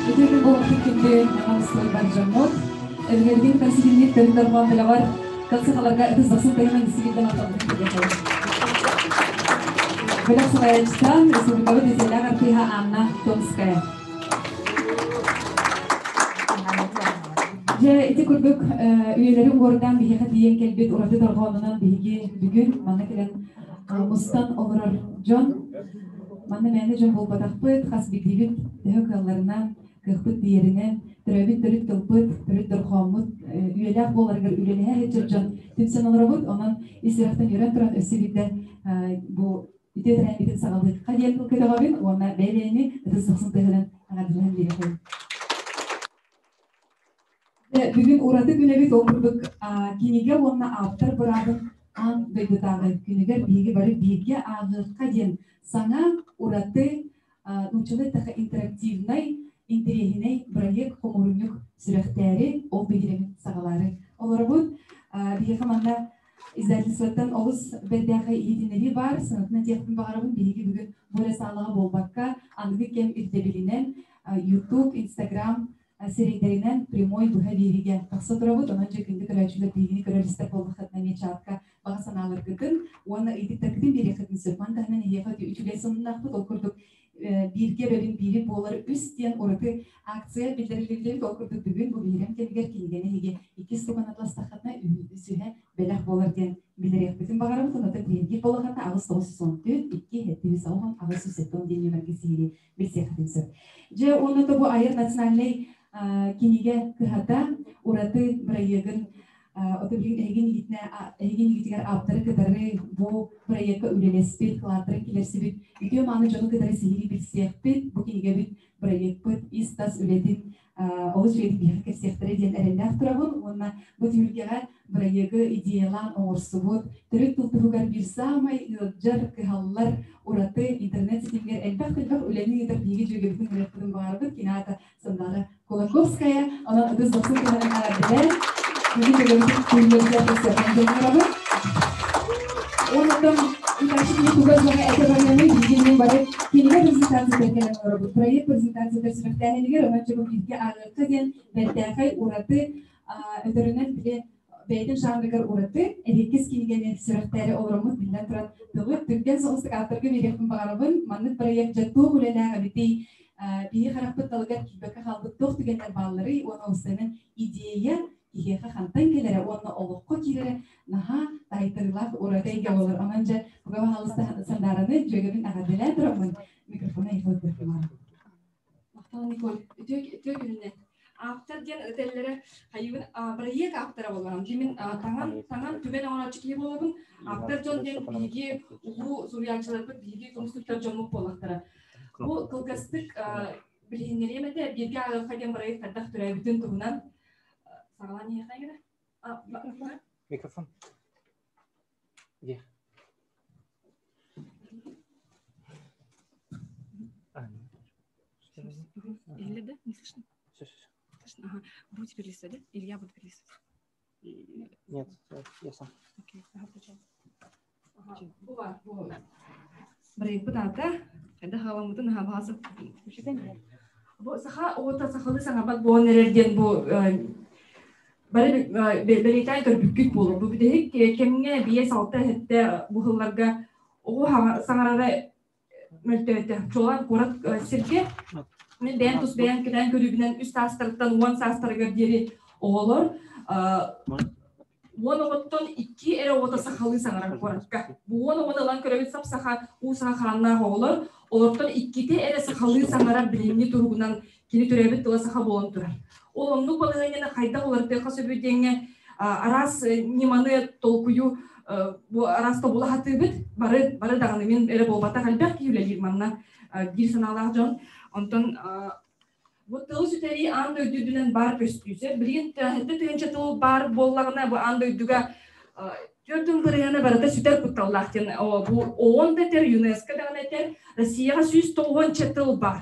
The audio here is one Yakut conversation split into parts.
Үтүө буолбут күндү хаҥаластар бар дьоммут, өбүгэлэрбит кытары төрүт дорҕоон бөлөҕөр кыл сахаларга ытыс дохсун тыһынан истибит махталбытын тириэтэбит. Бөлөх салайааччыта республикабыт үтүөлээх артыыһа Анна Томская. Дьэ, ити курдук үйэлэри уҥуордаан биһиэхэ тиийэн кэлбит ураты дорҕоонунан биһиги бүгүн манна кэлэн мустан олорор дьон, манна мээнэ дьон буолбатахпыт, хас биирдиибит төһө кыалларынан, кыахпыт тиийэринэн, төрөөбүт төрүт тылбыт, төрүт дорҕооммут үйэлээх буоларыгар үлэлэһэ сылдьар дьон түмсэн олоробут. Онон ис сүрэхтэн үөрэн туран өссө биирдэ бу үтүө тэрээһиммитин саҕалыахха диэн тыл көтөҕөбүн уонна бэйэ-бэйэни ытыс дохсун тыаһынан эҕэрдэлэһэн биэриэххэ. Бүгүн ураты күн эбит, ол курдук кинигэ уонна ааптар быраабын аан дойдутааҕы күнүгэр биһиги бары бииргэ ааҕыахха диэн саҥа ураты нууччалыы эттэххэ интерактивнай, интэриэһинэй бырайыак хомуурунньук сүрэхтээри, ол биһирэмин саҕалаары олоробут. Биһиэхэ манна издательствоттан олус бэртээхэй иһитиннэрии баар. Санатынан диэхпин баҕарабын, биһиги бүгүн бу эрэ саалаҕа буолбакка, аныгы кэм ирдэбилинэн YouTube, Instagram сирэйдэринэн прямой быһа биэриигэ тахса турабыт. Онон дьэ күндү көрөөччүлэр биһигини көрөр-истэр буоллаххытына эмиэ чатка баҕа санааларгытын уонна ыйытыктаргытын биэриэххитин сөп. Маны таһынан эһиэхэ үчүгэй сонуннаахпыт. Ол курдук бииргэ бэбин биири буолар үс диэн ураты акция биллэриллибит. Ол курдук бүгүн бу биһирэм кэмигэр кинигэни эһиги иккис туган атластаххытына үсүһэ бэлэх буолар диэн биллэриэхпитин баҕарабыт. Онон тириэрдиир буоллаххытына 8 9 14 2 7 8 8 7 диэн нүөмэргэ сиһилии билсиэххитин сөп. Дьэ, уонна то бу айар национальнай кинигэ кыһата ураты бырайыагын ото билигин эһигин игитигэр ааптары кытары бу бырайыакка үлэлэспит, кылааттарын киллэрсибит үтүө мааны дьону кытары сиһилии билсиэхпит, бу кинигэбит бырайыакпыт ис-тас үлэтин олус үчүгэйдик биһиэхэ кэпсиэхтэрэ диэн эрэллээх турабын уонна бу түһүлгэҕэ бырайыагы идеялаан оҥорсубут, төрүт тыл туһугар биир саамай ыалдьар, кыһаллар ураты интернет ситимигэр элбэх-элбэх үлэни ыытар биһиги дьүөгэбитин ырыахпытын баҕарабыт. Кини аата Сандара Кулаковская. Онон ытыс дохсун туһанан эҕэрдэлээн, биһиги дьүөгэбитин күннэригэр көрсүөххэ дьонноробут. Онтон Итачи кини туга суоҕа этэ барыаны биһиги бары кинигэ презентациятыгар кэлэн олоробут. Проект презентациятыгар сүрэхтээһинигэр онон чобу бииргэ ааҕыахха диэн бэртээхэй ураты өтөрүнэн били бэйэтин жанрыгар ураты эһиккис кинигэни сүрэхтээри олороммут биллэн туран тылы түргэн соҕустук ааптарга биэриэхпин баҕарабын. Маннык проект дьэ туох үлэлээх эбитий? Биһи харахпыт далыгар киирбэккэ хаалбыт туох түгэннэр баалларый уонна уопсайынан идея киһиэхэ хантан кэлэрэ уонна олоххо киирэрэ наһаа таайтарыылаах ураты эйгэ буолар. Онон дьэ, буга баһаалыста Сандаараны дьүөгэбин эҕэрдэлээн тураммын микрофону эйиэхэ ыытыахпын Махтал, Николь. Үтүө, үтүө күнүнэн. Ааптар диэн этэллэрэ хайыбын бырайыак ааптара буоларым. Мин таҥан, таҥан түбэн оҥорооччу киһи буолабын. Ааптар дьон диэн биһиги улуу суруйааччыларбыт, биһиги көмүс туттар дьоммут буоллахтара. Бу кылгастык Билиһиннэриэм этэ, бииргэ ааҕыахха диэн бырайыак хайдах төрөөбүтүн туһунан саҕалаан иһиэххэ гына. Микрофон. Где? Или да? Не слышно? Все, все, Слышно? Ага. Будете перелистывать, да? Или я буду перелистывать? Нет, я сам. Окей, ага, включай. Ага. Бу бу. Бырайыакпыт аата хайдах халаммытын аха Бу саха оҕото сахалыы саҥарбат буолан эрэр диэн бу бары бэлиэтээн көрбүккүт буолуо. Бу бүтэһик кэмҥэ 5-6 сэттэ бу сылларга оҕо саҥарара мөлтөөтө. Чуолаан куорат сиргэ мин бэйэм тус бэйэм кэтээн көрүүбүнэн 3 саастарыттан 10 саастарыгар диэри оҕолор 10 оҕоттон 2 эрэ оҕото сахалыы саҥарар куоракка. Бу 10 оҕону ылан көрөбүт сап-саха уу саха хааннаах оҕолор, олортон иккитэ эрэ сахалыы саҥарар билиҥҥи туругунан кини төрөөбүт тыла саха буолан турар. Ол оннук балаһыанньаны хайдах уларытыахха сөбүй диэҥҥэ араас ньыманы толкуйу бу араас тобула сатыыбыт. Бары бары даҕаны мин эрэ буолбатах элбэх киһи үлэлиир манна биир санаалаах дьон. Онтон бу тылы сүтэрии аан дойду үрдүнэн баар көстүүсэ. Билигин 7 тыһыынча тыл баар буоллаҕына, бу аан дойдуга 4 бырыһыана барыта сүтэр кутталлаах диэн бу ООН да этэр, ЮНЕСКО даҕаны этэр, Россияҕа 190 тыл баар.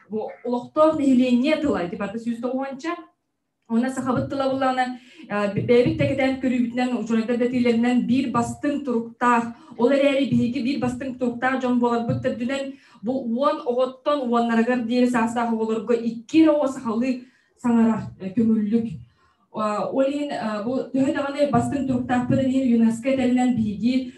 Бу олохтоох нэһилиэнньэ тыла ити барыта 190. Уонна сахабыт тыла буллаҕына бэйэбит да кэтээн көрүүбүтүнэн, учуонайдар да этиилэринэн биир бастыҥ туруктаах, ол эрээри биһиги биир бастыҥ туруктаах дьон буоларбыт төрдүнэн бу 10 оҕоттон уоннарыгар диэри саастаах оҕолорго 2 эрэ оҕо сахалыы саҥарар көҥүллүк. Ол иһин бу төһө даҕаны бастыҥ туруктаахпытын иһин ЮНЕСКО этэринэн биһиги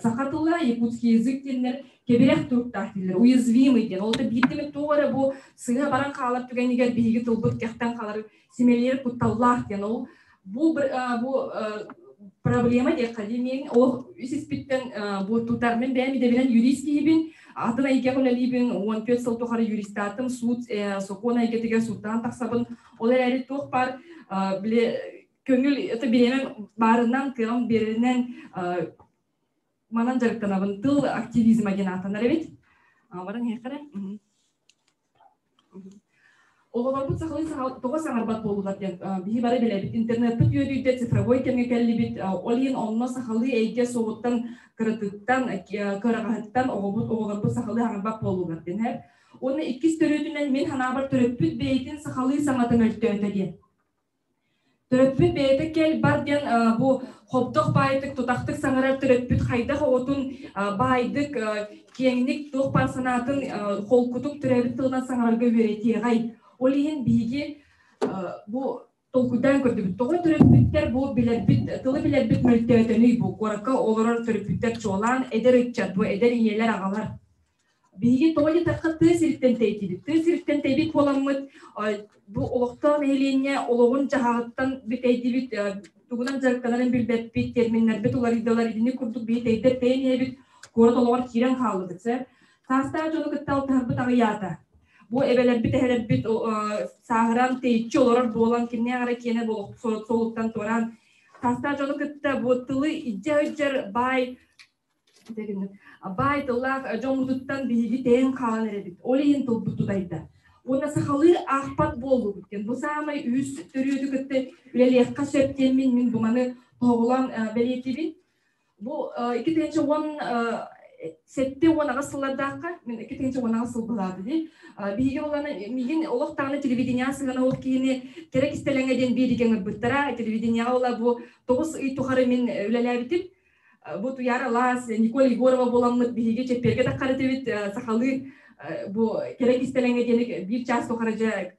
саха тыла, якутский язык диэннэр кэбирэх туруктаах дииллэр, уязвимый диэн. Ол да биирдэ туох эрэ бу сыыһа баран хаалар түгэнигэр биһиги тылбыт кэхтэн хаалар, симэлийэр кутталлаах диэн. Ол бу бу проблема диэххэ дии мин ол үс испиттэн бу тутар мин бэйэм идэбинэн юрист киһибин, атын эйгэҕэ үлэлиибин, 14 сыл тухары юристаатым, суут сокуон эйгэтигэр сууттаан тахсабын. Ол эрээри туох баар били көҥүл это бириэмэм баарынан, кыаҕым биэрэринэн манан дьарыктанабын. Тыл активизма диэн ааттанар эбит. Баран иһиэххэ. Оҕолорбут сахалыы тоҕо саҥарбат буоллулар диэн биһи бары билэбит. Интернеппит үөдүйдэ, цифровой кэмҥэ кэллибит. Ол иһин онно сахалыы эйгэ суоҕуттан, кыратыттан, кыараҕаһыттан оҕобут оҕолорбут сахалыы саҥарбат буоллулар диэн. Уонна иккис төрүөтүнэн мин санаабар төрөппүт бэйэтин сахалыы саҥата мөлтөөтө диэн. Төрөппүт бэйэтэ кэл бар диэн бу хобдох баайдык тутахтык саҥарар төрөппүт хайдах оҕотун баайдык киэҥник туох баар санаатын холкутук төрөөбүт тылынан саҥарарга үөрэтиэҕэй. Ол иһин биһиги бу толкуйдаан көрдүбүт. Тоҕо төрөппүттэр бу билэрбит, тылы билэрбит мөлтөөтөнүй бу куоракка олорор төрөппүттэр чуолаан эдэр ыччат, бу эдэр ийэлэр, аҕалар. Биһиги тоҕо диэтэххэ тыа сириттэн тэйдибит. Тыа сириттэн тэйбит буоламмыт бу олохтоох нэһилиэнньэ олоҕун дьаһаҕыттан бүтэйдибит, тугунан дьарыктанарын билбэппит, терминнэрбит уларыйдылар, итини курдук биһи тэйдэр тэйэн иһэбит, куорат олоҕор киирэн хааллыбыт. Саастаах дьону кытта алтыһарбыт аҕыйаата. Бу эбэлэрбит, эһэлэрбит сааһыран тэйиччи олорор буолан, кимнээх эрэ киэнэ суолуттан туораан, саастаах дьону кытта бу тылы илдьэ сылдьар баай баай тыллаах дьоммутуттан биһиги тэйэн хаалан эрэбит. Ол иһин тылбыт тутайда. Уонна сахалыы аахпат буоллубут диэн. Бу саамай үһүс төрүөтү кытта үлэлиэххэ сөп диэммин мин бу маны тоһоҕолоон бэлиэтиибин. Бу 2017-18 сыллардаахха, мин 2018 сыл быһааты дии. Биһиги оланы миигин олох даҕаны телевидение сыһыана ол киһини кэрэ кистэлэҥэ диэн биэриигэ ыҥырбыттара. Телевидениеҕа ола бу 9 ый тухары мин үлэлээбитим. Бу Туяра Лаас, Николь Егорова буоламмыт биһиги чэппиэргэ таххар этибит сахалыы бу кэрэ кистэлэҥэ диэни биир чаас тухары дьэ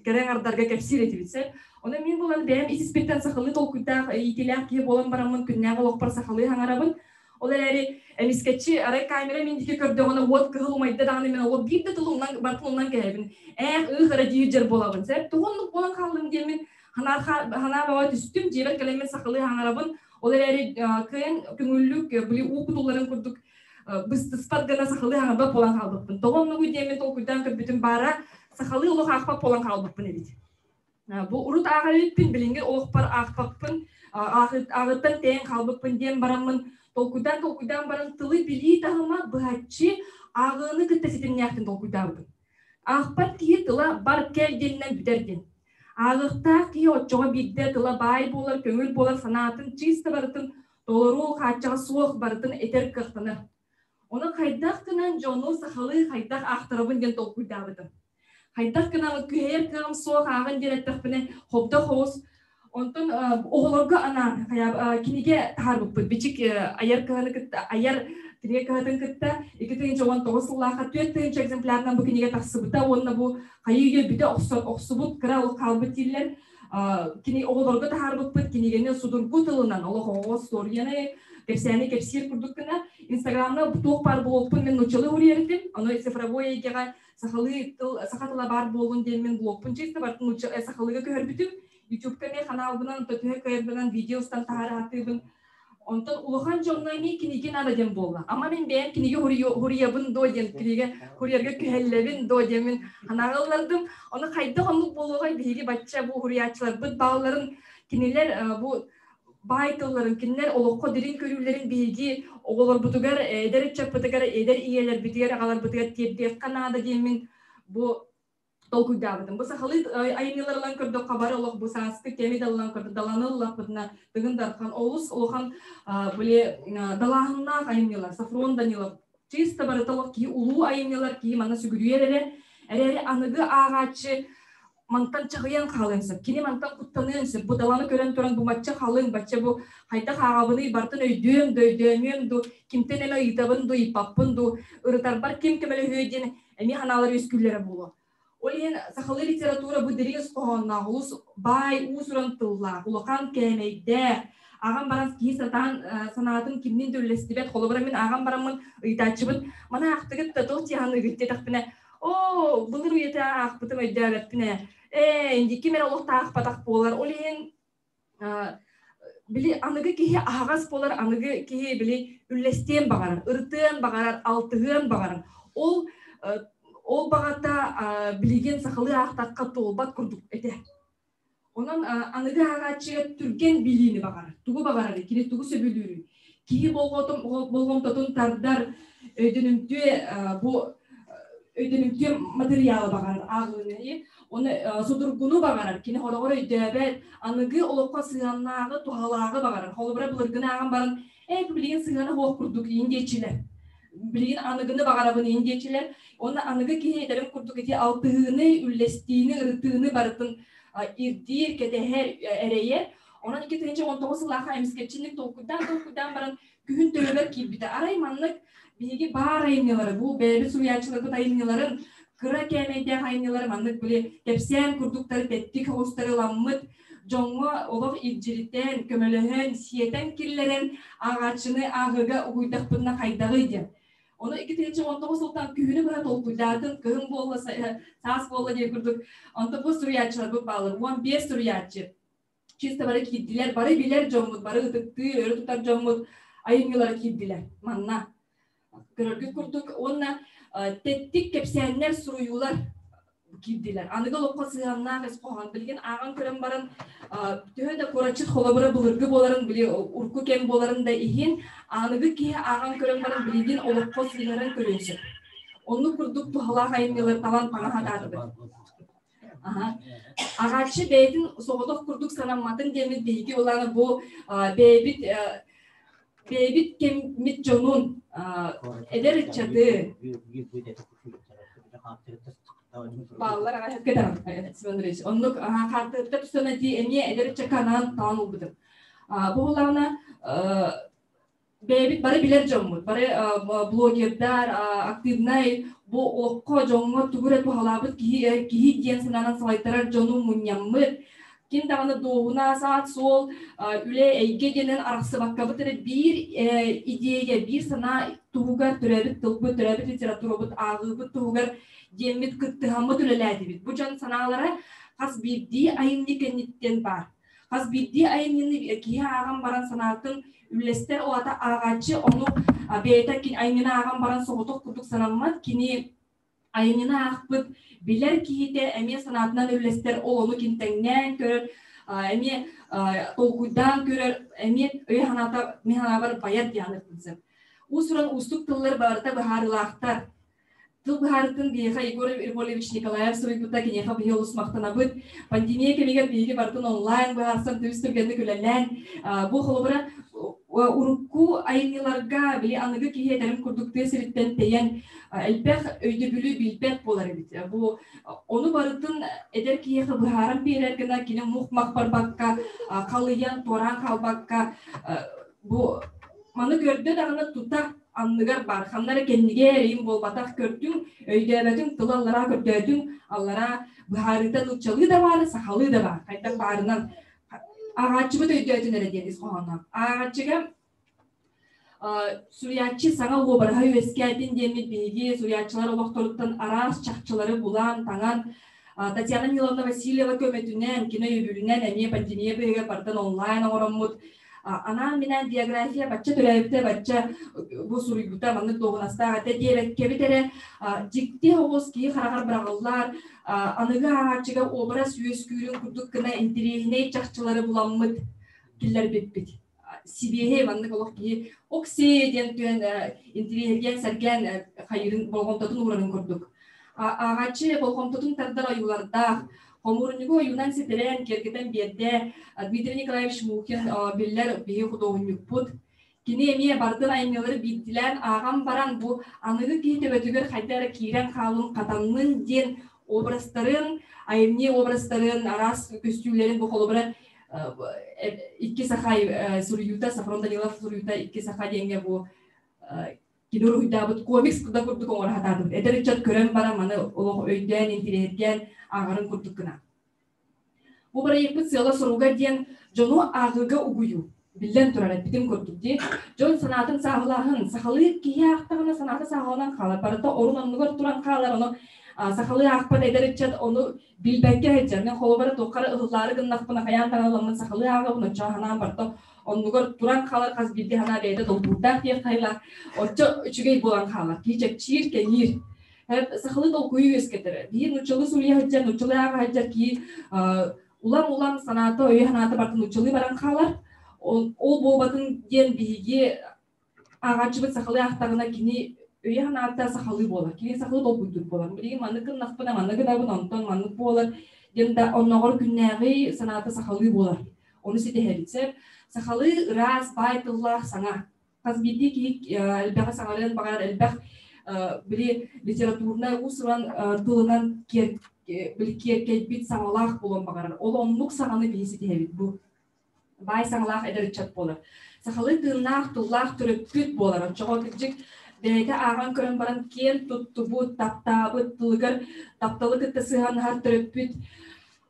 кэрэ аҥардарга кэпсиир этибит сэ. Онон мин буолан бэйэм ис испиттэн сахалыы толкуйдаах, иитиилээх киһи буолан бараммын күннээҕи олохпор сахалыы хаҥарабын. Ол эрээри эмискэччи арай камера мин диэки көрдөҕүнэ уот кыһыл умайда даҕаны мин олох биир да тылы умнан барытын умнан кэһэбин. Ээх ыых эрэ диир дьэр буолабын. Сэ тугуннук буолан хааллым диэммин санаа бөҕө түстүм, дьиэбэр кэлэммин сахалыы хаҥарабын. Ол эрээри кыайан көҥүллүк били уу кутулларын курдук быстыспат гына сахалыы хаҥарбат буолан хаалбыппын. Тоҕо оннугуй диэммин толкуйдаан көрбүтүм баара сахалыы олох аахпат буолан хаалбыппын эбит. Бу урут ааҕар эбиппин, билиҥҥи олохпор аахпаппын, ааҕыттан тэйэн хаалбыппын диэн бараммын толкуйдаан-толкуйдаан баран тылы билии таһыма быһаччы ааҕыыны кытта ситимнээхтин толкуйдаабытым. Аахпат киһи тыла бар кэл диэнинэн бүтэр диэн. Ааҕыахтаах киһи оччоҕо биирдэ тыла баай буолар, көҥүл буолар санаатын чыыста барытын толору хааччаҕа суох барытын этэр кыахтанар. Ону хайдах гынан дьону сахалыы хайдах аахтарабын диэн толкуйдаабытым. Хайдах гынан күһэйэр кыаҕым суох ааҕын диэн эттэхпинэ, хобдох оҕус. Онтон оҕолорго анаан кинигэ таһаарбыппыт. Бичик айар кыһаны кытта айар кинигэ кыһатын кытта 2019 сыллаахха 4000 экземплярынан бу кинигэ тахсыбыта уонна бу хайыы үйэ бүтэ охсубут кыра олох хаалбыт дииллэр. Кини оҕолорго таһаарбыппыт кинигэни судургу тылынан олох оҕо остуоруйаны кэпсээни кэпсиир курдук гына Инстаграмҥа туох баар блогпун мин нууччалыы суруйар этим. Ону цифровой эйгэҕэ сахалыы тыл саха тыла баар буоллун диэммин блогпун чисто барытын нуучча сахалыыга көһөрбүтүм. Ютубка эмиэ ханаалбынан төһө кыайарбынан видео устан таһаараатыыбын. Онтон улахан дьоҥҥо эмиэ кинигэ наада диэн буолла. Ама мин бэйэм кинигэ хуруйабын дуо диэн кинигэ хуруйарга күһэллэбин дуо диэммин санааҕа ыллардым. Ону хайдах оннук буолуоҕай биһиги бачча бу хуруйааччыларбыт баалларын кинилэр бу баай тылларын, кинилэр олоххо дириҥ көрүүлэрин биһиги оҕолорбутугар, эдэр ыччаппытыгар, эдэр ийэлэрбитигэр, аҕаларбытыгар тиэрдиэххэ наада диэммин бу толкуйдаабытым. Бу сахалыы айымньылар ылан көрдөххө бары олох бу сааскы кэми да ылан көрдө даланы ыллахпытына Тыгын Дархан олус улахан били далааһыннаах айымньылар Софрон Данилов чисто барыта олох киһи улуу айымньылар киһи манна сүгүрүйэр эрэ эрээри аныгы ааҕааччы мантан чаҕыйан хаалыан сөп. Кини мантан куттаныан сөп. Бу даланы көрөн туран бу бачча халыҥ, бачча бу хайдах ааҕабыный, бартын өйдүөм да өйдөөмүөм ду, кимтэн эмэ ыйытабын ду, ыйыппаппын ду, ырытарбар ким көмөлөһүө диэн эмиэ санаалар үөскүүллэрэ буолуо. Ол иһин сахалыы литература бу дириҥ ис хоһоонноох, олус баай, уус-уран тыллаах, улахан кээмэйдээх, аҕам баран киһи сатаан санаатын кимнин да үллэстибэт. Холобура мин аҕам бараммын ыйытааччыбын, маны аахтыгыт да туох тиһаныыгыт диэтэхпинэ, оо, былыр үйэтэ аахпытым өйдөөбөппүн ээ. Ээ, инди ким эрэ олох таахпатах буолар. Ол иһин били аныгы киһи аһаҕас буолар, аныгы киһи били үллэстиэн баҕарар, ырытыан баҕарар, алтыһыан баҕарар. Ол ол баҕата билигин сахалыы аахтахха туолбат курдук этэ. Онон аныгы ааҕааччыга түргэн билиини баҕарар. Тугу баҕарарый, кини тугу сөбүлүүрүй? Киһи болҕомтотун тардар өйдөнүмтүө бу өйдөнүмтүө матырыйаалы баҕарар ааҕыыны. Оны судургуну баҕарар, кини хороҕор өйдөөбөт, аныгы олоххо сыһыаннааҕы, туһалааҕы баҕарар. Холобура, былыргыны ааҕан баран, ээ, билигин сыһыана суох курдук иин диэччилэр. Билигин аныгыны баҕарабын иин диэччилэр. Уонна аныгы киһи этэрим курдук ити алтыһыыны, үллэстиини, ырытыыны барытын ирдиир, кэтэһэр, эрэйэр. Онон 2019 сыллаахха эмискэччинник толкуйдаан толкуйдаан баран күһүн төбөбөр киирбитэ. Арай маннык биһиги баар айымньылары, бу бэйэбит суруйааччыларбыт айымньыларын, кыра кээмэйдээх айымньылары маннык били кэпсээн курдуктары тэттик оҕустары ыламмыт дьоҥҥо олох илдьиритэн, көмөлөһөн, сиэтэн киллэрэн ааҕааччыны ааҕыыга угуйдахпытына хайдаҕый диэн. Ону 2019 сылтан күһүнү быһа толкуйдаатын, кыһын буолла, саас буолла диэн курдук. Онтон бу суруйааччыларбыт бааллар. 15 суруйааччы. Чисто бары киирдилэр, бары билэр дьоммут, бары ытыктыы, өрө тутар дьоммут айымньылара киирдилэр. Манна көрөргүт курдук уонна тэттик кэпсээннэр, суруйуулар киирдилэр. Аныгы олоххо сыһыаннаах ис хоһоон. Билигин ааҕан көрөн баран, төһө да кураччыт холобура былыргы буоларын, били урукку кэм буоларын да иһин, аныгы киһи ааҕан көрөн баран билигин олоххо сыһыаран көрүөн сөп. Оннук курдук туһалаах айымньылар талан таҥа сатаатыбыт. Аҕааччы бэйэтин соҕотох курдук санамматын диэммит биһиги улаана бу бэйэбит бэйэбит кэммит дьонун эдэр ыччаты бааллар аҕай Семен Андреевич оннук хаартыска түсэн этии эмиэ эдэр ыччакка анаан талан ылбытым. Бу буллаҕына бэйэбит бары билэр дьоммут, бары блогердар, активнай бу олоххо дьоҥҥо тугу эрэ туһалаабыт киһи, киһи диэн санаанан салайтарар дьону мунньаммыт, ким даҕаны дуоһуна, саат-суол, үлэ, эйгэ диэнэн арахсыбаккабыт эрэ биир идея, биир санаа туһугар төрөөбүт тылбыт, төрөөбүт литературабыт, ааҕыыбыт туһугар диэммит кыттыһаммыт үлэлээтибит. Бу дьон санаалара хас биирдии айымньы кэнниттэн баар. Хас биирдии айымньыны киһи ааҕан баран санаатын үллэстэр, ол аата ааҕааччы ону бэйэтэ айымньыны ааҕан баран соҕотох курдук санаммат, кини айымньыны аахпыт билэр киһитэ эмиэ санаатынан үллэстэр, ол ону ким тэҥнээн көрөр, эмиэ толкуйдаан көрөр, эмиэ өйө-санаата мин санаабар байар диэн аныахпын сөп. Уус-уран уустук тыллар барыта быһаарыылаахтар. Тыл быһаарытын биһиэхэ Егор Ермолевич Николаев суруйбута, киниэхэ биһи олус махтанабыт. Пандемия кэмигэр биһиги барытын онлайн быһаарсан түбүс түргэнник үлэлээн, бу холобура урукку айымньыларга били аныгы киһи этэрим курдук тыа сириттэн тэйэн элбэх өйдөбүлү билбэт буолар эбит. Бу ону барытын эдэр киһиэхэ быһааран биэрэр гына кини мух-мах барбакка, халыйан, туораан хаалбакка бу маны көрдө даҕаны тута анныгар баар ханна эрэ кэннигэ эрэйим буолбатах көрдүҥ өйдөөбөтүҥ тылы аллараа көрдөөтүҥ аллараа быһаарыыта нууччалыы да баар сахалыы да баар хайдах баарынан ааҕааччыбыт өйдөөтүн эрэ диэн ис хоһоонноох ааҕааччыга суруйааччы саҥа уобараһа үөскээтин диэммит биһиги суруйааччылар олохторуттан араас чахчылары булан таҥан Татьяна Ниловна Васильева көмөтүнэн кини өйөбүлүнэн эмиэ пандемия быыһыгар барытын онлайн оҥороммут анаан-минээн биография бачча төрөөбүтэ, бачча бу суруйбута маннык дуоһунастаах этэ диэбэккэбит эрэ дьикти оҕус киһи хараҕар быраҕыллар аныгы ааҕааччыга образ үөскүүрүн курдук гына интэриэһинэй чахчылары буламмыт киллэрбиппит. Сибиэһэй маннык олох киһи оксиэ диэн түөн интэриэһиргээн сэргээн хайыырын болҕомтотун уурарын курдук. Ааҕааччы болҕомтотун тардар ойуулардаах, Хомуурунньугу ойуунан ситэрэн, киэргэтэн биэрдэ Дмитрий Николаевич Мухин биллэр биһиги худуоһунньукпут. Кини эмиэ барытын айымньылары биирдилээн ааҕан баран бу аныгы киһи төбөтүгэр хайдах эрэ киирэн хаалын, хатаннын диэн образтарын, айымньы образтарын, араас көстүүлэрин бу холобура икки саха суруйуута, Сафрон Данилов суруйуута икки саха диэҥҥэ бу кини уруһуйдаабыт комикс да курдук оҥоро сатаатыбыт. Эдэр ыччат көрөн баран маны олох өйдөөн, интириэһиргээн ааҕарын курдук гына. Бу бырайыакпыт сыала-соруга диэн дьону ааҕыыга угуйуу. Биллэн турар, эппитим курдук дии. Дьон санаатын сааһылааһын, сахалыы киһи аахтаҕына санаата сааһыланан хаалар, барыта орун оннугар туран хаалар, ону сахалыы аахпат эдэр ыччат ону билбэккэ сылдьар. Мин холобура туохха эрэ ыһыллаары гыннахпына хайаан таҥаламмын сахалыы ааҕабын, оччоҕо санаам барыта оннугар туран хаалар хас биирдии санаа бэйэтэ долгуурдаах диэх хайылаах оччо үчүгэй буолан хаалар. Киһи чэпчиир, кэҥиир. Сахалыы толкуйу үөскэтэр. Биир нууччалыы суруйа сылдьар, нууччалыы ааҕа сылдьар киһи улам-улам санаата, өйө-санаата барыта нууччалыы баран хаалар. Ол буолбатын диэн биһиги ааҕааччыбыт сахалыы аахтаҕына кини өйө-санаата сахалыы буолар. Кини сахалыы толкуйдуур буолар. Билигин маннык гыннахпына маннык гынабын, онтон маннык буолар диэн да оннооҕор күннээҕи санаата сахалыы буолар. Ону ситиһэбит. Сөп. Сахалыы ыраас, баай тыллаах саҥа. Хас биирдии киһи элбэҕи саҥарыан баҕарар, элбэх били литературнай уус-уран тылынан били киэркэйбит саҥалаах буолуон баҕарар. Ол оннук саҥаны биһи ситиһэбит бу баай саҥалаах эдэр ыччат буолар. Сахалыы тыыннаах, тыллаах төрөппүт буолар. Оччоҕо кырдьык бэйэтэ ааҕан көрөн баран киэн туттубут, таптаабыт, тылыгар тапталы кытта сыһыаннаһар төрөппүт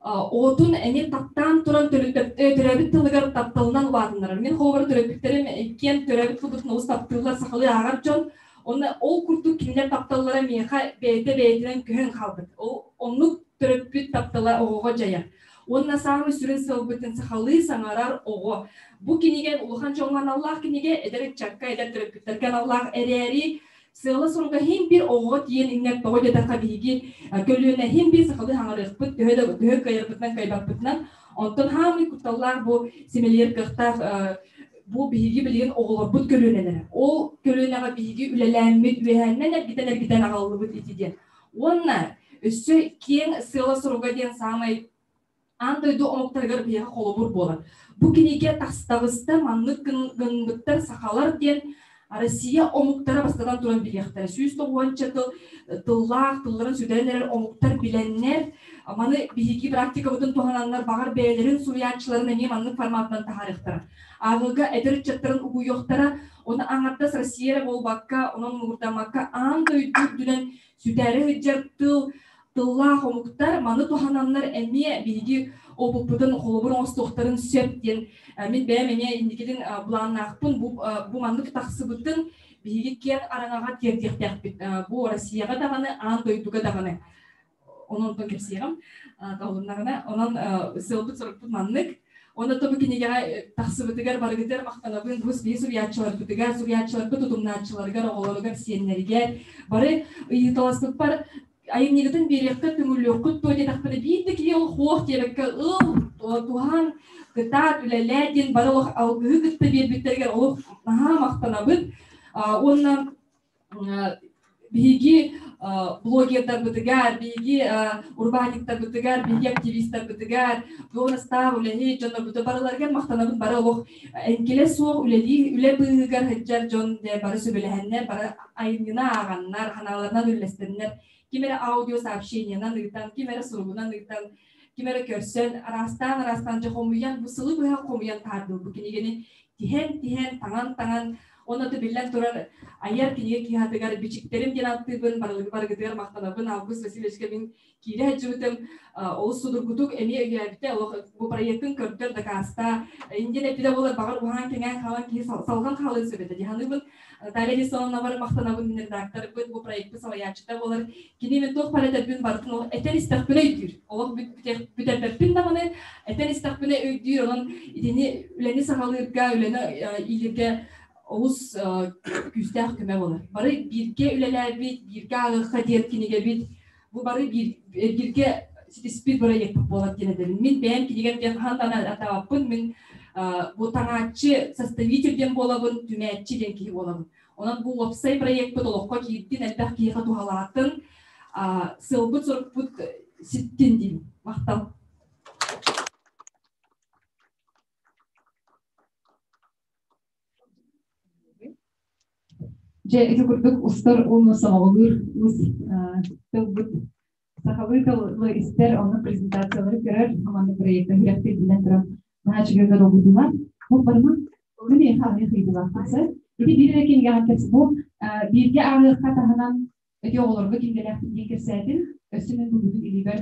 оҕотун эмиэ таптаан туран төрөөбүт тылыгар тапталынан улаатыннарар. Мин холобура төрөппүттэрим иккиэн төрөөбүт тылбытын олус таптыыллар, сахалыы ааҕар дьон. Онно ол курдук кинилэр тапталлара миэхэ бэйэтэ бэйэтинэн көһөн хаалбыт. Ол оннук төрөппүт таптала оҕоҕо дьайар. Уонна саамай сүрүн сыалбытын сахалыы саҥарар оҕо. Бу кинигэ улахан дьоҥҥо аналлаах кинигэ, эдэр ыччакка, эдэр төрөппүттэргэ аналлаах эрээри, сыала-соруга иһин биир оҕоҕо тиийэн иҥнэр тоҕо диэтэххэ биһиги көлүөнэ иһин биир сахалыы саҥарыахпыт, төһө да төһө кыайарбытынан кыайбаппытынан. Онтон хаамый кутталлаах бу симэлийэр кыахтаах бу биһиги билигин оҕолорбут көлүөнэлэрэ. Ол көлүөнэҕэ биһиги үлэлээммит үөһээннэн эргитэн-эргитэн аҕаллыбыт ити диэн. Уонна өссө киэҥ сыала-соруга диэн саамай аан дойду омуктарыгар биһиэхэ холобур буолар. Бу кинигэ таҕыста маннык гыммыттар сахалар диэн Россия омуктара бастатан туран билиэхтэрэ. 190 тыл тыллаах, тылларын сүтэрэн эрэр омуктар билэннэр, маны биһиги практикабытын туһананнар баҕар бэйэлэрин суруйааччыларын эмиэ маннык форматынан таһаарыахтара. Ааҕыыга эдэр ыччаттарын угуйуохтара, ону аҥардас Россия эрэ буолбакка, онон муҥурдаммакка аан дойду үрдүнэн сүтээри сылдьар тыл тыллаах омуктар маны туһананнар эмиэ биһиги опыппытын холобур оҥостуохтарын сөп диэн мин бэйэм эмиэ инникитин былааннаахпын бу бу маннык тахсыбытын биһиги киэҥ араҥаҕа тиэрдиэхтээхпит бу Россияҕа даҕаны аан дойдуга даҕаны онон онтон кэпсиэҕим табылыннаҕына онон сыалбыт-сорукпут маннык Онно бу кинигэҕэ тахсыбытыгар барыгытыгар махтанабын бу биһи суруйааччыларбытыгар, суруйааччыларбыт утумнааччыларыгар, оҕолоругар, сиэннэригэр бары ыйыталаспыппар айымньыгытын биэриэххит, көҥүллүөххүт дуо диэтэхпинэ биир да киһи ол хуох диэбэккэ ыл, туһан, кытаат, үлэлээ диэн бары олох алгыһы кытта биэрбиттэригэр олох наһаа махтанабыт. Уонна биһиги Блогердарбытыгар, биһиги урбаанньыктарбытыгар, биһиги активистарбытыгар, дуонастаах үлэһит дьоннорбуту барыларыгар махтанабын. Бары олох эҥкилэ суох үлэлии, үлэ быыһыгар сылдьар дьон бары сөбүлэһэннэр, бары айымньыны ааҕаннар, санааларынан үллэстэннэр, ким эрэ аудио сообщениенан ыытан, ким эрэ суругунан ыытан, ким эрэ көрсөн, араастаан-араастаан дьэ хомуйан, бу сылы быһа хомуйан таһаардыбыт бу кинигэни тиһэн-тиһэн, таҥан-таҥан. Уонна да биллэн турар, айар кинигэ кыһатыгар бичиктэрим диэн ааттыыбын, барыгытыгар махтанабын. Август Васильевичка мин киирэ сылдьыбытым, олус судургутук эмиэ өйөөбүтэ, олох бу проектын көрдөр, дакаастаа. Индиан эппитэ буолар, баҕар уһаан кэҥээн хаалан киһи салҕан хаалыан сөп этэ дии саныыбын. Наталья Денисовнабар махтанабын, мин редакторбыт, бу проекты салайааччыта буолар. Кини мен туох баар этэрбин барытын ол этэн истэхпинэ өйдүүр. Олох бүтэрбэппин даҕаны этэн истэхпинэ өйдүүр. Онон итини үлэни саҕалыырга, үлэни иилиргэ олус күүстээх көмө буолар. Бары бииргэ үлэлээбит, бииргэ ааҕыахха диэн кинигэбит. Бу бары бииргэ ситиспит бырайыакпыт буолар диэн этэбин. Мин бэйэм кинигэм диэн хаһан да атаабаппын. Мин бу таҥааччы, составитель диэн буолабын, түмээччи диэн киһи буолабын. Онон бу уопсай проекпыт олоххо киирдин, элбэх киһиэхэ туһалаатын, сыалбыт-сорукпут ситтин диибин. Махтал. Дьэ, ити курдук устар уонна сомоҕолуур уус тылбыт сахалыы тылы истэр, онно презентациялары көрөр, маннык проекта үрэхтир билэн туран наһаа үчүгэй долгуйдулар. Бу барыма мин эйиэхэ аҕыйах ыйдылаахпын. Ити биир эрэ кинигэҕэ кэпс бу бииргэ ааҕыахха таһынан ити оҕолорго кинигэлээхпин диэн кэпсээтим. Өссө мин бу бүгүн илиибэр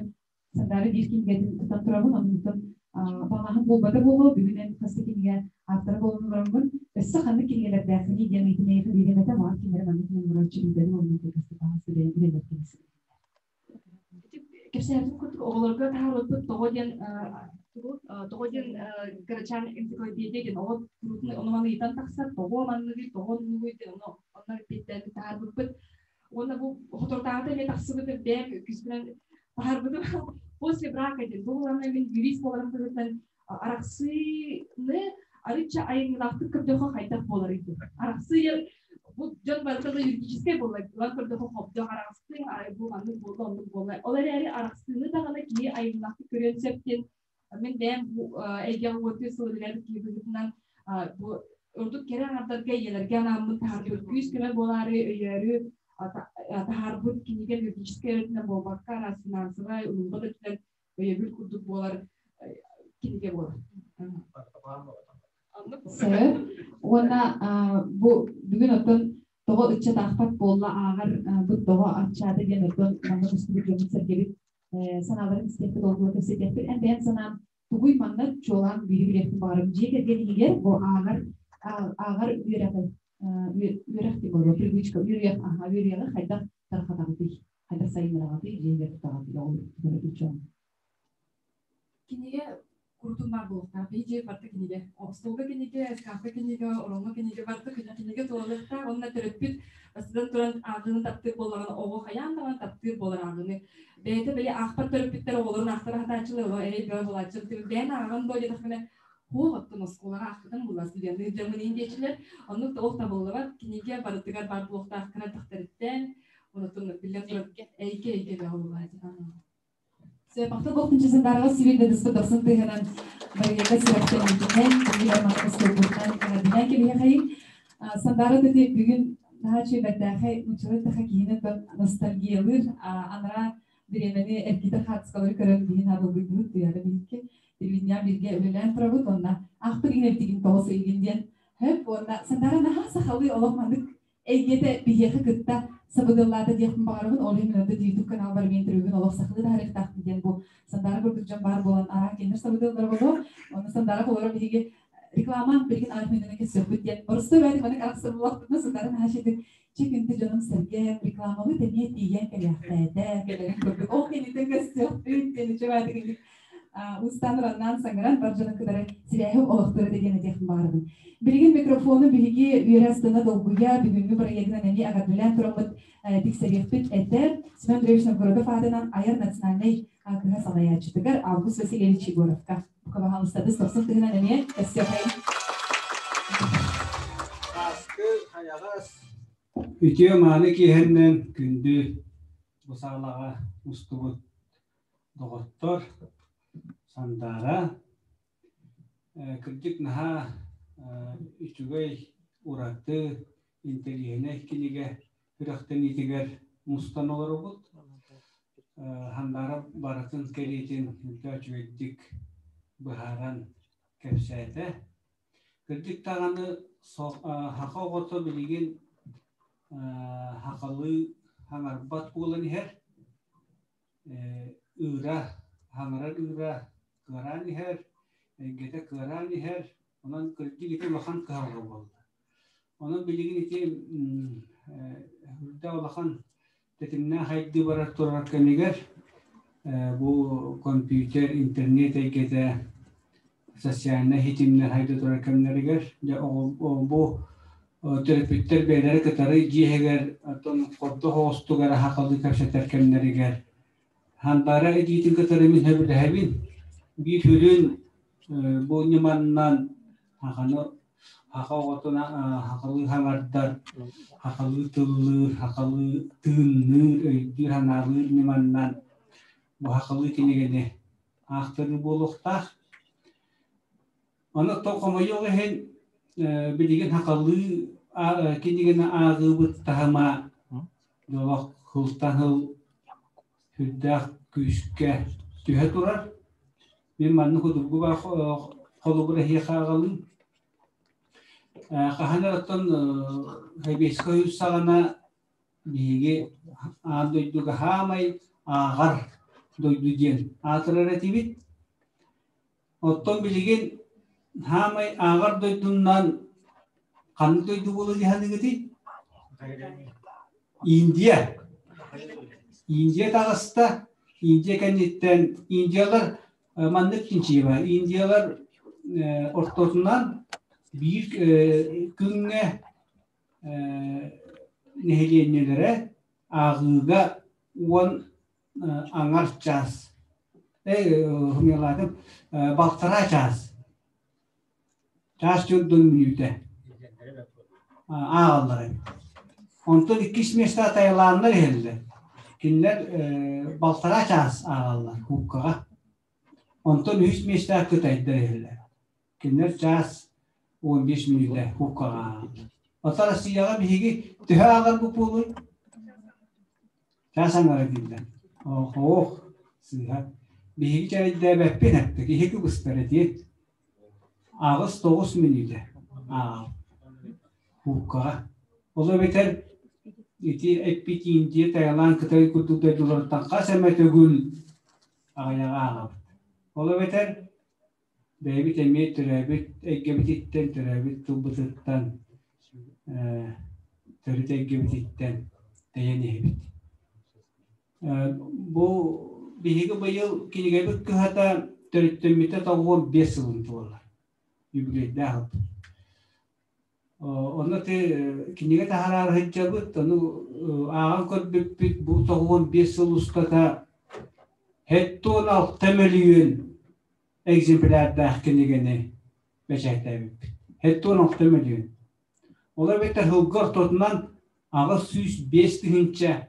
Сандаара биир кинигэтин тутан турабын, оннуттан баҕаһым буолбата буолуо, бүгүн эн хас да кинигэ ааптара буолан олороммун, өссө ханнык кинигэлэрдээххиний диэн ыйытын эйиэхэ биэриэм этэ, баҕар кинилэри маннык мөҥүрөөччү ыытарын уонна кэпсэтэ бэйэм үлэлэр Кэпсээбитим курдук оҕолорго таһаарбыппыт тоҕо диэн тоҕо диэн кырачаан энциклопедия диэн оҕо куруутун ону ыйытан тахсар, тоҕо манныгый, тоҕо оннугуй диэн ону онно эппиэттээбит таһаарбыппыт. Уонна бу соторутааҕыта эмиэ тахсыбыт бэйэм күүспүнэн таһаарбытым. После брака диэн. Бу буоланна мин юрист буоларым быһыытынан арахсыыны арыычча айымньылаахтык көрдөххө хайдах буоларый диэн. Арахсыы бу дьон барыта да юридическай буолла. Ылан көрдөххө хобдох арахсыы, бу маннык буолла, оннук буолла. Ол эрээри арахсыыны даҕаны киһи айымньылаахтык көрүөн сөп диэн мин бэйэм бу эйгэҕэ уотуй сыл үлэлээбит киһи быһыытынан бу ордук кэрэ аҥардарга, ийэлэргэ анааммыт таһаарбыт күүс-көмө буолаары, өйөөрү таһаарбыт кинигэ юридическай өрүтүнэн буолбакка, араас финансовай, уйулҕа да өттүнэн өйөбүл курдук буолар кинигэ буолар. Сөп. Уонна бу бүгүн оттон тоҕо ыччат аахпат буолла ааҕар бу тоҕо аччаата диэн оттон манна мустубут дьоммут сэргэбит санааларын истиэхпит, олгула кэпсэтиэхпит. Эн бэйэҥ санаан тугуй манна чуолаан биири билиэхпин баҕарабын. Дьиэ кэргэн иһигэр бу ааҕар ааҕар үөрэҕи үөрэх диэн буолуо, привычка, үөрүйэх, аха, үөрүйэҕи хайдах тарҕатаҕытый, хайдах сайыннараҕытый, дьиэ иһигэр тутаҕытый, оҕолоргутугар? Кинигэ курутун баар буолуохтаах. Биһи дьиэ барыта кинигэ. Остуолга кинигэ, ыскаапка кинигэ, ороҥҥо кинигэ, барыта кинигэ туолуохтаах. Онно төрөппүт бастатан туран ааҕыыны таптыыр буоллаҕына, оҕо хайаан даҕаны таптыыр буолар ааҕыыны. Бэйэтэ били аахпат төрөппүттэр оҕолорун аахтара сатааччылар, оҕо эрэй бөҕө буолааччы. Бэйэн ааҕан дуо диэтэхпинэ, хуох оттон оскуолаҕа аахпытым буолла студенныыр дьоммун иһин диэччилэр. Оннук да ол табыллыбат. Кинигэ барытыгар баар буолуохтаах кыра эрдэхтэриттэн. Онтон биллэн турар эйгэ эйгэ бөҕө буолааччы. Сөпахта болтунча Сандарова сибирде дыспы дохсун тыһынан барыйга сүрэхтэммитинэн, бүгүн армакка столбутунан эҕэрдэлээн кэбиһэхэйин. Сандара тати бүгүн наһаа үчүгэй нууччалыы таха киһини ностальгиялыыр анараа бириэмэни эргитэ хаатыскалары көрөн биһин абылгыйдыбыт туйаара биһикки телевидениеҕа бииргэ үлэлээн турабыт уонна аахпыт игин эбитигин тоҕус ыйгын диэн хөп уонна Сандара наһаа сахалыы олох маннык эйгэтэ биһиэхэ кытта сабыдыаллаата диэхпин баҕарабын. Ол иһин мин YouTube каналбар мин интервьюбун олох сахалыы таһаарыахтаахпын диэн бу Сандара курдук дьон баар буолан араан кинилэр сабыдыаллара буолуо. Онно Сандара холоро биһиги реклама билигин аах миннэнэ кэсиэхпит диэн боростуой бэйэтик маннык арахсар буоллахпытына Сандара наһаа шитик чекинти дьонум сэргээн рекламалыы тэниэ тиийэн кэлээхтээдэ кэлэрин курдук ол кэнниттэн көстүөхпүт диэн үчүгэй уустаан ураннаан саҥаран бар дьону кытары сибээһи олохтуура диэн этиэхпин баҕарабын. Билигин микрофону биһиги үөрэ астына долгуйа бүгүҥҥү бырайыагынан эмиэ эҕэрдэлээн тураммыт тиксэриэхпит этэ. Семен Андреевич Новгородов аатынан айар национальнай кыһа салайааччытыгар Август Васильевич Егоровка. Пожалуйста, тохсун тыһынан эмиэ өссө Ааскы хайаҕас үтүө мааны киэһэннэн күндү. Бу саалаҕа мустубут доҕоттор, Сандаара, кырдьык наһаа үчүгэй, ураты, интэриэһинэй кинигэ күрэхтэниитигэр мустан олоробут. Сандаара барытын кэриэтин үрдэ үчүгэйдик быһааран кэпсээтэ. Кырдьык даҕаны саха оҕото билигин сахалыы саҥарбат буолан иһэр, ыыра, саҥарар ыыра кыараан иһэр, эйгэтэ кыараан иһэр, онон кырдьык ити улахан кыһалҕа буолла. Онон билигин ити үрдэ улахан тэтимнээх сайдыы барар турар кэмигэр бу компьютер, интернет эйгэтэ социальнай ситимнэр сайда турар кэмнэригэр дьэ бу төрөппүттэр бэйэлэрэ кытары дьиэ иһигэр оттон хордох оҕустук эрэ сахалыы кэпсэтэр кэмнэригэр Хандаара эдьиитин кытары мин сөбүлэһэбин. Биир сүрүн бу ньыманнан саханы саха оҕотун сахалыы саҥардар, сахалыы тыллыыр, сахалыы тыынныыр, өйдүүр-санаалыыр ньыманнан бу сахалыы кинигэни аахтарыы буолуохтаах. Ону хомойуох иһин билигин сахалыы кинигэни ааҕыыбыт таһыма олох сылтан сыл сүрдээх күүскэ түһэ турар. Мин маннык удургу холобур эһиэхэ аҕалыым. Хаһан эрэ оттон Сэбиэскэй Союз саҕана биһиги аан дойдуга хаамай ааҕар дойду диэн аатырар этибит. Оттон билигин хаамай ааҕар дойдунан ханнык дойду буола дьаһаныгытый? Индия. Индия таҕыста. Индия кэнниттэн индиялар маннык чинчийэ Индиялар ортотунан биир күҥҥэ нэһилиэнньэлэрэ ааҕыыга уон аҥар чаас хомуйалаатым балтараа чаас чаас төрдөн мүнүүтэ ааҕаллар эбит. Онтон иккис миэстэ Таиланнар иһэллэр. Кинилэр балтараа чаас ааҕаллар кубкаҕа. Онтон үһүс миэстэҕэ кытайдар иһэллэр. Кинилэр чаас 15 мүнүүтэ кубкаҕа ааҕаллар. Оттон Россияҕа биһиги төһө ааҕарбыт буолуой? Чаас аҥара дииллэр. Ох, сыыһа. Биһиги чэрэйдээбэппин эттэ, киһи кыбыстар этиэ. 8-9 мүнүүтэ ааҕар. Кууккаҕа. Ол эбэтэр ити эппит Индия, Таиланд, Кытай курдук дойдуларыттан хас эмэ төгүл аҕыйаҕы ааҕабыт. Ол эбэтэр бэйэбит эмиэ төрөөбүт эйгэбититтэн, төрөөбүт тылбытыттан, төрүт эйгэбититтэн тэйэн иһэбит. Бу биһиги быйыл кинигэбит кыһата төрүттэммитэ 95 сылын туолар. Юбилейдаах ылбыт. Онно ти кинигэ таһараары сылдьабыт, ону ааҕан көрбүппүт бу 95 сыл устата 76 мөлүйүөн экземплярдаах кинигэни бэчээттээбиппит. 76 мөлүйүөн. Ол эбэтэр сылга ортотунан 805 тыһыынча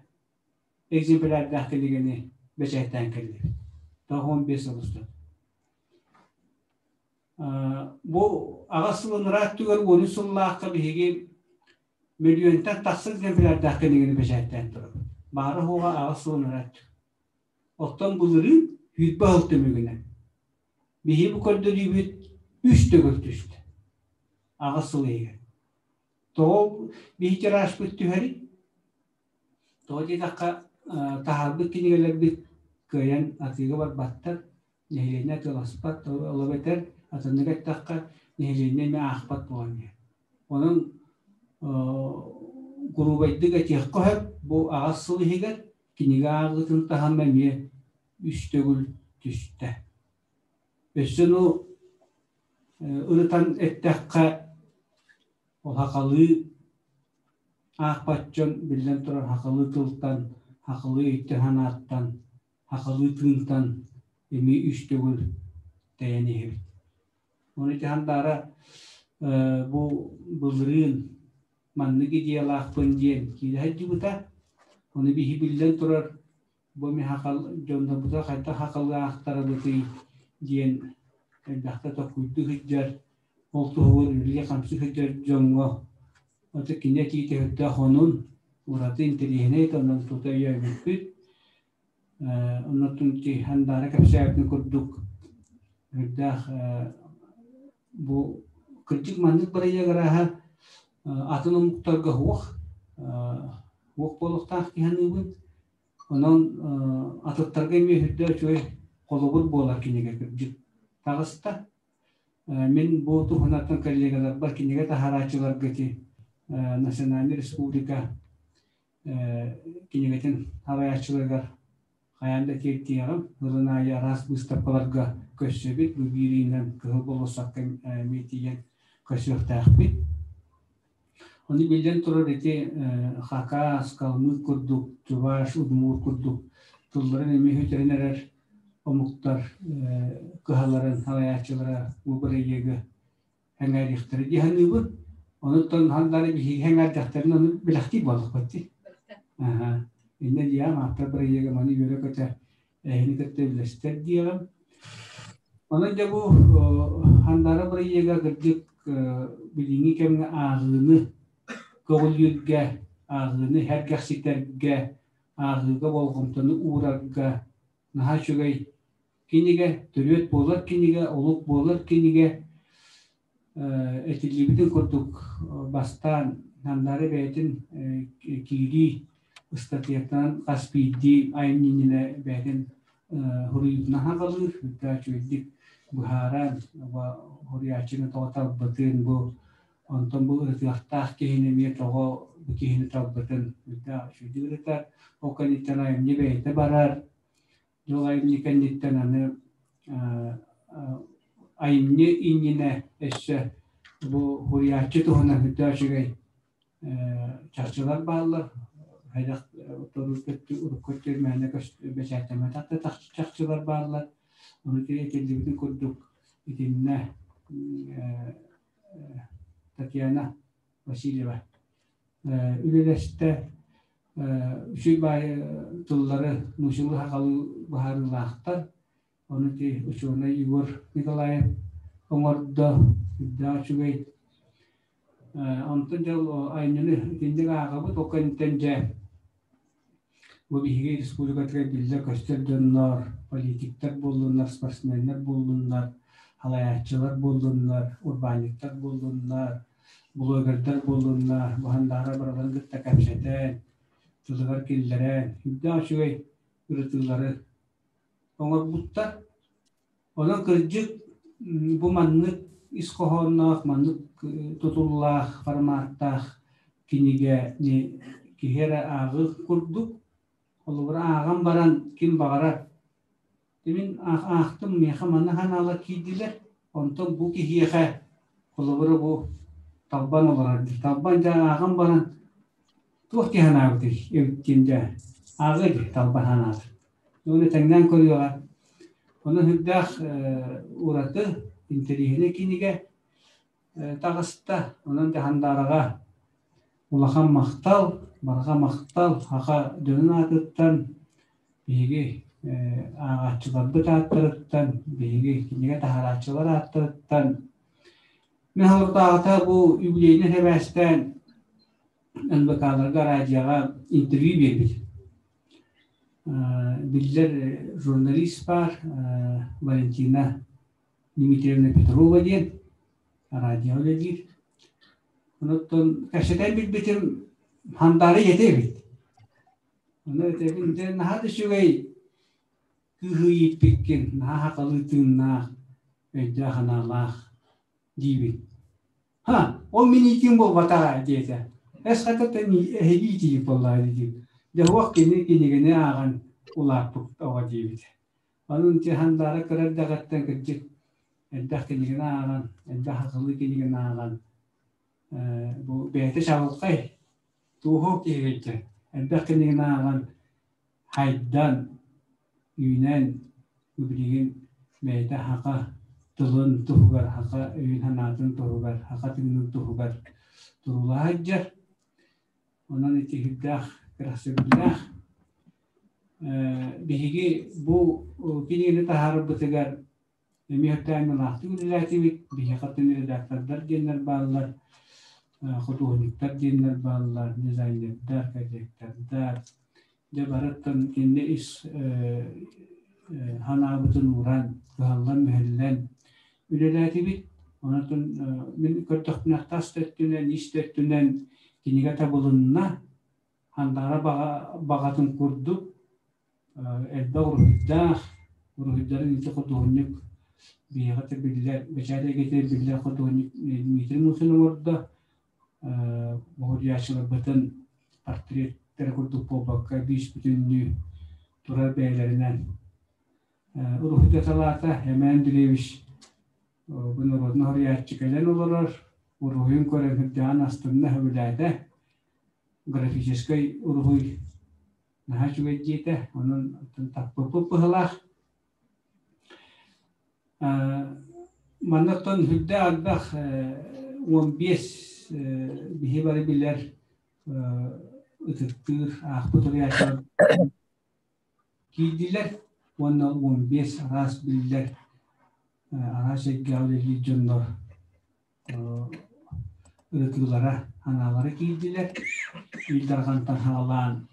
экземплярдаах кинигэни бэчээттээн кэллибит. 95 сыл устата. Бу аҕыс сыл ыраах түгэр уонус сыллаахха биһиги мөлүйүөнтэн тахса экземплярдаах кинигэни бэчээттээн турабыт. Баара-суоҕа аҕыс сыл ыраах. Оттон былырыын сүүрбэ сыл түмүгүнэн биһиги бу көрдөрүүбүт үс төгүл түстэ. Аҕыс сыл иһигэр. Тоҕо биһи тиражпыт түһэрий? Тоҕо диэтэххэ, таһаарбыт кинигэлэрбит кыайан атыыга барбаттар, нэһилиэнньэ атыыласпат, ол эбэтэр атыннык эттэххэ, нэһилиэнньэ эмиэ аахпат буолан иһэр. Онон куруубайдык этиэххэ сөп, бу аҕыс сыл иһигэр кинигэ ааҕыытын таһыма эмиэ үс төгүл түстэ. Өссө ну ырытан эттэххэ, ол сахалыы аахпат дьон биллэн турар сахалыы тылтан, сахалыы өйтөн-санааттан, сахалыы тыынтан эмиэ үс төгүл тэйэн иһэбит. Ону ити Сандаара бу былырыын маннык идеялаахпын диэн киирэ сылдьыбыта. Ону биһи биллэн турар Бу эми хахал дьоннорбутугар хайдах хахалыахтарабытый диэн элбэхтэ толкуйдуу сылдьар, ол туһугар үлэлии-хамсыы сылдьар дьоҥҥо ото кини этиитэ сүрдээх онун, ураты интэриэһинэй онон тута өйөөбүппүт. Оннуттан ити Сандаара кэпсээбитин курдук сүрдээх бу кырдьык маннык бырайыак арааһа атын омуктарга суох, суох буолуохтаах дии саныыбын. Онон атыттарга эмиэ сүрдээх үчүгэй холобур буолар кинигэ кырдьык таҕыста. Мин бу туһунан коллегаларбар кинигэ таһаарааччыларга ити Национальнай республика кинигэтин салайааччыларыгар хайаан да тиэрдиэҕим. Ылын аайы араас быыстапкаларга көрсөбүт, бу биириинэн Кыһыл болуоссакка эмиэ тиийэн көрсүөхтээхпит. Ону биллэн турар ити хакас, калмык курдук, чуваш, удмурт курдук тылларын эмиэ сүтэрэн эрэр омуктар кыһаларын салайааччылара бу бырайыагы эҥээриэхтэрэ дии саныыбын. Онуттан хандары биһиги эҥээрдэхтэринэ ону бэлэхтиир буоллахпыт дии. Аха. Иннэ диэҕим, ааптар бырайыага маны үөрэ-көтө эһини кытта үллэстэр диэҕим. Онон дьэ бу Хандаара бырайыага кырдьык билиҥҥи кэмҥэ ааҕыыны көҕүлүүргэ, ааҕыыны сэргэхситэргэ, ааҕыыга болҕомтону уурарга наһаа үчүгэй кинигэ, төрүөт буолар кинигэ, олук буолар кинигэ этиллибитин курдук бастаан Хандаара бэйэтин киирии ыстатыйатынан хас биирдии айымньы иннинэ бэйэтин суруйуутунан хаҕалыыр, үрдээх үчүгэйдик быһааран суруйааччыны тоҕо талбытын, бу онтон бу ырытыахтаах киһини эмиэ тоҕо бу киһини талбытын үрдээх үчүгэйдик ырытар. Ол кэнниттэн айымньы бэйэтэ барар, Дьыл айымньы кэнниттэн аны айымньы иннинэ өссө бу суруйааччы туһунан үрдээх үчүгэй чахчылар бааллар. Хайдах урукку өттүгэр мээнэ бэчээттэммэтэх да чахчылар бааллар. Ону этиллибитин курдук итиннэ Татьяна Васильева үлэлэстэ. Үчүгэй баайы тыллары нууччалыы сахалыы быһаарыылаахтар. Ону ити учуонай Егор Николаев оҥордо, үрдээх үчүгэй. Онтон дьэ айымньыны итинник ааҕабыт, ол кэнниттэн дьэ бу биһиги республикатыгар биллэр-көстөр дьоннор, политиктар буоллуннар, спортсменнар буоллуннар, салайааччылар буоллуннар, урбаанньыттар буоллуннар, блогердар буоллуннар, бу барыларын кытта кэпсэтэн, тылыгар киллэрэн, үрдээх үчүгэй ырытыылары оҥорбуттар. Онон кырдьык бу маннык ис хоһоонноох, маннык тутуллаах, форматтаах кинигэни киһи эрэ ааҕыах курдук. Холобура ааҕан баран ким баҕарар Мин аахтым, миэхэ манна ханаалар киирдилэр, онтон бу киһиэхэ холобура бу талбан олорор дии. Талбан дьэ ааҕан баран туох киһи санаабытый эбит диэн дьэ ааҕыа дии талбан санаата. Уонна тэҥнээн көрүөҕэ. Онон сүрдээх ураты, интэриэһинэй кинигэ таҕыста. Онон дьэ Хандаараҕа улахан махтал, барҕа махтал саха дьонун аатыттан биһиги ааҕааччыларбыт ааттарыттан, биһиги кинигэ таһаарааччылар ааттарыттан мин соторутааҕыта бу юбилейнай сибээстээн НВК-ларга радиоҕа интервью биэрбит. Биллэр журналист баар Валентина Дмитриевна Петрова диэн радио үлэлиир. Онуттан кэпсэтэн билбитим Хандаары ийэтэ эбит. Ону этэбин, дьэ наһаа да үчүгэй кыыһы ииппиккин, наһаа хахалыы тыыннаах, өйдөөх-санаалаах диибин. Ха, ол мин иитиим буолбатаҕа диэтэ. Эс хата эһиги иитиигит буоллаҕа диибин. Дьэ уох кини кинигэни ааҕан улааппыт оҕо диэбит. Онон ити Хандаара кыра эрдэҕиттэн кырдьык элбэх кинигэни ааҕан, элбэх акылыы кинигэни ааҕан бу бэйэтэ чаҕылхай туоһу киһи элбэх кинигэни ааҕан хайдан, үүнэн билигин бэйэтэ саха тылын туһугар, саха өйүн-санаатын туһугар, саха тыынын туһугар туруулаһа сылдьар. Онон ити сүрдээх кэрэхсэбиллээх. Биһиги бу кинигэни таһаарарбытыгар эмиэ өттөөнньулаахтык үлэлээтибит. Биһиэхэ атын редактордар диэннэр бааллар, худуоһунньуктар диэннэр бааллар, дизайнердар, корректордар. Дьэ барыттан кинини ис санаабытын ууран, кыһаллан-мүһэллэн үлэлээтибит. Онон мин көрдөхпүнэ тас да өттүнэн, ис да өттүнэн кинигэ табылынна. Андаара баҕатын курдук элбэх уруһуйдаах, уруһуйдарын ити худуоһунньук биһиэхэ да биллэр, бэчээт эйгэтигэр биллэр худуоһунньук Дмитрий Мусин оҥордо. Уһуйааччыларбытын портреттэрэ курдук буолбакка биис бүтүннүү турар бэйэлэринэн уруһуйдаталаата. Эмэн Андреевич бу норуодунай суруйааччы кэлэн олорор, уруһуйун көрөн үрдээҕин астынна, сөбүлээтэ. Графическай уруһуй наһаа үчүгэй диэтэ, онон таппыппыт быһылаах. Маннаттан үрдээх элбэх 15 биһи бары билэр ытыктыыр аахпыт суруйааччылар киирдилэр уонна 15 араас биллэр араас эйгэҕэ үлэлиир дьоннор ырытыылара, анаалара киирдилэр. Ил Дархантан саҕалаан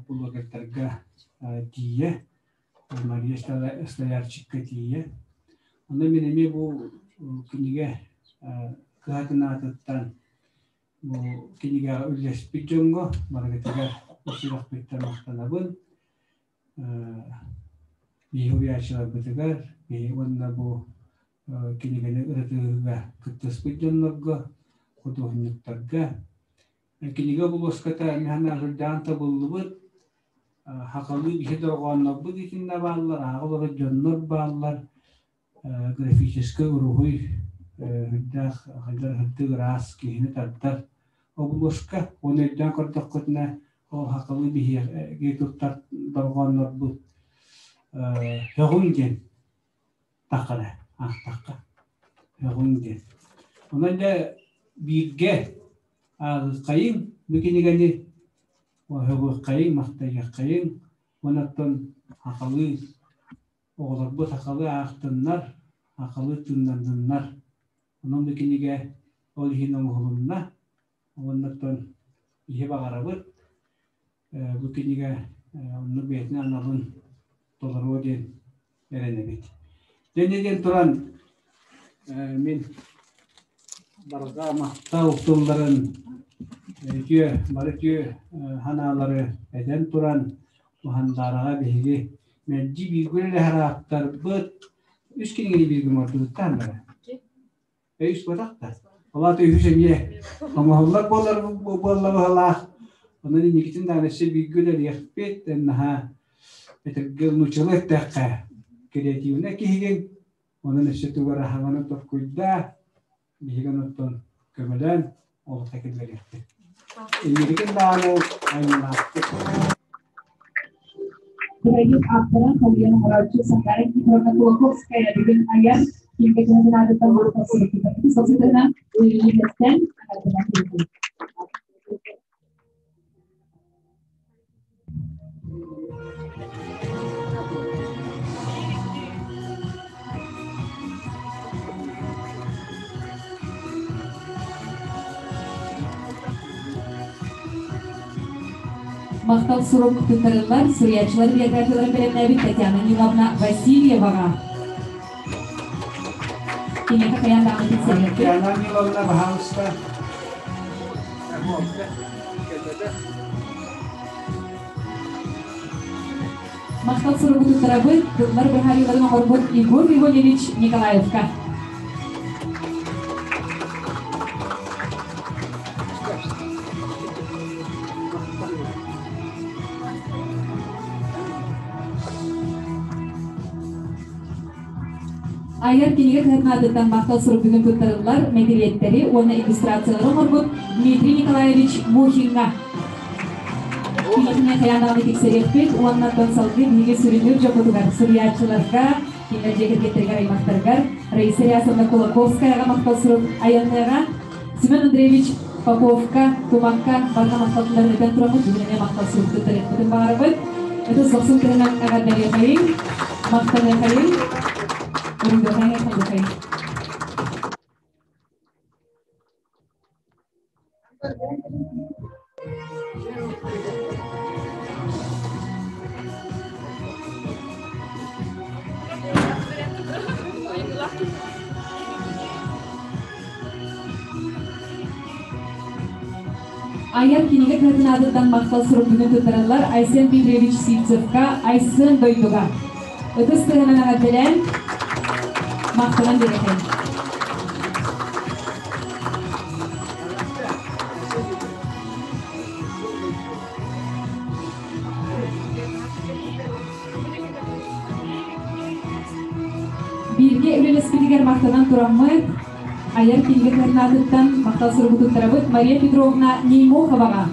блогердарга тиийэ, Мария Стоярчикка тиийэ. Онно мин эмиэ бу кинигэ кыһатын аатыттан бу кинигэҕэ үллэспит дьоҥҥо барыгытыгар сүрэхпиттэн махтанабын. Биһиги уһуйааччыларбытыгар биһиги уонна бу кинигэни ырытыыга кыттыспыт дьоннорго, худуоһунньуктарга кинигэ булуоската миһана сылдьаан табыллыбыт, хахалыы биһи дорҕооннорбут итиннэ бааллар, ааҕа олорор дьоннор бааллар, графическай уруһуй үрдээх хайдар сырдык ыраас киһини тардар обложка уонна өйдөөн көрдөххүтүнэ ол хахалыы биһиэхэ туттар дорҕооннорбут һөҕүҥ диэн таххара аахтахха һөҕүҥ диэн онон дьэ бииргэ ааҕыаххайыҥ бу кинигэни һөҕүөххэйиҥ махтайыаххайыҥ уонна оттон хахалыы оҕолорбут сахалыы аахтыннар, сахалыы тыыннанныннар. Онон бу кинигэ ол иһин оҥоһулунна. Уонна оттон иһи баҕарабыт. Бу кинигэ онно бэйэтин аналын толоруо диэн эрэнэбит. Дьэ диэн туран мин барҕа махтал тылларын үтүө бары үтүө санаалары этэн туран Хандаараҕа биһиги мэлдьи бииргэ үлэлэһэр ааптарбыт үс кинигэни бииргэ оҥордубуттаан бара. Үс буотах да. Ол аата үһүс эмиэ оҥоһуллар буолар буолла быһалаах. Онон инникитин даҕаны өссө бииргэ үлэлиэхпит. Наһаа этэргэ нууччалыы эттэххэ креативнай киһигин. Онон өссө тугу эрэ хаҥаны толкуйдаа. Биһиги онуттан көмөлөөн олоххо киллэриэхпит. Инникитин даҕаны айымньылаахтык. Бырайыак ааптара хомуйан оҥорооччу Сахара Никифоровна Кулаковская бүгүн айар кинигэ кыһатын аатыттан махтал суруктарын сылдьытына үлэлиирдэттэн аҕалбытын Махтал сурук туттарыллар суруйааччылар биографияларын бэлэмнээбит Татьяна Ниловна Васильеваҕа. Киниэхэ хайаан даҕаны тиксэриэхпит. Татьяна Ниловна, пожалуйста. Махтал суругу туттарабыт тыллар быһаарыыларын оҥорбут Егор Григорьевич Николаевка. Айар кинигэ кыһатын аатыттан махтал сурук бүгүн туттарыллар мэтириэттэри уонна иллюстрациялары оҥорбут Дмитрий Николаевич Мухиҥҥа. Кинигэни хайаан даҕаны тиксэриэхпит уонна оттон салгыы биһиги сүрүннүүр дьоммутугар, суруйааччыларга, кинилэр дьиэ кэргэттэригэр, аймахтарыгар Раиса Рясовна Кулаковскаяҕа махтал сурук айанныаҕа. Семен Андреевич. Поповка, Тумакка барҕа махталларын этэн тураммыт, бүгүн эмиэ махтал суруктуттар эппитин баҕарабыт. Ытыс дохсун тыһынан эҕэрдэлиэхэйиҥ, махтаныахайыҥ, уруйдуохайыҥ, айхаллыахайыҥ. Айар кинигэ кыһатын аатыттан махтал сурук бүгүн туттараллар Айсен Дмитриевич Сивцевка, Айсен дойдуга. Ытыс тыаһынан эҕэрдэлээн, махтанан биэрэхин. Бииргэ үлэлэспитигэр махтанан тураммыт, айар кинигэ кыһатыттан махтал суругу туттарабыт Мария Петровна Неймоховаҕа.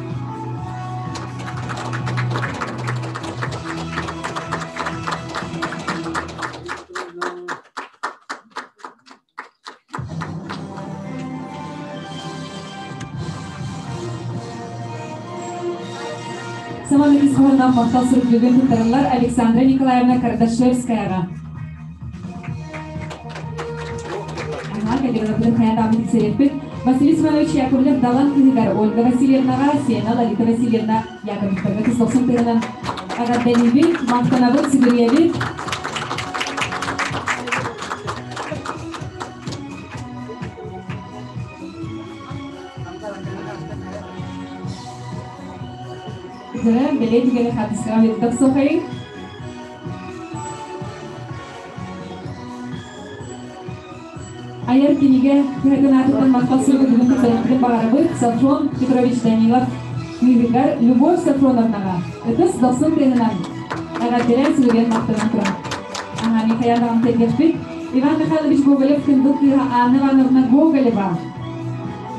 Саман ис хоһоонноох махтал сурук бүгүн туттарыллар Александра Николаевна Кардашевскаяҕа. Ага, кэллигин хайа даҕаны тиксэриэхпит. Василий Семенович Яковлев Далан кыыһыгар Ольга Васильевнаҕа, Сена Лолита Васильевна Яковлевтарга тус тыһынан эҕэрдэлиибит, махтанабыт, сүгүрүйэбит. Дьэ, бэлиэ түгэни хаартыскаҕа биэрдэх сохайын. Айар кинигэ кыһатын аатыттан махтал суругу бүгүн туттарыахпытын баҕарабыт Сафрон Петрович Данилов кыыһыгар Любовь Сафроновнаҕа ытыс дохсун тыаһынан эҕэрдэлээн сүгүрүйэн махтанан туран. Аһаа, Михаил даҕаны тиэргэппит. Иван Михайлович Гоголев Кындыл кыыһа Анна Ивановна Гоголева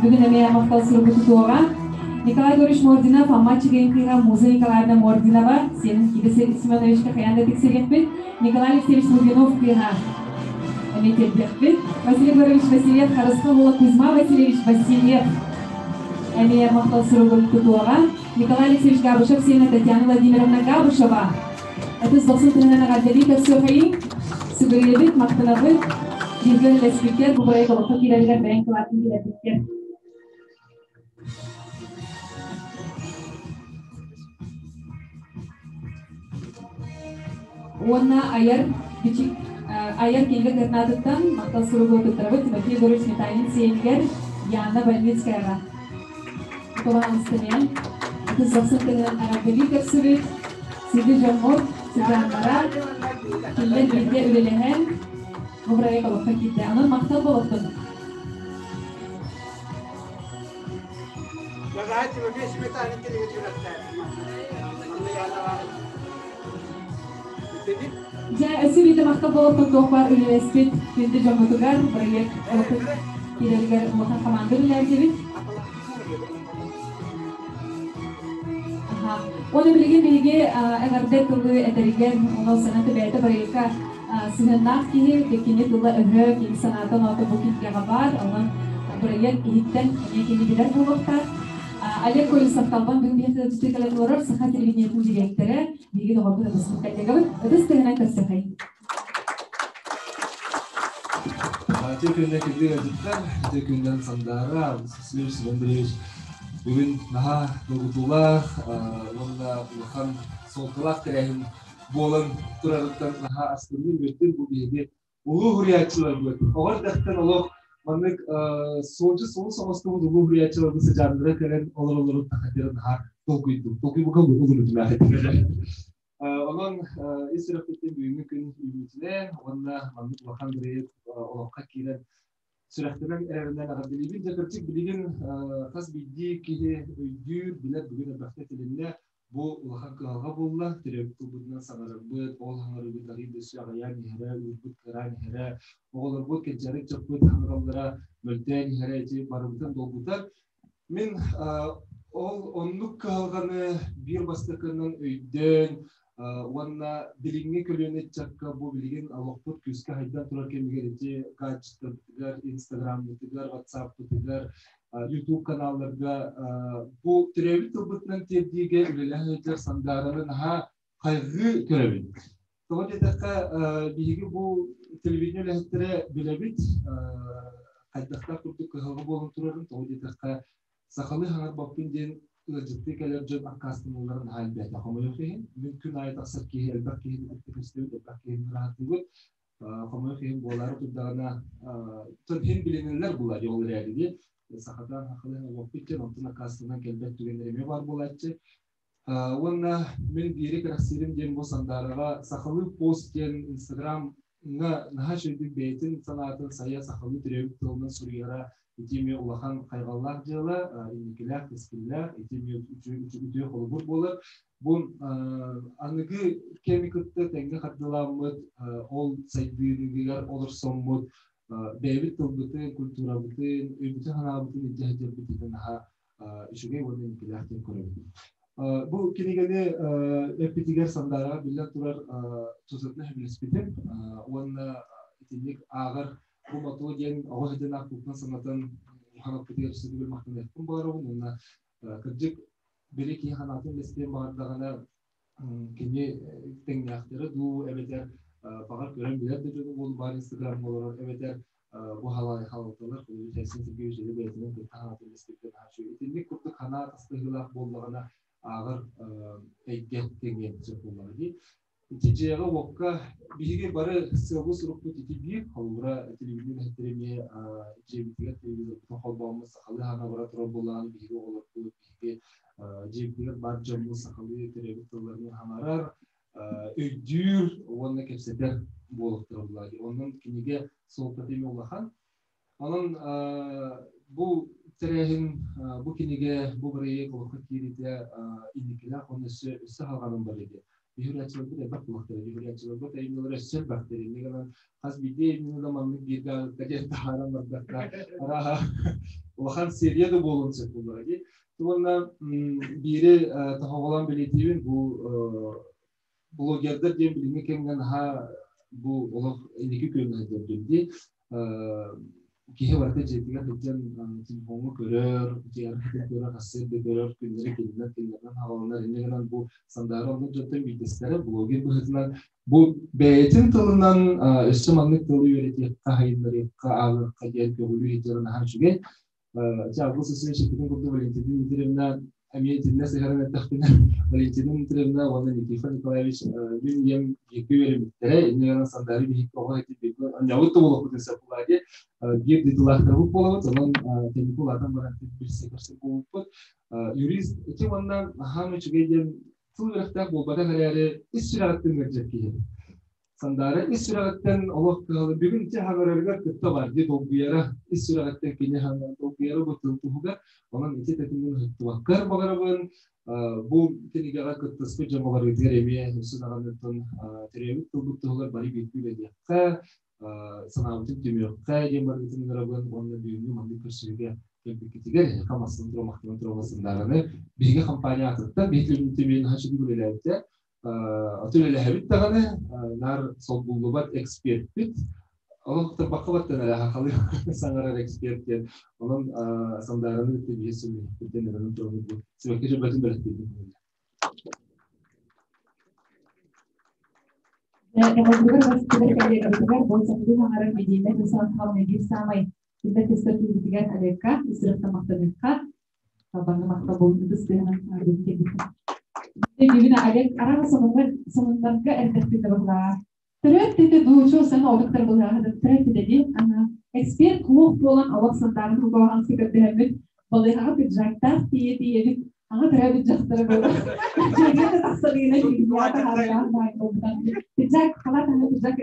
бүгүн эмиэ махтал суругу тутуоҕа. Николай Егорович Мординов, Амма Чигин кыыһа Муза Николаевна Мординова, сиэнин Кида Семеновичка хайаан да тиксэриэхпит. Николай Алексеевич Лугинов кыыһа эмиэ тиэрдиэхпит. Василий Егорович Васильев, Харысхал уола Кузьма Васильевич Васильев эмиэ махтал суругун тутуоҕа. Николай Алексеевич Габышев сиэнэ Татьяна Владимировна Габышева Ытыс дохсун тыһынан эҕэрдэлии көрсүөхэйиҥ, сүгүрүйэбит, махтанабыт, бииргэ үлэлэспиккэр, бу бырайыак олоххо киирэригэр бэйэҥ кылаатын киллэрбиккэр. Уонна айар бичик айар кинигэ кыһатнаатыттан махтал суругу туттарабыт Тимофей Егорович Сметанин сиэнигэр Яна Больницкаяҕа. Николай Ытыс дохсун тыһынан эҕэрдэлии көрсүбүт сүдү дьоммут, сыдьааннара, кинилэр бииргэ үлэлэһэн бу проект олоххо киирдэ. Онон махтал буолуохтун. Бэҕэһээ Тимофей Сметанин кинигэ Дьэ, өссө биирдэ махтал буолуохтун туох баар үлэлэспит күндү дьоммутугар, проект олоххо киирэригэр улахан команда үлэлээбит. Уонна билигин биһиги эҕэрдэ тылы этэригэр, онон саҥа бэйэтэ проекка сыһыаннаах киһи, кини тыла өһө, кини санаата оноото бу кинигэҕэ баар, онон проект иһиттэн эмиэ кини билэр буолуохтаах. Олег Колесов Талбан бүгүн биһиэхэ ыалдьыттыы кэлэн олорор Саха телевидениетын дириэктэрэ, биһиги доҕорбут ытыспыт коллегабыт. Ытыс тыаһынан көрсөхөй. Үтүө күннэ күндү ыалдьыттар, үтүө күннэн Сандаара, Василий Андреевич бүгүн наһаа долгутуулаах уонна улахан суолталаах тэрээһин буолан турарыттан наһаа астынным, үөрдүм. Бу биһиги улуу суруйааччыларбыт. Оҕо эрдэхтэн олох маннык суолдьу сулус оҥостубут улуу суруйааччыларбыт сыдьааннара кэлэн олороллорун тахатыра наһаа толкуйдум. Толкуйбука улуну Онон ис сүрэхпиттэн бүгүҥҥү күн үүммүтүнэн уонна маннык улахан бырайыак олоххо киирэн сүрэхтэнэн эрэринэн эҕэрдэлиибин. Дьэ, кырдьык, билигин хас биирдии киһи өйдүүр, билэр бүгүн элбэхтэ этилиннэ. Бу улахан кыһалҕа буолла. Төрөөбүт тылбытынан саҥарарбыт, ол саҥарыыбыт арыый да өссө аҕыйаан иһэрэ, ыырбыт кыараан иһэрэ, оҕолорбут кэнчээри ыччаппыт саҥараллара мөлтөөн иһэрэ ити барыбытын долгутар. Мин ол оннук кыһалҕаны биир бастакынан өйдөөн уонна билиҥҥи көлүөнэ ыччакка бу билигин олохпут күүскэ хайдан турар кэмигэр ити гаджеттарбытыгар, инстаграммытыгар, ватсаппытыгар, YouTube каналларга бу төрөөбүт тылбытынан тиэрдиигэ үлэлэһэ сылдьар Сандаараны наһаа хайҕыы көрөбүн. Тоҕо диэтэххэ, биһиги бу телевидение үлэһиттэрэ билэбит, хайдахтаах курдук кыһалҕа буолан турарын, тоҕо диэтэххэ, сахалыы хаҥарбаппын диэн ыалдьыттыы кэлэр дьон аккаастаналларын наһаа элбээтэ. Хомойуох иһин, мин күн аайы тахсар киһи элбэх киһини кытта көстөбүт, элбэх киһини ыраатыыбыт. Хомойуох иһин буолаары турдаҕына, иһин билинэллэр булар ол эрээри сахатан сахалыы хаҥарбаппыт диэн онтон аккаастанан кэлбэт түгэннэр эмиэ баар буолааччы. Уонна мин биири кэрэхсиирим диэн бу Сандаараҕа сахалыы пост диэн Инстаграмҥа наһаа үчүгэйдик бэйэтин санаатын сайа сахалыы төрөөбүт тылынан суруйара ити эмиэ улахан хайҕаллаах дьыала, инникилээх, кэскиллээх, ити эмиэ үтүө холобур буолар. Бу аныгы кэми кытта тэҥҥэ хардыыламмыт, ол сайдыыныгар олорсоммут, бэйэбит тылбытын, культурабытын, өйбүтүн-санаабытын илдьэ сылдьарбыт наһаа үчүгэй уонна инникилээх диэн көрөбүн. Бу кинигэни эппитигэр Сандаараҕа биллэн турар тутатына сөбүлэспитим уонна итинник ааҕар бу мотуо диэн оҕо сылдьан аахпыппын санатан хаҥаппытыгар өссө төгүл махтаныахпын баҕарабын уонна кырдьык били киһи санаатын үллэстиэн баҕардаҕына кини тэҥнээхтэрэ дуу эбэтэр баҕар көрөн билэр да дьону буолу баар инстаграмҥа олорор эбэтэр бу халалталар холобур Айсен Сергеевич илэ бэйэтинэн кытта санаатын үллэстибитэ наһаа үчүгэй. Итинник курдук санаа тастыһыылаах буоллаҕына ааҕар эйгэ кэҥиэн сөп буоллаҕа дии. Ити дьиэҕэ-уокка биһиги бары сыалбыт-сорукпут ити биир. Холобура, телевидение үлэһиттэрэ эмиэ дьиэбитигэр телевизорбутун холбооммут сахалыы хаана бара турар буоллаҕына биһиги оҕолорбут, биһиги дьиэбитигэр баар дьоммут сахалыы төрөөбүт тылларын хаҥарар, өйдүүр уонна кэпсэтэр буолуохтара буоллаҕа дии. Онон кинигэ суолтата эмиэ улахан. Онон бу тэрээһин, бу кинигэ, бу бырайыак олоххо киириитэ инникилээх уонна өссө өссө халҕанан барыа диэн. Биһирээтчилэрбит элбэх буолуохтара, биһирээтчилэрбит айымньылара өссө элбэхтэр. Инньэ гынан хас биирдии айымньыны да маннык бииргэ аҕыкка диэн таһааран бардахха, арааһа улахан серия да буолуон сөп буоллаҕа дии. Уонна биири тоһоҕолоон бэлиэтиибин, бу блогердар диэн билиҥҥи кэмҥэ наһаа бу олох инники күөҥҥэ сылдьар дии. Киһи барыта дьиэтигэр сылдьан телефоҥҥа көрөр, дьиэҕэр көрөр, сарсыарда көрөр, күннэри кинилэр кинилэринэн хааланар. Инньэ гынан бу Сандаара оннук дьонтон биирдэстэрэ блогер быһыытынан бу бэйэтин тылынан өссө маннык тылы үөрэтиэххэ, сайыннарыахха, ааҕыахха диэн көҕүлүү сылдьара наһаа үчүгэй. Дьэ, Август Васильевич эппитин курдук Валентина Дмитриевна эмиэ итиннэ сыһыаран эттэхпинэ, Валентина Дмитриевна уонна Никифор Николаевич мин ийэм бииргэ үөрэммиттэрэ, инньэ гынан Сандаары биһикки оҕо этим бииргэ онньообут да буолуохпутун сөп буолаа дии. Биир дойдулаахтарбыт буолабыт, онон кэнники улаатан баран билсэ көрсөр буолбуппут. Юрист ити уонна хаам үчүгэй диэн тыл үөрэхтээх буолбатах эрээри ис сүрэҕиттэн ыалдьар киһи. Сандаара ис сүрэҕиттэн олох кыһалын бүгүн ити хаҥарарыгар кытта бар дии долгуйара ис сүрэҕиттэн кини долгуйара бу тыл туһугар онон ити тэтимин ыһыктыбаккар баҕарабын бу кинигэҕэ кыттыспыт дьон баҕарыытыгар эмиэ өссө даҕаныттан төрөөбүт тылбыт туһугар бары бииргэ үлэлиэххэ санаабытын түмүөххэ диэн баргытын ыҥырабын уонна бүгүҥҥү маннык көрсүһүүгэ кэлбиккитигэр эһиэхэ массыына туруомахтанан туруомасыннааҕыны биһиги компания аатыттан биһиги түмүн наһаа үчүгэй үлэлээбитэ Аты үлэлэһэбит даҕаны, наар солбуллубат экспертпит. Олох тарбахха баттан эрэ хахалыы саҥарар эксперт диэн. Онон Сандаараны кытта биир сүбэһиппитин эрэнэн тураммыт бу сибэкки дьөрбөтүн бэлэхтиибин. Оҕолоругар бастыгар коллегабытыгар бу сахалыы саҥарар медийнэй тусаан биир саамай биллэр көстөр киһибитигэр Олегка исырыхта махтаныахха Табаны махтабылын ытыс тыаһынан саҥардыбыт кэлбитэ. Бүгүн Олег араас сонуннарга элбэхтик табыллаа. Төрөөт тете дуучу сана олуктар былааһыдын төрөөт тете ана эксперт куох буолан олох сандарын тугуахан сыкырдыһэммит балыыһаҕа пиджактаах тиийэ тиийэбит аҕа төрөөбүт дьахтара буолар. Дьиэгэ тахсалыына пиджак халаат аны пиджак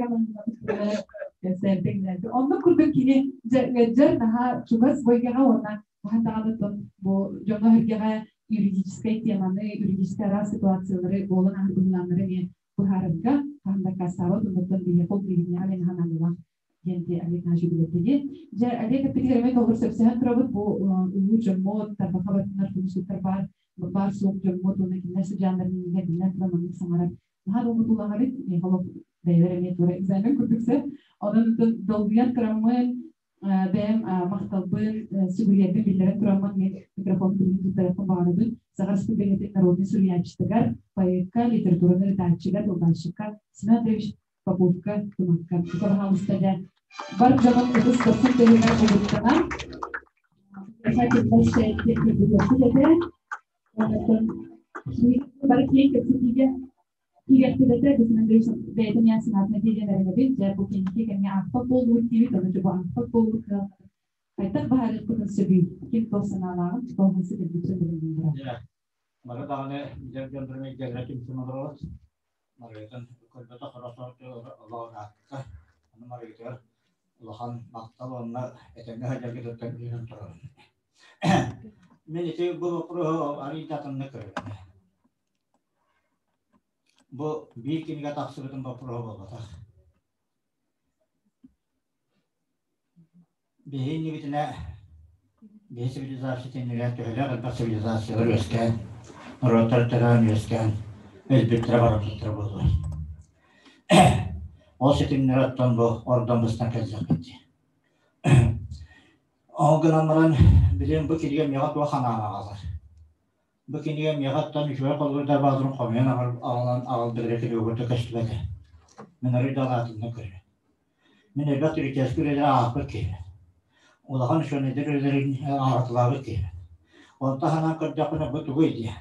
Оннук курдук кини дьэр наһаа чугас бойгаҕа уонна Хаһан даҕаны бу дьоҥҥо-сэргэҕэ юридическай теманы, юридическай араас ситуациялары буолан ааһар быһылааннары эмиэ быһаарарга хаһан дакаастаабат оннуттан биһиэхэ ол билиҥҥэҕэ эмиэ наһаа наадалаах диэн Олег Нажи билэрдэги. Дьэ, Олег эппитигэр эмиэ толору сөпсөһөн турабыт. Бу улуу дьоммут, тарбаха баттынар тумсуттар баар баар суох дьоммут уонна кинилэр сыдьааннарын иннигэр биллэн туран маннык саҥарар наһаа долгутуулаах эбит. Миэхэ олох бэйэбэр эмиэ тура экзамен курдук сөп. Онон долгуйан тураммын. Бэйэм махталбын, сүгүрүйэрбин биллэрэн тураммын мен микрофон билигин туттарыахпын баҕарабын. Саха Республикатын народнай суруйааччытыгар, поэкка, литератураны ырытааччыга, тылбаасчыкка Семен Андреевич Поповка, Тумакка. Пожалуйста, дьэ. Бар дьонум ытыс дохсун тыһынан угуттанан, бары киэҥ кэпсэтиигэ киириэхпит этэ, бу бэйэтин ян санаатына диэн эрэнэбин, дьэ бу кэнники кэмҥэ аахпат буоллубут диибит, ону дьэ бу аахпат буолбут хайдах баһаарыахпытын сөбүй? Ким туох санаалааҕын, чугаһынсы билбитин билиннэрэ. Бары даҕаны билэр дьоннорун өйдөрүнэ түмсэн олоробут. Марыытын көрбөтөх олоҕунаакка, аны Марыытыгар улахан махтал уонна этэҥҥэ сылдьаргытыттан үөрэн турабын. Мин ити бу боппуруоһу арыый да атыннык көрөбүн. Бу биир кинигэ тахсыбытын боппуруоһа буолбатах. Биһи иннибитинэ биһи цивилизация иннигэр төһөлөөх элбэх цивилизациялар үөскээн, норуоттар төрөөн үөскээн өлбүттэрэ бараммыттара буолуой. Ол ситимнэр оттон бу ордон быстан кэллэхпит дии. Ол гынан баран билигин бу кинигэ миэхэ туох санааны аҕалар? Бу кинигэ миэхэ оттон үчүгэй холобурдар баалларын хомуйан аҕалан аҕалдыгыра кинигэ көстүбэтэ. Мин арыый да алаатынна көрүө. Мин элбэх түрүтээски үлэлэри аахпыт киһи. Улахан учуонайдар үлэлэрин ааҕаталаабыт киһи. Онто санаан көрдөхпүнэ бу тугуй диye.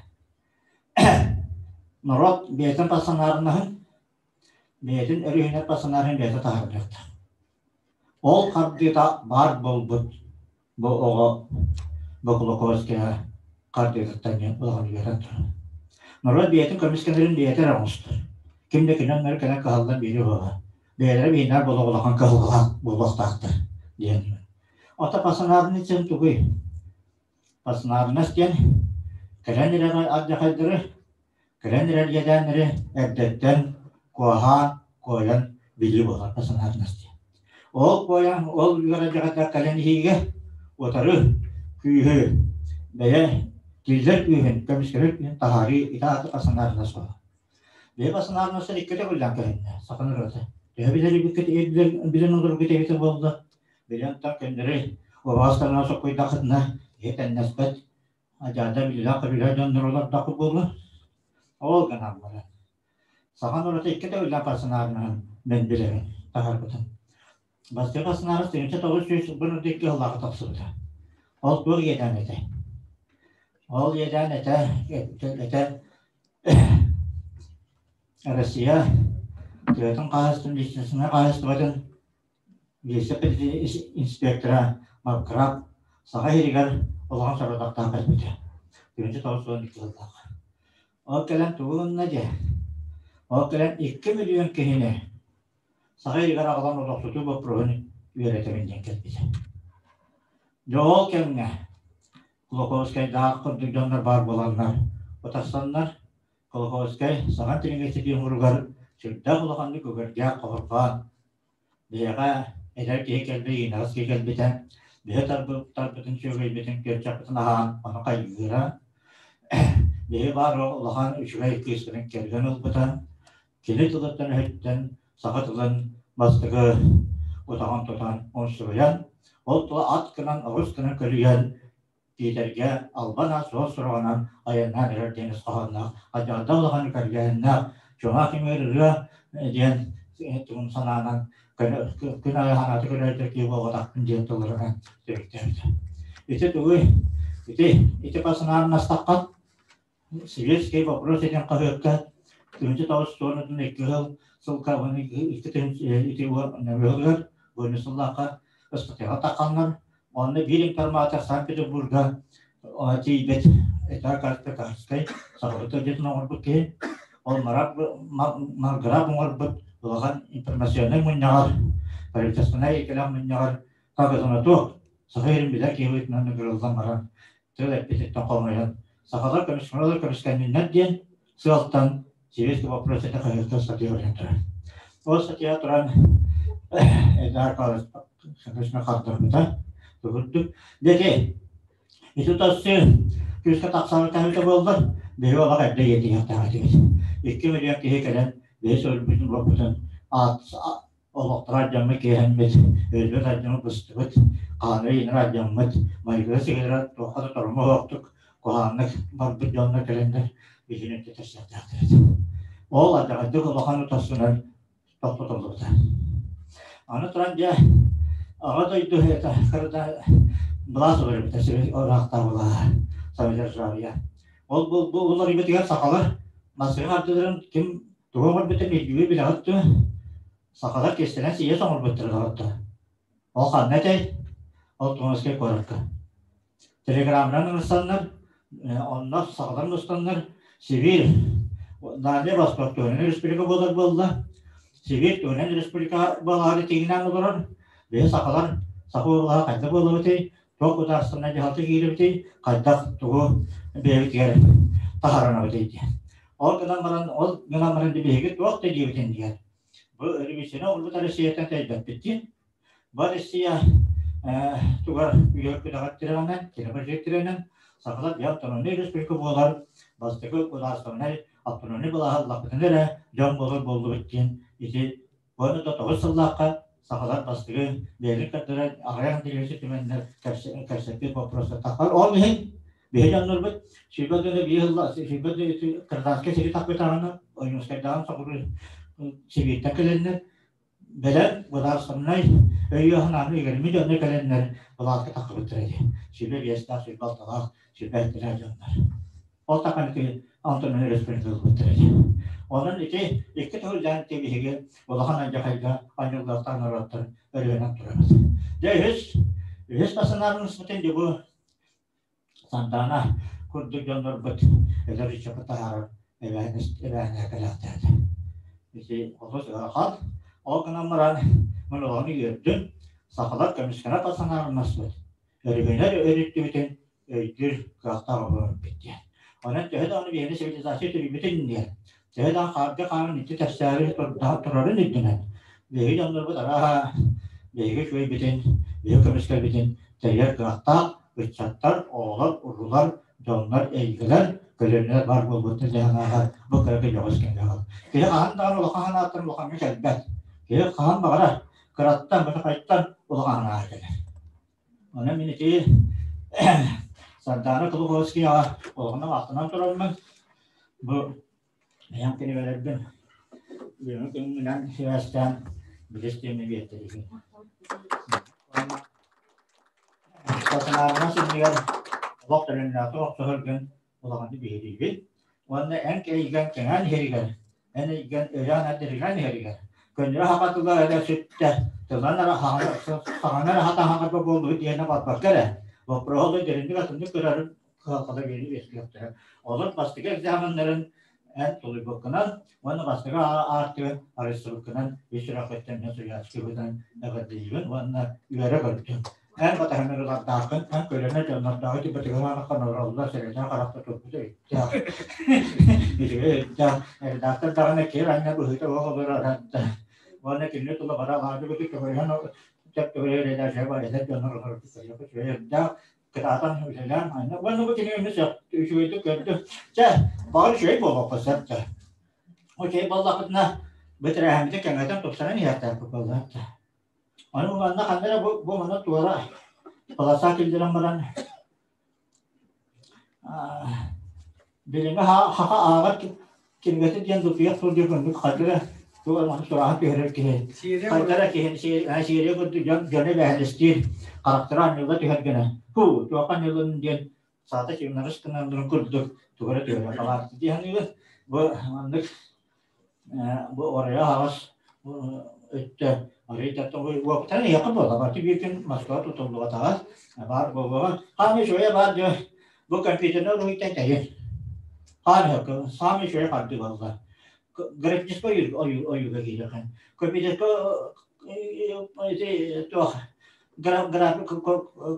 Норуот бэйэтин пассионарнаһын, бэйэтин өрүһүнэр пассионарын бэйэтэ таһаарыахтаах. Ол хардыыта баар буолбут бу оҕо Бокулуковская хардыытыттан диэн улахан үөрэн турар. Норуот бэйэтин көмүскэнэрин бэйэтэ эрэ оҥостор. Ким да кини оннугар кэлэн кыһаллан биэриэ буолла. Бэйэлэрэ биһиннэр буола улахан кыһалҕалаах буолуохтаахтар диэн. Ото пасынаарный диэн тугуй? Пасынаарынас диэн кэлэн эрэр алдьархайдары, кэлэн эрэр иэдээннэри эрдэттэн куоһаан, куойан билии буолар пасынаарынас диэн. Ол куойан, ол үөр алдьархайдар кэлэн иһиигэ утары күүһү, бэйэ тиллэр күүһүн, көмүскэнэр күүһүн таһаарыы ити аата пасынаарынас буолар. Бэйэ пасынаарынастар икки төгүллээн көһүннэ, саха норуота. Төһө билэр билэн олорбут эбитэ буолла, Билэн так көннөрү убаҕастарынан соккуйдаххытына киһи тэннэспэт адьаада билилээх-көрүүлээх дьоннор олордоххут буолуо. Ол гынан баран саха норуота икки төгүллээх персонажынан мен билэбин таһаарбытым. Бастакы персонаж 1902 сыллаахха тахсыбыта. Ол туох иэдээн этэ? Ол иэдээн этэ, этэ Россия тыатын хаһаайыстыбатын личностнай хаһаайыстыбатын Вице-инспектора Маркрат Саха сиригэр улахан сорудахтаах кэлбитэ. 1992 сыллаах. Ол кэлэн тугу гынна дьэ? Ол кэлэн 2 миллион киһини Саха сиригэр аҕалан олохсутуу боппуруоһун үөрэтэбин диэн кэлбитэ. Дьэ ол кэмҥэ Кулаковскайдаах курдук дьоннор баар буоланнар, утарсаннар Кулаковскай саҥа тириҥэччитин уругар сүрдээх улаханнык үгэргээх хоһурҕаан Биһиэхэ эдэр киһи кэлбит, иинэҕэс киһи кэлбитэ, биһи тарбытын, сүөгэйбитин, күөрчэхпитин аһаан, ону хайгыыра. Биһи баар улахан үчүгэй кыыспытын кэргэн ылбыта. Кини тылыттан өһүттэн саха тылын бастакы утаҕын тутан умсугуйан, ол тыла ат гынан, оҕус гынан көлүйэн, Тиэтэргэ албан аат суол сураҕынан айаннаан эрэр диэн ис хоһоонноох, адьаҕда улахан үкэргээһиннээх Чуҥаах иҥэр ырыа диэн тугун санаанан күн аайы санаата көрөөччү киһи буолбатахпын диэн тылларынан түмүктээбитэ. Ити тугуй? Ити ити пасынааннастахха Сибирский вопрос диэн хаһыакка 1992 сыл сылга ити ыһылыгар сыллаахха ыстатыйаҕа тахханнар онно биир информатор Санкт-Петербурга тиийбит Пекарскай сахалыы тылдьытын оҥорбут киһи ол Марграб оҥорбут улахан информационнай мунньаҕар правительственнай эйгэлээх мунньаҕар Хагытына туох саха сирин билэр киһи быһыытынан ыҥырыллан баран тыл эппититтэн хомойон сахалар көмүскэнэлэр көмүскэнниннэр диэн сыалтан Сибирский вопрос это хаһыатта статья баран турар. Ол статья туран Эдуард Павлович хардарбыта. Тугурдук. Дети, ити тоссы күүскэ тахсаабыт таһыыта буоллар, биһи олох эрдэ иэтиһиэхтээх этибит. 2 миллион киһи кэлэн биһи суруйбутун буолбутун аат Олохторо алдьаммыт киэһэммит, өлбөт алдьаммыт быстыбыт, хааннара иинэр алдьаммыт, майгыга-сигилэрэ туохха да торуму оһохтук, куһаҕаннык барбыт дьоннор кэлэннэр биһигини өттө этэ. Ол алдьархайдык улахан утарсынан тохтотуллубута. Аны туран дьэ Аҕа дойду это когда былаас уларыйбыта ыраахтааҕы былааһа самодержавие. Ол бу уларыйбытыгар сахалар Москва ардыларын ким тугу оҥорбутун өйдүүрү билэҕит дуо? Сахалар кистэнэн сийиэс оҥорбуттара доҕоттор. Ол ханна этэй? Ол Томскай куоракка. Телеграмманан ыҥырсаннар, онно сахалар мустаннар Сибиир Дальний Восток туһунан республика буолар буолла. Сибиир туһунан республика буолаары тиҥнээн олорор. Биһи сахалар саха уоллаһа хайдах буолабытый, туох государственнай дьаһалта киирэбитий, хайдах тугу бэйэбитигэр таһаарынабытый диэн. Ол гынан баран, ол гынан баран биһиги туох да диэбитин диэн. Бу ревизияны оҥорбут Россияттан тэйбэппит диэн. Бу Россия тугар үйэ күдэҕэр тирэҕинэн, тирэҕэр тирэҕинэн сахалар дьэ автономнай республика буолар бастакы государственнай автономнай былааһы ыллахпытына эрэ дьон буолар буоллубут диэн ити уонна да тоҕус сыллаахха сахалар бастакы бэйэлэрин көрдөрөн аҕыйах интэриэси түмэннэр кэпсэппит боппуруостар таххар. Ол иһин биһи дьоннорбут сүүрбэ дьоно биир сылла сүүрбэ гражданскай сэрии тахпытаҕына Ойуунускайдааҕын соҕуруу Сибииртэн кэлэннэр бэлэм государственнай өйүө-санааны иҥэриммит дьоннор кэлэннэр былааска таххыбыттара дии. Сүүрбэ биэстээх, сүүрбэ алталаах, сүүрбэ сэттэлээх дьоннор. Ол саҕана ити Антон өрөспүүбүлүкэ ылбыттара дии. Онон ити икки төгүллээн ити биһиги улахан алдьархайга анньыллыахтаах норуоттар өрүһүнэн турабыт. Дьэ үһүс, үһүс бассанаарыммытын дьэ бу Сардаана курдук дьоннорбут эдэр ыччаты таһаарар эбээһинэһэ кэлээхтээтэ. Ити олус ыарахан. Ол гынан баран мин олоҕун үөрдүм. Сахалар көмүскэнэ пацанаарымнаспыт. Өрүһүнэр өрүттүбүтүн өйдүүр кыахтаах оҕолорбут диэн. Онон төһө даҕаны биһиги цивилизация төрүүбүтүн диэн, төһө даҕаны хаарга хаарын икки тэпсээри турарын үрдүнэн, биһиги дьоннорбут арааһа биһиги үчүгэйбитин, биһиги көмүскэлбитин тэрийэр кыахтаах ыччаттар, оҕолор, уруулар, дьоннор, эйгэлэр, көлүөнэлэр баар буолбуттар диэн санааҕа бу кыракый дьоҕус кэмҥэ Киһи хаһан даҕаны улахан санааттан улахаҥҥа кэлбэт. Киһи хаһан баҕарар кыраттан, бытахайтан улахан санааҕа кэлэр. Онон мин ити Сардаана Кулуковскайаҕа олоҕунан ахтынан тураммын, бу бэйэм кинигэлэрбин бүгүҥҥү күҥҥүнэн сибээстээн билис диэни биэртэлиибин. Стационарнай иннигэр олох төлөннөөхтүк охсуһар гын улаханнык биһириибин уонна эн эйгэн кэҥээн иһэригэр, эн эйгэн өлөөн эрдэригэн иһэригэр, көннөрү саха тыла эрэ сүттэ, тылынан эрэ саҥаны эрэ хатаһаҥарга буоллубут диэнэ барбакка эрэ, боппуруоһу да дириҥник атыннык көрөрүн кыһалҕата биэри үөскүөхтэрэ. Олор бастакы экзаменнарын эн тулуйбуккунан уонна бастакы аартыгын арыйсыбыккынан ис сүрэххиттэн мен суруйааччыбытынан эҕэрдэлиибин уонна үөрэ көрдүм. Эн батаһыннарылардааххын, эн көлөнө дьоннордооҕу тибэтигэр олороллор, сэрэтэн харахта турбут өйдөөх. Үчүгэй өйдөөх. Редактор даҕаны кир анньа быһыыта уох олорор уонна кинини тула бара алаадьы көмөрүһэн төп-төгүрү редакция бар эдэр дьоннор олорор үчүгэй өйдөөх кытаатан үлэлээн анна уонна бу кинини үчүгэйдик көрдүм. Чэ, баҕар үчүгэй буолуохха сөп да. Үчүгэй буоллахпытына, бэтэрээһиммитин кэҥэтэн тупсаран иһиэхтээхпит буоллаҕа. Аны манна ханна эрэ бу, бу манна туора полоса киллэрэн баран билиҥҥи хаха ааҕар кинигэтин диэн дутуйах сылдьар курдук хайда эрэ туох эрэ сурааһын түһэрэр киһи хайда эрэ киһи сиэриэ курдук дьон дьону эбээһинэстиир харахтара анньылла түһэр гына һуу туохха анньыллын диэн саата чыҥнарыс гынан курдук тугу эрэ түһэрэ халаатты дии саныыбын бу маннык бу оройо аһаҕас өттө арыйдаттан уопутан иһиэххэ буолла барыта биир күн Москва тутуллубатаҕа баар буолуоҕа хаамыы үчүгэйэ баар дьэ бу компьютернай уруһуйтан тэйин хаамыы саамай үчүгэй хардыы буолла графическай ойууга киириэххин компьютерка ити туох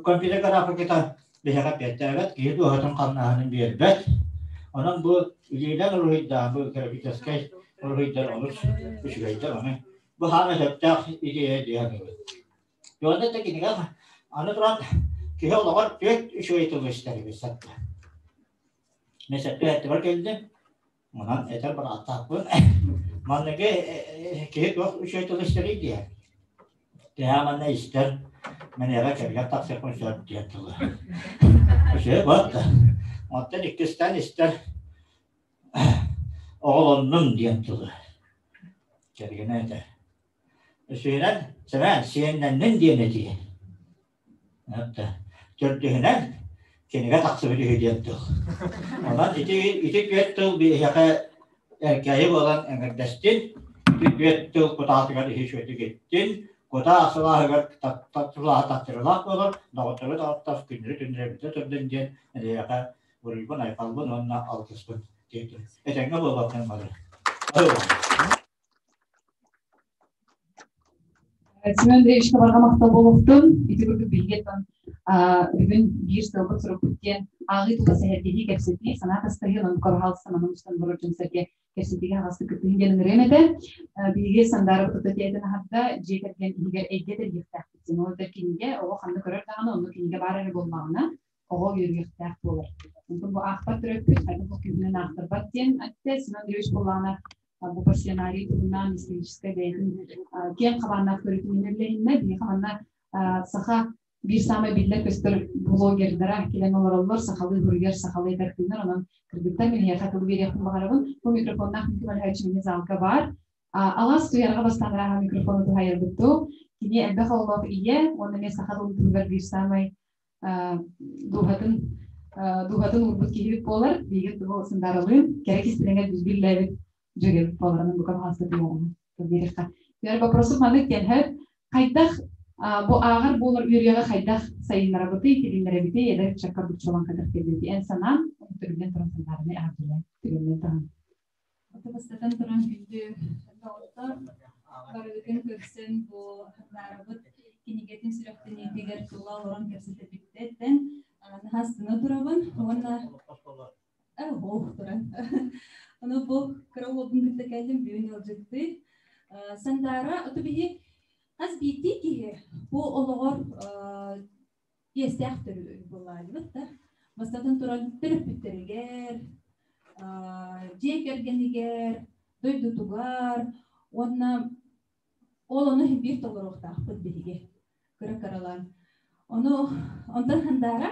компьютер графиката биһиэхэ эппиэттээбэт, киһи дууһатын хамнааһынын биэрбэт. Онон бу илиинэн уруһуйдаан, бу графическай уруһуйдар олус үчүгэйдэр. Ону бу хаана сөптөөх идея дии саныыбын. Уонна да кинигэ аны туран киһи олоҕор түөрт үчүгэй тылы истэр эбит сатта. Мен сэттэ эттибэр кэлдим. Онон этэр бырааттаахпын. Манныгы киһи туох үчүгэй тыл истэрий диэ. Тэһэ манна истэр, мэнэҕэ кэргэн тахсыахпын сөп диэн тылы. Үчүгэй буолта. Оттон иккистээн истэр оҕолоннум диэн тылы. Кэргэнэ этэ. Үсүһүнэн, сэмээн, сиэннэннин диэн этии. Төрдүһүнэн, кинигэ тахсыбыт үһү диэн тыл. Онон ити ити түөрт тыл биһиэхэ эркээйи буолан эҥэрдэстин, ити түөрт тыл кутаатыгар иһи үчүгэйдик иттин, кутаа сылааһыгар сылааһа таттарылаах буолар, доҕоттору доҕоттор күннэри түннэрэбитэ төрдүн диэн эһиэхэ буруйбун, айхалбын уонна алгыспын тиэрдим. Этэҥҥэ буолуохтун бары. Семен Андреевичка барҕа махтал буолуохтун. Ити курдук биһиги бүгүн биир сыалбыт сурукпут диэн ааҕыы тула сэһэргэһии кэпсэтии, санаа тастаһыы, онон пожалуйста, манан устан олорор дьон-сэргэ кэпсэтиигэ аһаҕастык кыттыһын диэн ыҥырыам этэ. Биһиги Сандаарабыт тута тиэтэн аһарда, дьиэ кэргэн иһигэр эйгэ тэрийиэхтээхпит диэн. Ол эбэтэр кинигэ, оҕо ханна көрөр даҕаны, онно кинигэ баар эрэ буоллаҕына, оҕо үөрүйэхтээх буолар. Онтон бу аахпат төрөппүт хайдах бу күүһүнэн аахтарбат диэн эттэ. Семен Андреевич буоллаҕына бу пассионарий туһунан историческай бэйэтин киэҥ хабааннаах көрүүтүн үллэһиннэ. Биһиэхэ манна саха биир саамай биллэр-көстөр блогердара кэлэн олороллор, сахалыы суруйар, сахалыы этэр тыынар. Онон кыргыттар мин эһиэхэ тыл биэриэхпин баҕарабын. Бу микрофоннаах Микки Михайлович залга баар. Алаас туйарга бастаан арааһа микрофону туһайарбыт дуу. Кини элбэх оҕолоох ийэ уонна эмиэ саха тылын туһугар биир саамай дууһатын дууһатын уурбут киһибит буолар. Биһиги тугу сындааралыын кэрэ кистэлэҥэр биллээбит дьүөгэбит буоларын бука баҕаста туйаҕына биэриэххэ. Түөр вопросум маннык диэн һэр хайдах бу ааҕар буолар үөрүйэҕи хайдах сайыннарабытый, тилиннэрэбитий, эдэр ыччакка буччалан хайдах кэлбитий эн санаан, түргэн туран сандаарыны аҕардылаан, түгэннэн таһан. Бастатан туран күндү доҕоттор, барыгытын көрсөн бу Хатынаарабыт кинигэтин сүрэхтэниитигэр тула олорон кэпсэтэбиттэн наһаа астына турабын уонна ох туран ону бу кыра уолбун кытта кэллим бүгүн ыалдьыттыы Сандаара оту биһи хас биирдии киһи бу олоҕор иэстээх буоллаалыбыт да бастатан туран төрөппүттэригэр дьиэ кэргэнигэр дойдутугар уонна ол ону биир толоруохтаахпыт биһиги кыра кыралаан ону онтон хандаара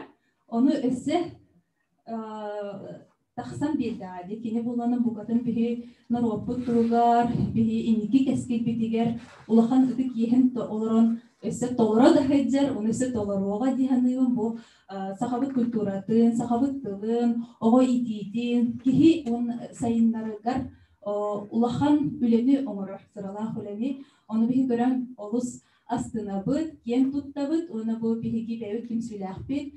ону өссө тахсан биэрдэҕэ дии. Кини буллана букатын биһи норуоппут туругар, биһи инники кэскилбитигэр улахан ытык иэһин олорон өссө толоро да сылдьар, ону өссө толоруоҕа дии саныыбын. Бу сахабыт культуратын, сахабыт тылын, оҕо иитиитин, киһи уонна сайыннарыгар улахан үлэни оҥорор, сыралаах үлэни. Ону биһи көрөн олус астынабыт, киэн туттабыт уонна бу биһиги бэйэбит түмсүүлээхпит,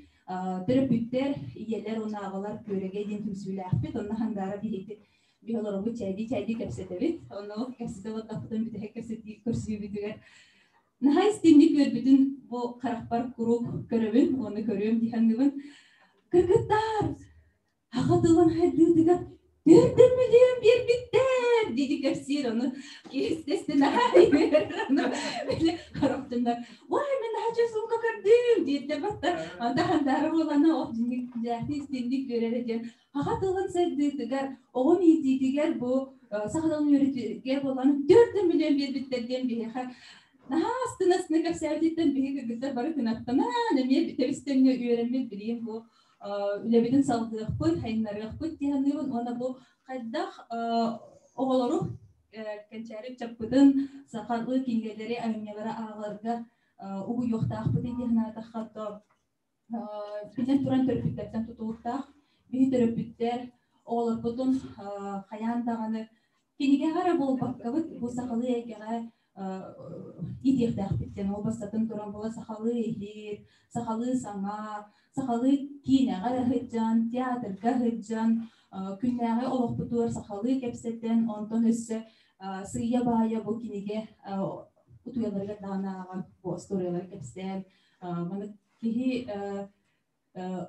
төрөппүттэр, ийэлэр уонна аҕалар күөрэгэй диэн түмсүүлээхпит. Онно хандаара биһиги биһи олоробут чээйдии-чээйдии кэпсэтэбит. Онно кэпсэтэ олордохпутун бүтэһик кэпсэтии көрсүүбүтүгэр наһаа истиҥник үөрбүтүн бу харахпар куруук көрөбүн уонна көрүөм дии саныыбын. Кыргыттар, Аҕа тылын хайдыытыгар төрдөн мөлүйүөн биэрбиттэр диди кэпсиир ону естественно наһаа били хоромтуннар ой мен наһаа сумка көрдүм диэттэр батта онта хандаара буолана ол дьинник дьээхти истинник үөрэрэ диэн аҕа тылын сайдыытыгар оҕо иитиитигэр бу саха тылын үөрэтиитигэр буолан 4 мөлүйүөн биэрбиттэр диэн биһиэхэ наһаа астына астына кэпсээбититтэн биһиги кыргыттар бары кынаттанан эмиэ тэбис-тэҥҥэ үөрэммит билигин бу үлэбитин салгыахпыт, сайыннарыахпыт дии саныыбын уонна бу хайдах оҕолору кэнчээри ыччаппытын сахалыы кинигэлэри, айымньылары ааҕарга угуйуохтаахпытый дии санаатахха, то биллэн туран төрөппүттэртэн тутулуктаах. Биһи төрөппүттэр оҕолорбутун хайаан даҕаны кинигэҕэ эрэ буолбаккабыт, бу сахалыы эйгэҕэ иитиэхтээхпит диэн ол бастатан туран була сахалыы иһит, сахалыы саҥа, сахалыы киинэҕэ сылдьан, театрга сылдьан, күннээҕи олохпутугар сахалыы кэпсэтэн, онтон өссө сыыйа-баайа бу кинигэ утуйаларыгар даҕаны ааҕан бу остуоруйалары кэпсээн, маны киһи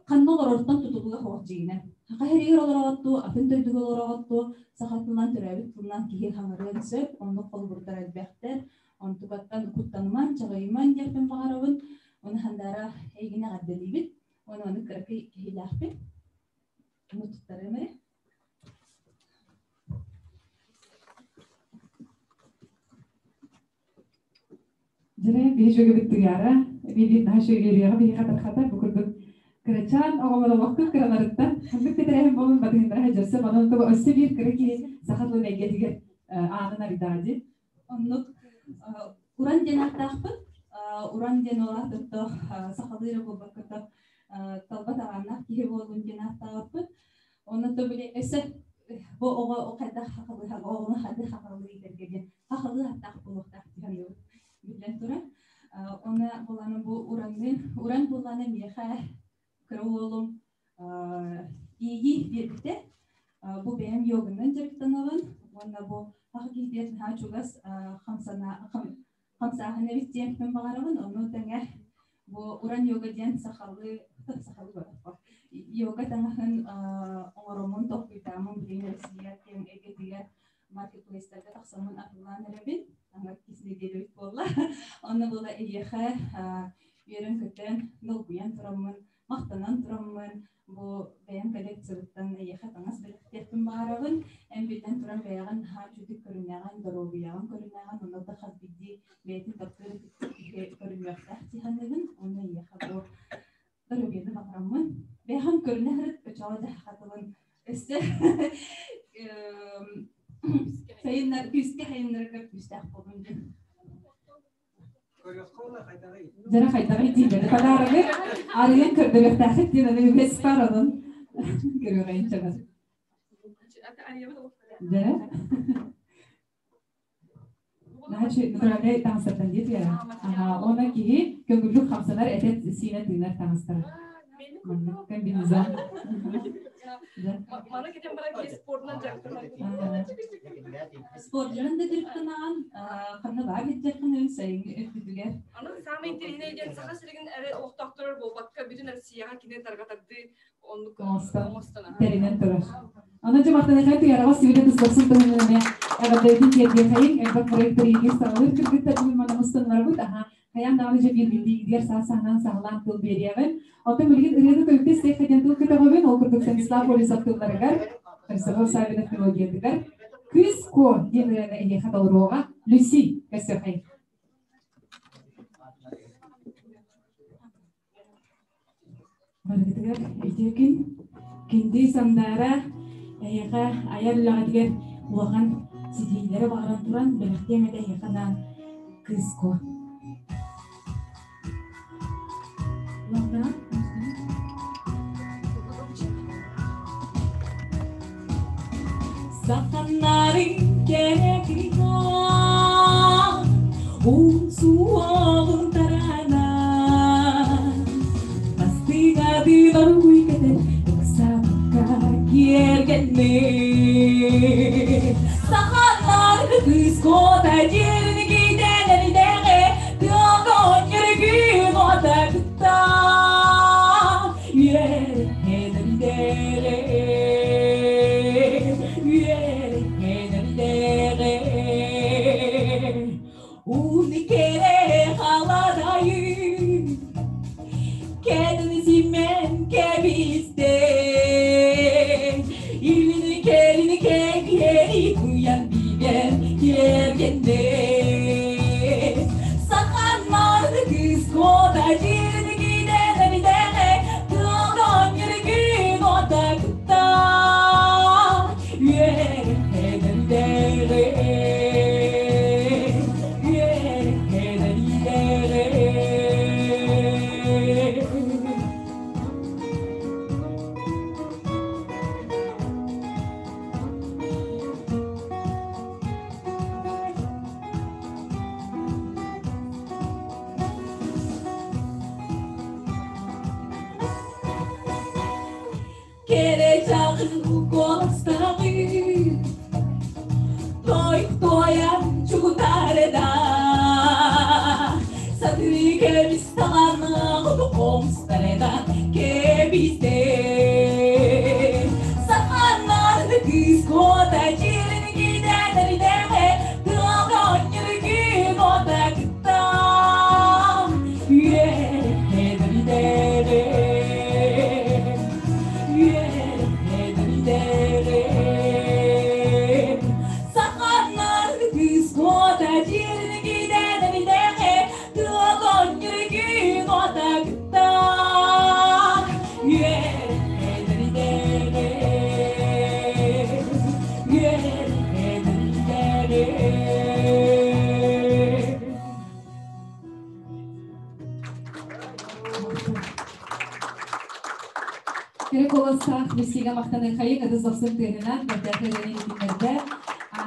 ханна олорортон тутулуга суох дьиҥинэн. Саха сиригэр олороҕоттуу, атын дойдуга олороҕоттуу, саха тылынан төрөөбүт тылынан киһи хаҥырыан сөп, оннук холобурдар элбэхтэр. Онтукаттан куттаныман, чаҕыйыман диэхпин баҕарабын. Ону хандаара эйигин эҕэрдэлиибит. Уонна ону кыракый киһилээхпин. Ону туттарыам эрэ. Биһи жөгөбүт туйаара. Биир наһаа үөрүйэҕэ биһи хатар-хатар бу курдук кырачаан оҕолор олохтун кыраларыттан ханнык да тэрээһин буолун батыһыннара сылдьарса онон тугу өссө биир кыра киһи саха тылын эйгэтигэр аанын арыйдаҕа дии. Оннук уран диэн ааттаахпыт. Уран диэн ол аатытто сахалыы эрэ буолбакка талба талааннаах киһи буоллун диэн ааттаабыппыт. Онно то били өссө бу оҕо хайдах хахалыы оҕону хайдах хахалыы иитэргэ диэн хахалыы ааттаах буолуохтаах диэн биллэн турар. Она буланы бу ураннын уран буланы миэхэ кыра уолум иэйии биэрбитэ. Бу бэйэм йоганан дьарыктанабын уонна бу саха киһитигэр наһаа чугас хамсааһын эбит диэн баҕарабын. Ону тэҥэ бу уран йога диэн сахалыы сахалыы йога таҥаһын оҥороммун толкуйдааммын билигин Россия киэҥ эйгэтигэр маркетплейстарга тахсаммын атыллаан эрэбин. Аңа иккис нэдиэлэбит буолла. Онно буола эйиэхэ үөрэн-көтөн, долгуйан тураммын, махтанан тураммын, бу бэйэм коллекциябыттан эйиэхэ таҥас бэлэхтиэхпин баҕарабын. Эн биллэн туран бэйэҕин наһаа үчүгэй көрүнэҕин, доруобуйаҕын көрүнэҕин, онно да хас биирдии бэйэтин таптыыр көрүнүөхтээх дии саныыбын. Онно эйиэхэ бу доруобуйаны баҕараммын. Бэйэҕин көрүнэ сырыт, өчөҕө дьаһахха тылын өссө сайыннар күүскэ сайыннарыгар күүстээх буолун диэн. Дьара хайдаҕый дииллэр. Подарогы арыйан көрдөрүөхтээххит диэн аны үгэс бар онон көрүөҕэйин чабар. Дьара. Наһаа натуральнай таҥастартан диэт яра. Аха, уонна киһи көҥүллүк хамсанар этэ сиинэ тыынар таҥастара. Манна комбинезон. Маны кетен баран киһи спордунан дьарыктанар. Спордунан да дьарыктанаҕын, ханна баар сылдьархын сайыҥҥы өттүтүгэр. Аны саамай интэриэһинэй диэн Саха сиригин эрэ олохтоохторор буолбакка, бүтүн Россияҕа кини тарҕатардыы оннук оҥостон тэринэн турар. Онон дьэ махтаныхай туйараҕа сибилэ тустарсын туһунан эмэ эҕэрдэбитин тиэрдиэхэйиҥ, элбэх проекттар иигир саҕалыыр кыргыттар бүгүн манна мустаннарбыт. Аха, хайаан даҕаны дьэ биир биирдиигитигэр саас саһынан саҕалаан тыл биэриэҕин. Оттон билигин ырыаны тойукта истиэххэ диэн тыл көтөҕөбүн. Ол курдук Станислав Олесов тылларыгар, Христофор Саввинов мелодиятыгар «Кыыс Куо» диэн ырыаны эһиэхэ толоруоҕа Люси көрсүөххэйиҥ. Барыгытыгар үтүө күн, күндү Сандаара, эһиэхэ айар үлэҕитигэр улахан ситиһиилэри баҕаран туран бэлэхтиэм этэ эһиэхэ анаан Кыыс Куо. Саханнарын кэрэтин Уун-суоҕун тараанан Бастыҥадыылар уйгэтэр ыксаабакка киэргэннэ Сахалар кыыс куота дьиэрин кийтэн эридэҕэ Тыалга онньөргүүн ота кытта Уникere халадайы Kendini кэбисте Илини келини кегери куян бибен кергенде Саханнарды кыз кода жерини кийден эридене Тылган йөргүн ота кытта Үөрэнэллэри үөрэнэллэри Кэрэ чаҕын куоластаҕы Той-тойан чугутарда Сатыы кэбис талааннаах хомустарда кэбисте Саханнарды кыыс куота дьиэрин киидэнэрдэҕэ Тыалга онньургүн ота кытта Үөрэнэрдэҕэ үөрэнэрдэҕэ Саханнарды кыыс куота дьиэрин киидэнэрдэҕэ Тыалга Кэрэ куоластаах Люсига махтаныахайыҥ ытыс дохсун тыаһынан бэртээхэй үлэни иһитиннэрдэ.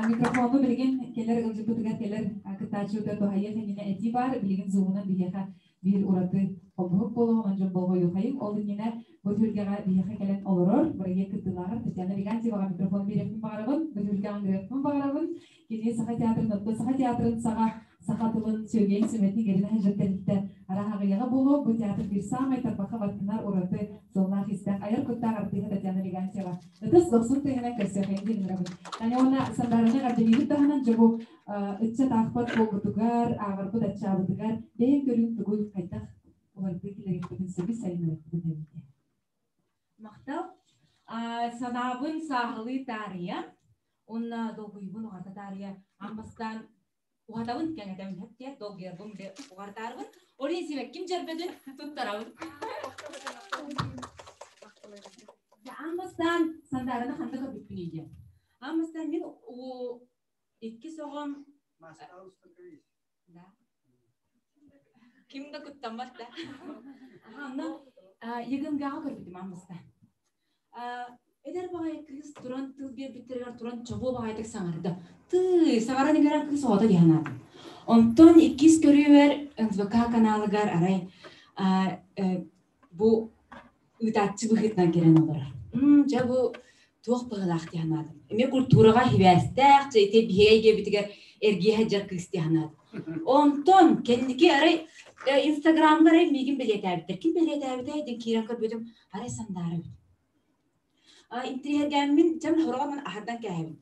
Микрофону билигин кэлэр ыалдьыппытыгар кэлэр кыттааччыбытыгар туһайыах иннинэ этии баар. Билигин зумунан биһиэхэ биир ураты холбоһук буолуоҕун дьон болҕойуохайыҥ. Ол иннинэ бу түһүлгэҕэ биһиэхэ кэлэн олорор бырайыак кыттыылааҕар Татьяна Легантьеваҕа микрофон биэриэхпин баҕарабын, бу түһүлгэҕэ ыҥырыахпын баҕарабын. Кини Саха театрын, оттон Саха театрын саҕа саха тылын сүөгэйин сүмэтин иҥэринэ сылдьар тэрилтэ арааһа аҕыйаҕа буолуо. Бу театр биир саамай тарбахха баттанар ураты суоллаах истээх айар куттаах артыыһа Татьяна Легантьева. Ытыс дохсун тыаһынан көрсүөххэйин диэн ыҥырабын. Таня уонна Сандаараны эҕэрдэлиибит таһынан дьэ бу ыччат аахпат буолбутугар, ааҕарбыт аччаабытыгар бэйэҥ көрүүҥ тугуй, хайдах уларытыы киллэриэхпитин сөбүй сайыннарыахпытын эбитэ? Махтал. Санаабын сааһылыы таарыйа уонна долгуйбун уҕарда таарыйа аан бастаан уһатабын кэҥэтэбин хэптиэ долгуйарбын уҕартаарбын ол иһин сибэкким дьөрбөтүн туттарабын. Аан бастаан Сандаараны ханна көрбүппүнүй диэн. Аан бастаан мин иккис оҕом Да. Ким да куттаммат да. Аха, онно ЕГМГ-ҕа көрбүтүм аан бастаан. Эдэр баҕайы кыыс туран тыл биэрбиттэригэр туран чобуо баҕайытык саҥарда. Тыы, саҥаран иҥэрэн кыыс оҕото дии санаатым. Онтон иккис көрүүбэр НВК каналыгар арай бу ыытааччы быһыытынан кэлэн олорор. Дьэ бу туох быһыылаах дии санаатым. Эмиэ культураҕа сибээстээх, дьэ ити биһиги эйгэбитигэр эргийэ сылдьар кыыс дии санаатым. Онтон кэнники арай Инстаграмҥа арай миигин бэлиэтээбиттэр. Ким бэлиэтээбитэй диэн киирэн көрбүтүм, арай Сандаара эбит. Интириэһиргээммин дьэ хороҕо мин аһардан кээһэбин.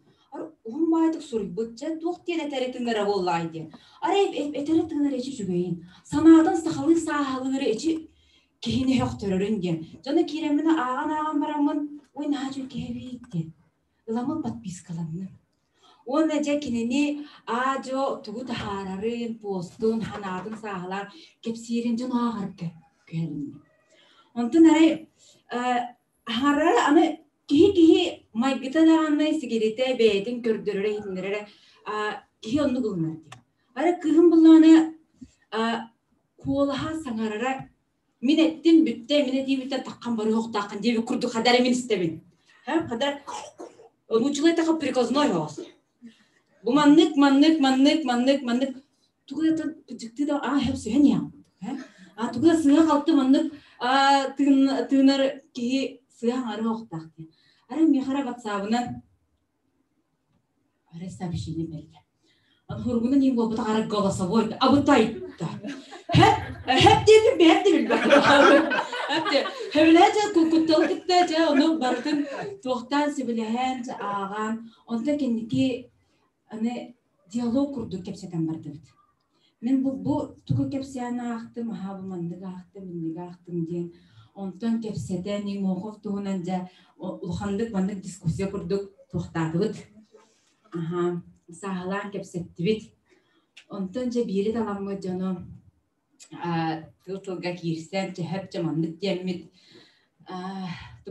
Уһун баайдык суруйбут, дьэ туох диэн этэри тыынара буоллаҕай диэн. Арай этэри тыынара эчи үчүгэйин, санаатын сахалыы сааһылыыра эчи киһини өхтөрөрүн диэн. Дьоно киирэммин ааҕан-ааҕан бараммын, ой наһаа үчүгэй киһи эбит диэн. Ыламмын подпискаланным. Уонна дьэ кинини аа-дьуо тугу таһаарарын, постун, ханаатын сааһылаан кэпсиирин дьон ааҕарга күһэлинним. Онтон арай аһара аны киһи-киһи майгыта даҕаны сигилитэ бэйэтин көрдөрөрө иһитиннэрэрэ киһи оннук ылынар диэн. Арай кыыһым буллаҕына куолаһа саҥарара мин эттим бүттэ, мин этиим бүттэ таххан барыһохтааххын диэбит курдук хадар мин истэбин. Хадар нууччалыы эттэххэ приказной оҕос. Бу маннык, маннык, маннык, маннык, маннык тугу да дьикти да аа хэп сүһэн иһэн а тугу да сыыһа-халты маннык тыынар киһи сыыһа аҥарыһохтаах диэн. Арай миэхэ эрэ ватсабынан арай сообщение бэрдэ. Хуругунан иин буолбутах арай голосовой абытайда. Хэп хэп диэтим бэһэп да билбэт. Хэбилэһэ дьэ куттал кытта дьэ ону барытын туохтаан сөбүлэһэн дьэ ааҕан онтон кэнники аны диалог курдук кэпсэтэн бардыбыт. Мин бу, бу тугу кэпсээн аахтым, аһаа бу маннык аахтым, инник аахтым диэн онтон кэпсэтэн Имохов туһунан дьэ улаханнык маннык дискуссия курдук туохтаатыбыт. Аһаа, сааһылаан кэпсэттибит. Онтон дьэ биири таламмыт дьону тыл-тылга киирсэн, чэһэп дьэ маннык диэммит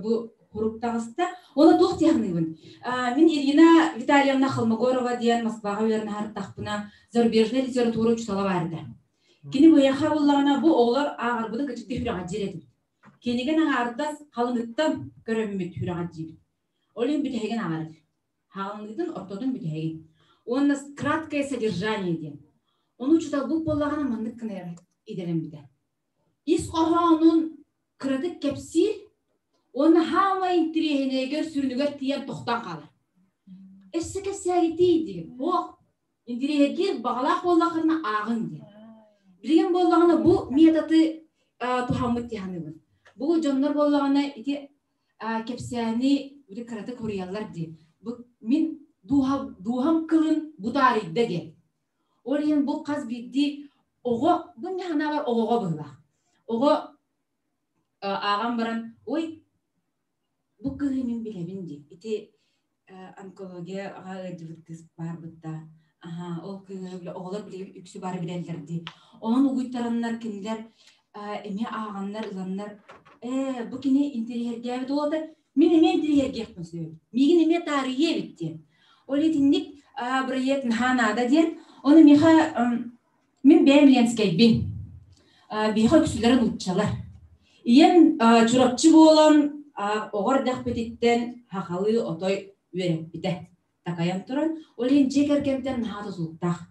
бу хурук таҕыста. Уонна туох дии саныыбын? Мин Ирина Витальевна Холмогорова диэн Москваҕа үөрэнэ сырыттахпына зарубежная литература учуутала баар этэ. Кини быйаха буллаҕына бу оҕолор ааҕарбытын кычыкты сүрэҕэлдьиир этибит. Кинигэн аҥаардас халыҥыттан көрөммүт сүрэҕэлдьиибит. Ол иһин бүтэһигин ааҕар этим. Хаалынныытын ортотун бүтэһигин. Уонна краткое содержание диэн. Ону учууталбыт буоллаҕына маннык гына идэлэммитэ. Ис хоһоонун кыратык кэпсиир уонна хаамай интириэһинэйигэр сүрүнүгэр тиийэн тохтоон хаалар. Өссө кэпсээгитий диир. Ох, интириэһиргиир баҕалаах буоллаххына ааҕыҥ диэн. Билигин буоллаҕына бу методы туһаммыт дии саныыбын. Бу дьоннор буоллаҕына ити кэпсээни били кыратык хоруйаллар дии. Бу мин дууһам кылын бутаарыйда диэн. Ол иһин бу хас биирдии оҕо, бу санаабар оҕоҕо быһыылаах. Оҕо ааҕан баран, ой, бу кыыһы мин билэбин дии. Ити онкологияҕа ыалдьыбыт кыыс баар бытта. Аһаа, ол кыыһы оҕолор билигин үксү бары билэллэр дии. Онон угуйтараннар кинилэр эмиэ ааҕаннар, ыланнар, ээ, бу кини интэриэһиргээбит уолата мин эмиэ интэриэһиргиэхпин сөп. Миигин эмиэ таарыйыа эбит диэн. Ол итинник бырайыак наһаа наада диэн. Ону миэхэ мин бэйэм Ленскэйбин. Биһиэхэ үксүлэрэ нууччалар. Ийэм Чурапчы буолан оҕо эрдэхпититтэн сахалыы отой үөрэппитэ. Такайан туран, ол иһин дьиэ кэргэмтэн наһаа тутулуктаах.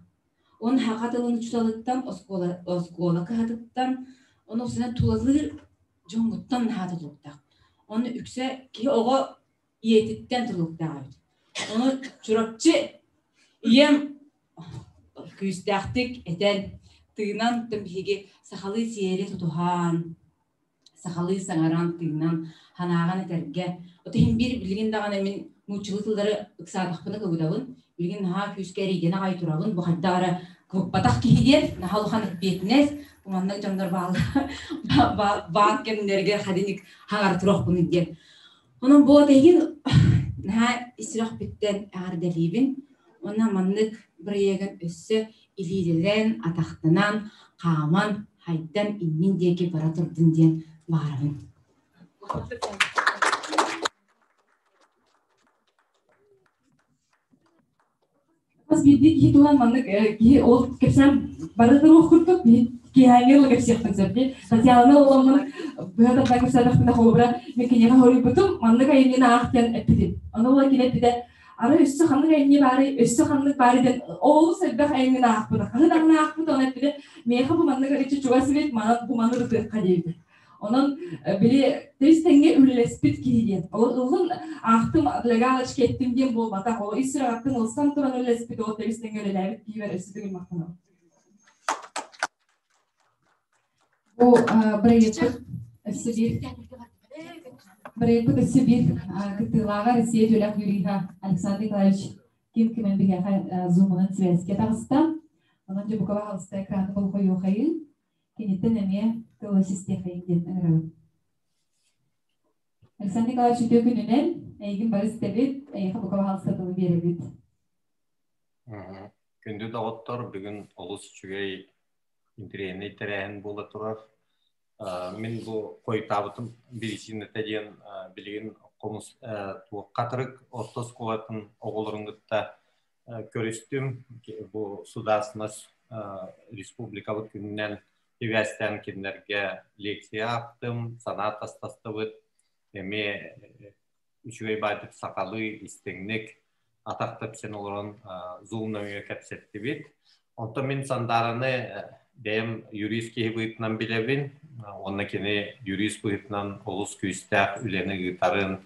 Он саха тылын учууталыттан, оскуола, оскуола кыһатыттан, ону усунан тулалыыр дьоҥҥуттан наһаа тутулуктаах. Ону үксэ киһи оҕо ийэтиттэн тутулуктаах эбит. Ону Чурапчы ийэм күүстээхтик этэн, тыынан биһиги сахалыы сиэри тутуһан, сахалыы саҥаран, тыынан, санааҕын этэргэ. От иһин биир билигин даҕаны мин нууччалыы тыллары ыксаатахпына кыбытабын. Билигин наһаа күүскэ эрийдэнэ аҕай турабын. Бу хайдах эрэ кыбыппатах киһи диэн наһаа улахан эппиэтинэс. Бу маннык дьоннор баал кэмнэригэр хадиник хаҥара туруохпун диэн. Онон бу эһигин наһаа ис сүрэхпиттэн эҕэрдэлиибин. Уонна маннык бырайыагын өссө илиилэнэн, атахтанан, хааман, хайдан иннин диэки бара турдун диэн баҕарабын. Хас биирдии киһи туһунан маннык киһи ол кэпсээн бары туруох курдук киэһээҥҥи ыла кэпсиэхпин сөп дии. Татьяна оламмын быһа тардан кэпсээтэхпинэ холобура мин киниэхэ хоруйбутум маннык айымньыны аах диэн эппитим. Ону ыла кини эппитэ арай өссө ханнык айымньы баарый, өссө ханнык баарый диэн олус элбэх айымньыны аахпыта. Хаһы даҕаны аахпыт, ону эппитэ миэхэ бу маннык арыйчы чугас эбит, манан бу маны ырытыахха диэбитэ. Онон били тэс тэҥҥэ үлэлэспит киһи диэн. Ол ыллын аахтым для галочки эттим диэн буолбатах. Ол ис сүрэҕиттэн ылсан туран үлэлэспит, ол тэбис тэҥҥэ үлэлээбит киһибэр өссө төгүл махтанабын. Бу бырайыакпыт өссө биир бырайыакпыт өссө биир кыттыылааҕа Россия төлөх юриһа Александр Николаевич Ким кимэн биһиэхэ зумунан связька таҕыста. Онон дьэ бука хаалыста экраны болҕойуохайын. Киниттэн эмиэ тыл систиэхэйин диэн ыҥырабын. Александр Николаевич үтүө күнүнэн эйигин бары истэбит, эйиэхэ бука баһаалыста тылы биэрэбит. Күндү доҕоттор, бүгүн олус үчүгэй интэриэһинэй тэрээһин буола турар. Мин бу хойутаабытым биричиинэтэ диэн билигин хомус туох хатырык орто оскуолатын оҕолорун кытта көрүстүм. Бу судаарыстыбаннас республикабыт күнүнэн сибээстээн кинилэргэ лекция аахтым, санаа тастастыбыт. Эмиэ үчүгэй баайдык сахалыы истиҥник атах тэпсэн олорон Zoom нөҥүө кэпсэттибит. Онтон мин Сандаараны бэйэм юрист киһи быһыытынан билэбин уонна кини юрист быһыытынан олус күүстээх үлэни ыытарын,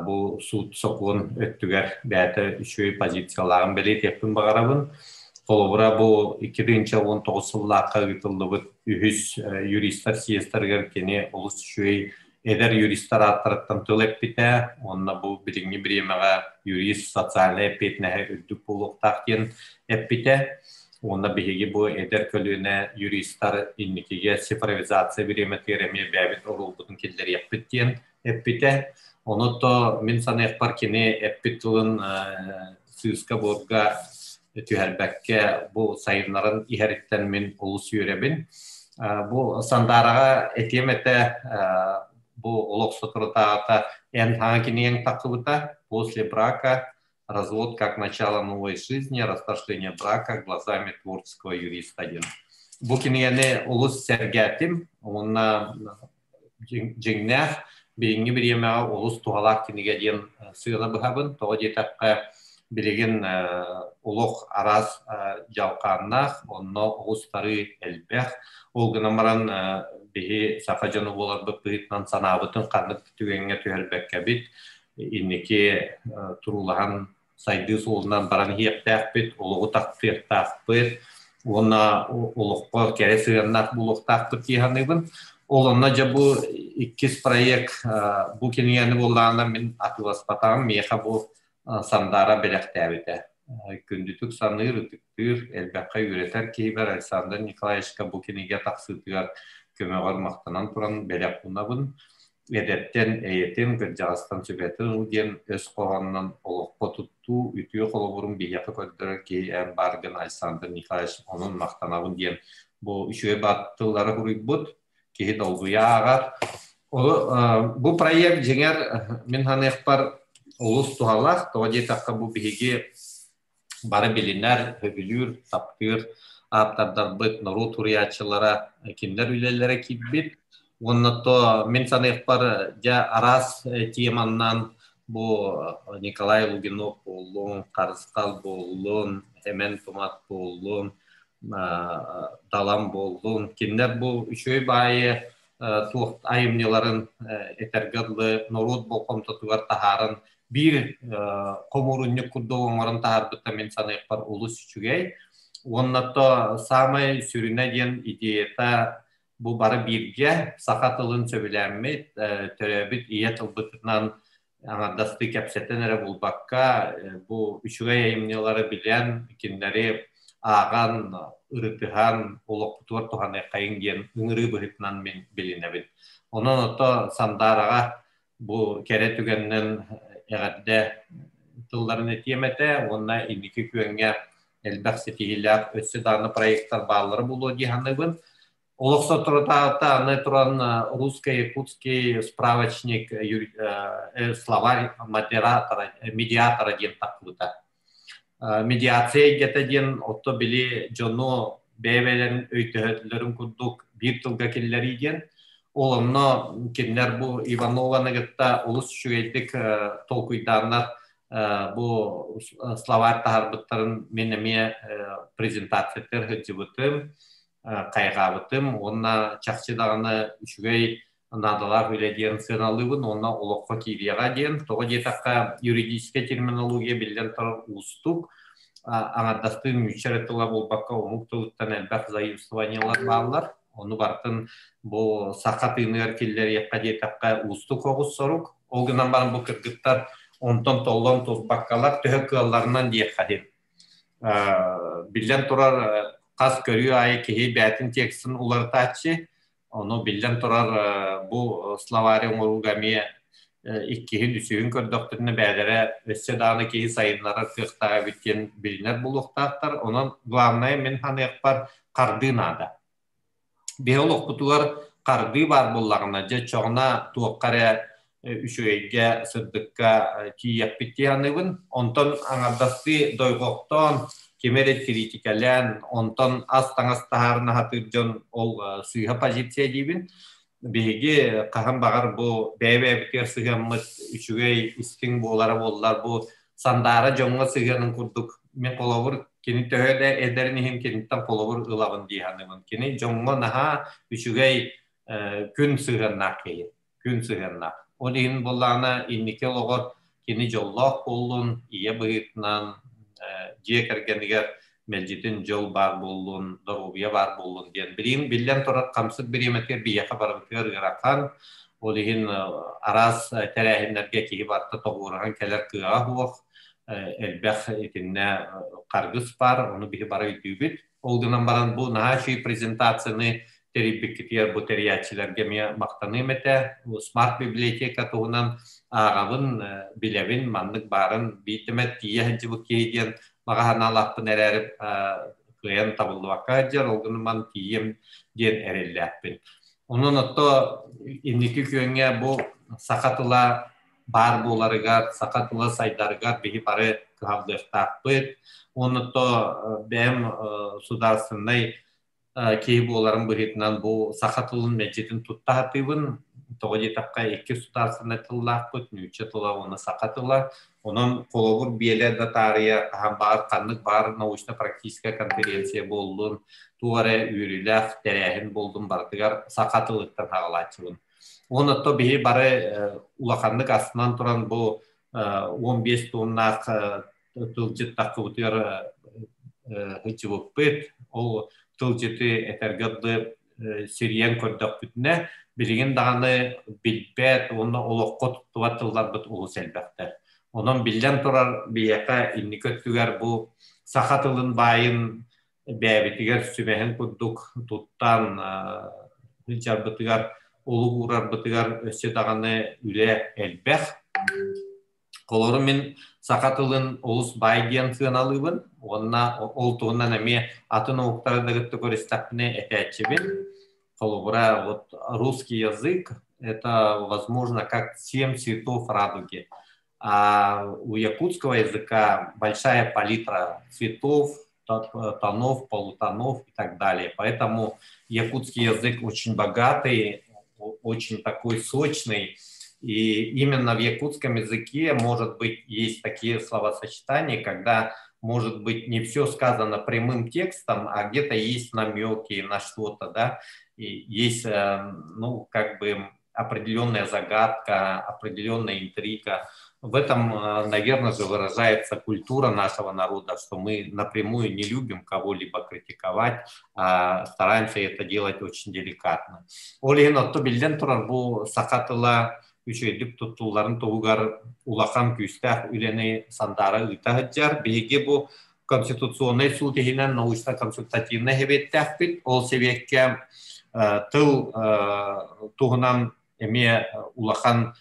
бу суут сокуон өттүгэр бэйэтэ үчүгэй позициялааҕын бэлиэтиэхпин баҕарабын. Холобура, бу 2019 сыллаахха ыытыллыбыт үһүс юристар съезтэригэр кини олус үчүгэй эдэр юристар ааттарыттан тыл эппитэ уонна бу билиҥҥи бириэмэҕэ юрист социальнай эппиэтинэһэ үрдүк буолуохтаах диэн эппитэ. Уонна биһиги бу эдэр көлүөнэ юристар инникигэ цифровизация бириэмэтигэр эмиэ бэйэбит оруолбутун киллэриэхпит диэн эппитэ. Ону то мин саныахпар кини эппит тылын сыыска-буорга түһэрбэккэ бу сайыннаран иһэриттэн мин олус үөрэбин. Бу Сандаараҕа этиэм этэ бу олох соторутааҕыта эн хаҥа кинигэҥ тахсыбыта «После брака. Развод как начало новой жизни. Расторжение брака глазами творческого юриста» диэн. Бу кинигэни олус сэргээтим уонна дьиҥнээх билиҥҥи бириэмэҕэ олус туһалаах кинигэ диэн сыана быһабын. Тоҕо диэтэххэ, билигин олох араас дьалхааннаах, онно оҕустарыы элбэх. Ол гынан баран биһи саха дьоно буоларбыт быһыытынан санаабытын ханнык түгэҥҥэ түһэрбэккэбит, инники туруулаһан сайдыы суолунан баран иһиэхтээхпит, олоҕу тахсыахтаахпыт уонна олоххо кэрэ сыһыаннаах буолуохтаахпыт дии саныыбын. Ол онно дьэ бу иккис проект бу кинигэни буоллаҕына мин атыыласпатаҕым, миэхэ бу Сандаара бэлэхтээбитэ. Күндүтүк саныыр, ытыктыыр, элбэххэ үөрэтэр киһибэр Александр Николаевичка бу кинигэ тахсыытыгар көмөҕөр махтанан туран бэлэх уунабын. Эдэртэн эйэтин, кырдьаҕастан сүбэтин ыл диэн өс хоһоонунан олоххо туттуу үтүө холобурун биһиэхэ көрдөрөр киһи эн бааргын Александр Николаевич онон махтанабын диэн бу үчүгэй тыллары суруйбут киһи долгуйа ааҕар. Бу проект дьиҥэр мин саныахпар олус туһалаах, тоҕо диэтэххэ бу биһиги бары билинэр, сөбүлүүр, таптыыр ааптардарбыт, норуот суруйааччылара кинилэр үлэлэрэ киирбит. Уонна то мин саныахпар дьэ араас теманнан бу Николай Лугинов буоллун, Харысхал буоллун, Эмэн Тумат буоллун, Далан буоллун, кинилэр бу үчүгэй баайы туох айымньыларын этэргэ дылы норуот болҕомтотугар таһааран биир хомуурунньук курдук оҥорон таһаарбыта мин саныахпар олус үчүгэй. Уонна то саамай сүрүнэ диэн идеята бу бары бииргэ саха тылын сөбүлээммит, төрөөбүт ийэ тылбытынан аҥардастыы кэпсэтэн эрэ булбакка, бу үчүгэй айымньылары билэн, кинилэри ааҕан, ырытыһан, олохпутугар туһаныаххайыҥ диэн ыҥырыы быһыытынан мин билинэбин. Онон ото Сандаараҕа бу кэрэ түгэнинэн эҕэрдэ тылларын этиэм этэ уонна инники күөҥҥэ элбэх ситиһиилээх өссө даҕаны проектар бааллара буолуо дии саныыбын. Олох соторутааҕыта аны туран русско-якутский справочник словарь модератора, медиатора диэн тахсыбыта. Медиация эйгэтэ диэн отто били дьону бэйэ-бэйэлэрин өйдөһөллөрүн курдук биир тылга киллэрии диэн. Ол онно кинилэр бу Иванованы кытта олус үчүгэйдик толкуйдааннар бу словарь таһаарбыттарын мин эмиэ презентациятыгар сылдьыбытым, хайҕаабытым уонна чахчы даҕаны үчүгэй наадалаах үлэ диэн сыаналыыбын уонна олоххо киириэҕэ диэн. Тоҕо диэтэххэ, юридическай терминология биллэн турар уустук. Аҥардастыы нуучча эрэ тыла буолбакка, омук тылыттан элбэх заимствованиелар бааллар. Ону барытын бу саха тыыныгар киллэриэххэ диэтэххэ уустук оҕус сорук. Ол гынан баран бу кыргыттар онтон толлон турбаккалар төһө кыалларынан диэххэ диэн. Биллэн турар, хас көрүү аайы киһи бэйэтин текстин уларытааччы. Ону биллэн турар бу словари оҥорууга эмиэ иккиһин, үсүһүн көрдөхтөрүнэ бэйэлэрэ өссө даҕаны киһи сайыннарар кыахтаах эбит диэн билинэр буолуохтаахтар. Онон главное мин саныахпар хардыы наада. Биһи олохпутугар хардыы баар буоллаҕына, дьэ чоҕуна туохха эрэ үчүгэйгэ, сырдыкка тиийиэхпит дии саныыбын. Онтон аҥардастыы дойҕохтоон, кими эрэ кириитикэлээн, онтон ас-таҥас таһаарына сатыыр дьон ол сыыһа позиция диибин. Биһиги хаһан баҕар бу бэйэ-бэйэбитигэр сыһыаммыт үчүгэй, истиҥ буолара буоллар, бу Сандаара дьоҥҥо сыһыанын курдук мин холобур кини төһө да эдэрин иһин киниттэн холобур ылабын дии саныыбын. Кини дьоҥҥо наһаа үчүгэй күн сыһыаннаах киһи күн сыһыаннаах. Ол иһин буоллаҕына инники олоҕор кини дьоллоох буоллун, ийэ быһыытынан дьиэ кэргэнигэр мэлдьитин дьол баар буоллун, доруобуйа баар буоллун диэн. Билигин биллэн турар хамсык бириэмэтигэр биһиэхэ барыбытыгар ыарахан, ол иһин араас тэрээһиннэргэ киһи барыта тоҕуоруһан кэлэр кыаҕа суох, элбэх итиннэ харгыс баар, ону биһи бары өйдүүбүт. Ол гынан баран бу наһаа үчүгэй презентацияны тэрийбиккитигэр бу тэрийээччилэргэ эмиэ махтаныам этэ. Смарт-библиотека туһунан ааҕабын, билэбин, маннык баарын биирдэмэ тиийэ сылдьыбыт киһи диэн баҕа санаалаахпын эрээри кыайан табыллыбакка сылдьар, ол гынан баран тиийиэм диэн эрэллээхпин. Онон отто инники күөҥҥэ бу саха тыла баар буоларыгар, саха тыла сайдарыгар биһи бары кыһаллыахтаахпыт. Уонна то бэйэм судаарыстыбаннай киһи буоларым быһыытынан бу саха тылын мэлдьитин тутта сатыыбын. Тоҕо диэтэххэ, икки судаарыстыбаннай тыллаахпыт, нуучча тыла уонна саха тыла. Онон холобур биэлэ да таарыйа хаһан баҕар ханнык баар научно-практическая конференция буоллун, туох эрэ үөрүүлээх тэрээһин буоллун барытыгар саха тылыттан саҕалааччыбын. Уонна то биһи бары улаханнык астынан туран бу 15 туоннаах тылдьыт таххыбытыгар сылдьыбыппыт. Ол тылдьыты этэргэ дылы сирийэн көрдөхпүтүнэ, билигин даҕаны билбэт уонна олоххо туттубат тылларбыт олус элбэхтэр. Онон биллэн турар биһиэхэ инники өттүгэр бу саха тылын баайын бэйэбитигэр сүмэһин курдук туттан сылдьарбытыгар, олук уурарбытыгар өссө даҕаны үлэ элбэх. Холобур, мин саха тылын олус баай диэн сыаналыыбын уонна ол туһунан эмиэ атын омуктары да кытта көрүстэхпинэ этээччибин. Холобура, вот русский язык – это, возможно, как семь цветов радуги. А у якутского языка большая палитра цветов, тонов, полутонов и так далее. Поэтому якутский язык очень богатый, очень такой сочный. И именно в якутском языке, может быть, есть такие словосочетания, когда, может быть, не все сказано прямым текстом, а где-то есть намеки на что-то, да, и есть, ну, как бы определенная загадка, определенная интрига. В этом, наверное же, выражается культура нашего народа, что мы напрямую не любим кого-либо критиковать, а стараемся это делать очень деликатно. Ол иһин отто биллэн турар бу саха тыла үчүгэйдик туттулларын туһугар улахан күүстээх үлэни Сандаара ыыта сылдьар. Биһиги бу Конституционнай суут иһинэн научно-консультативнай сэбиэттээхпит. Ол сэбиэккэ тыл туһунан эмиэ улахан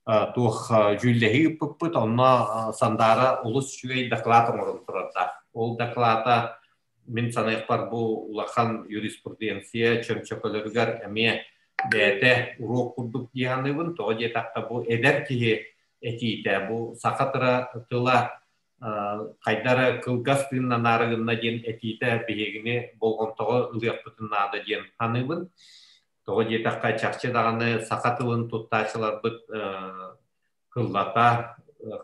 туох дьүүллэһии ыыппыппыт. Онно Сандаара олус үчүгэй доклад оҥорон турардаах. Ол доклада мин саныахпар бу улахан юриспруденция чөмчөкөлөрүгэр эмиэ бэйэтэ уруок курдук дии саныыбын. Тоҕо диэтэххэ бу эдэр киһи этиитэ, бу саха тыла хайдара кылгас тыыннанаары гынна диэн этиитэ биһигини болҕомтоҕо ылыахпытын наада диэн саныыбын. Тоҕо диэтэххэ, чахчы даҕаны саха тылын туттааччыларбыт кыллата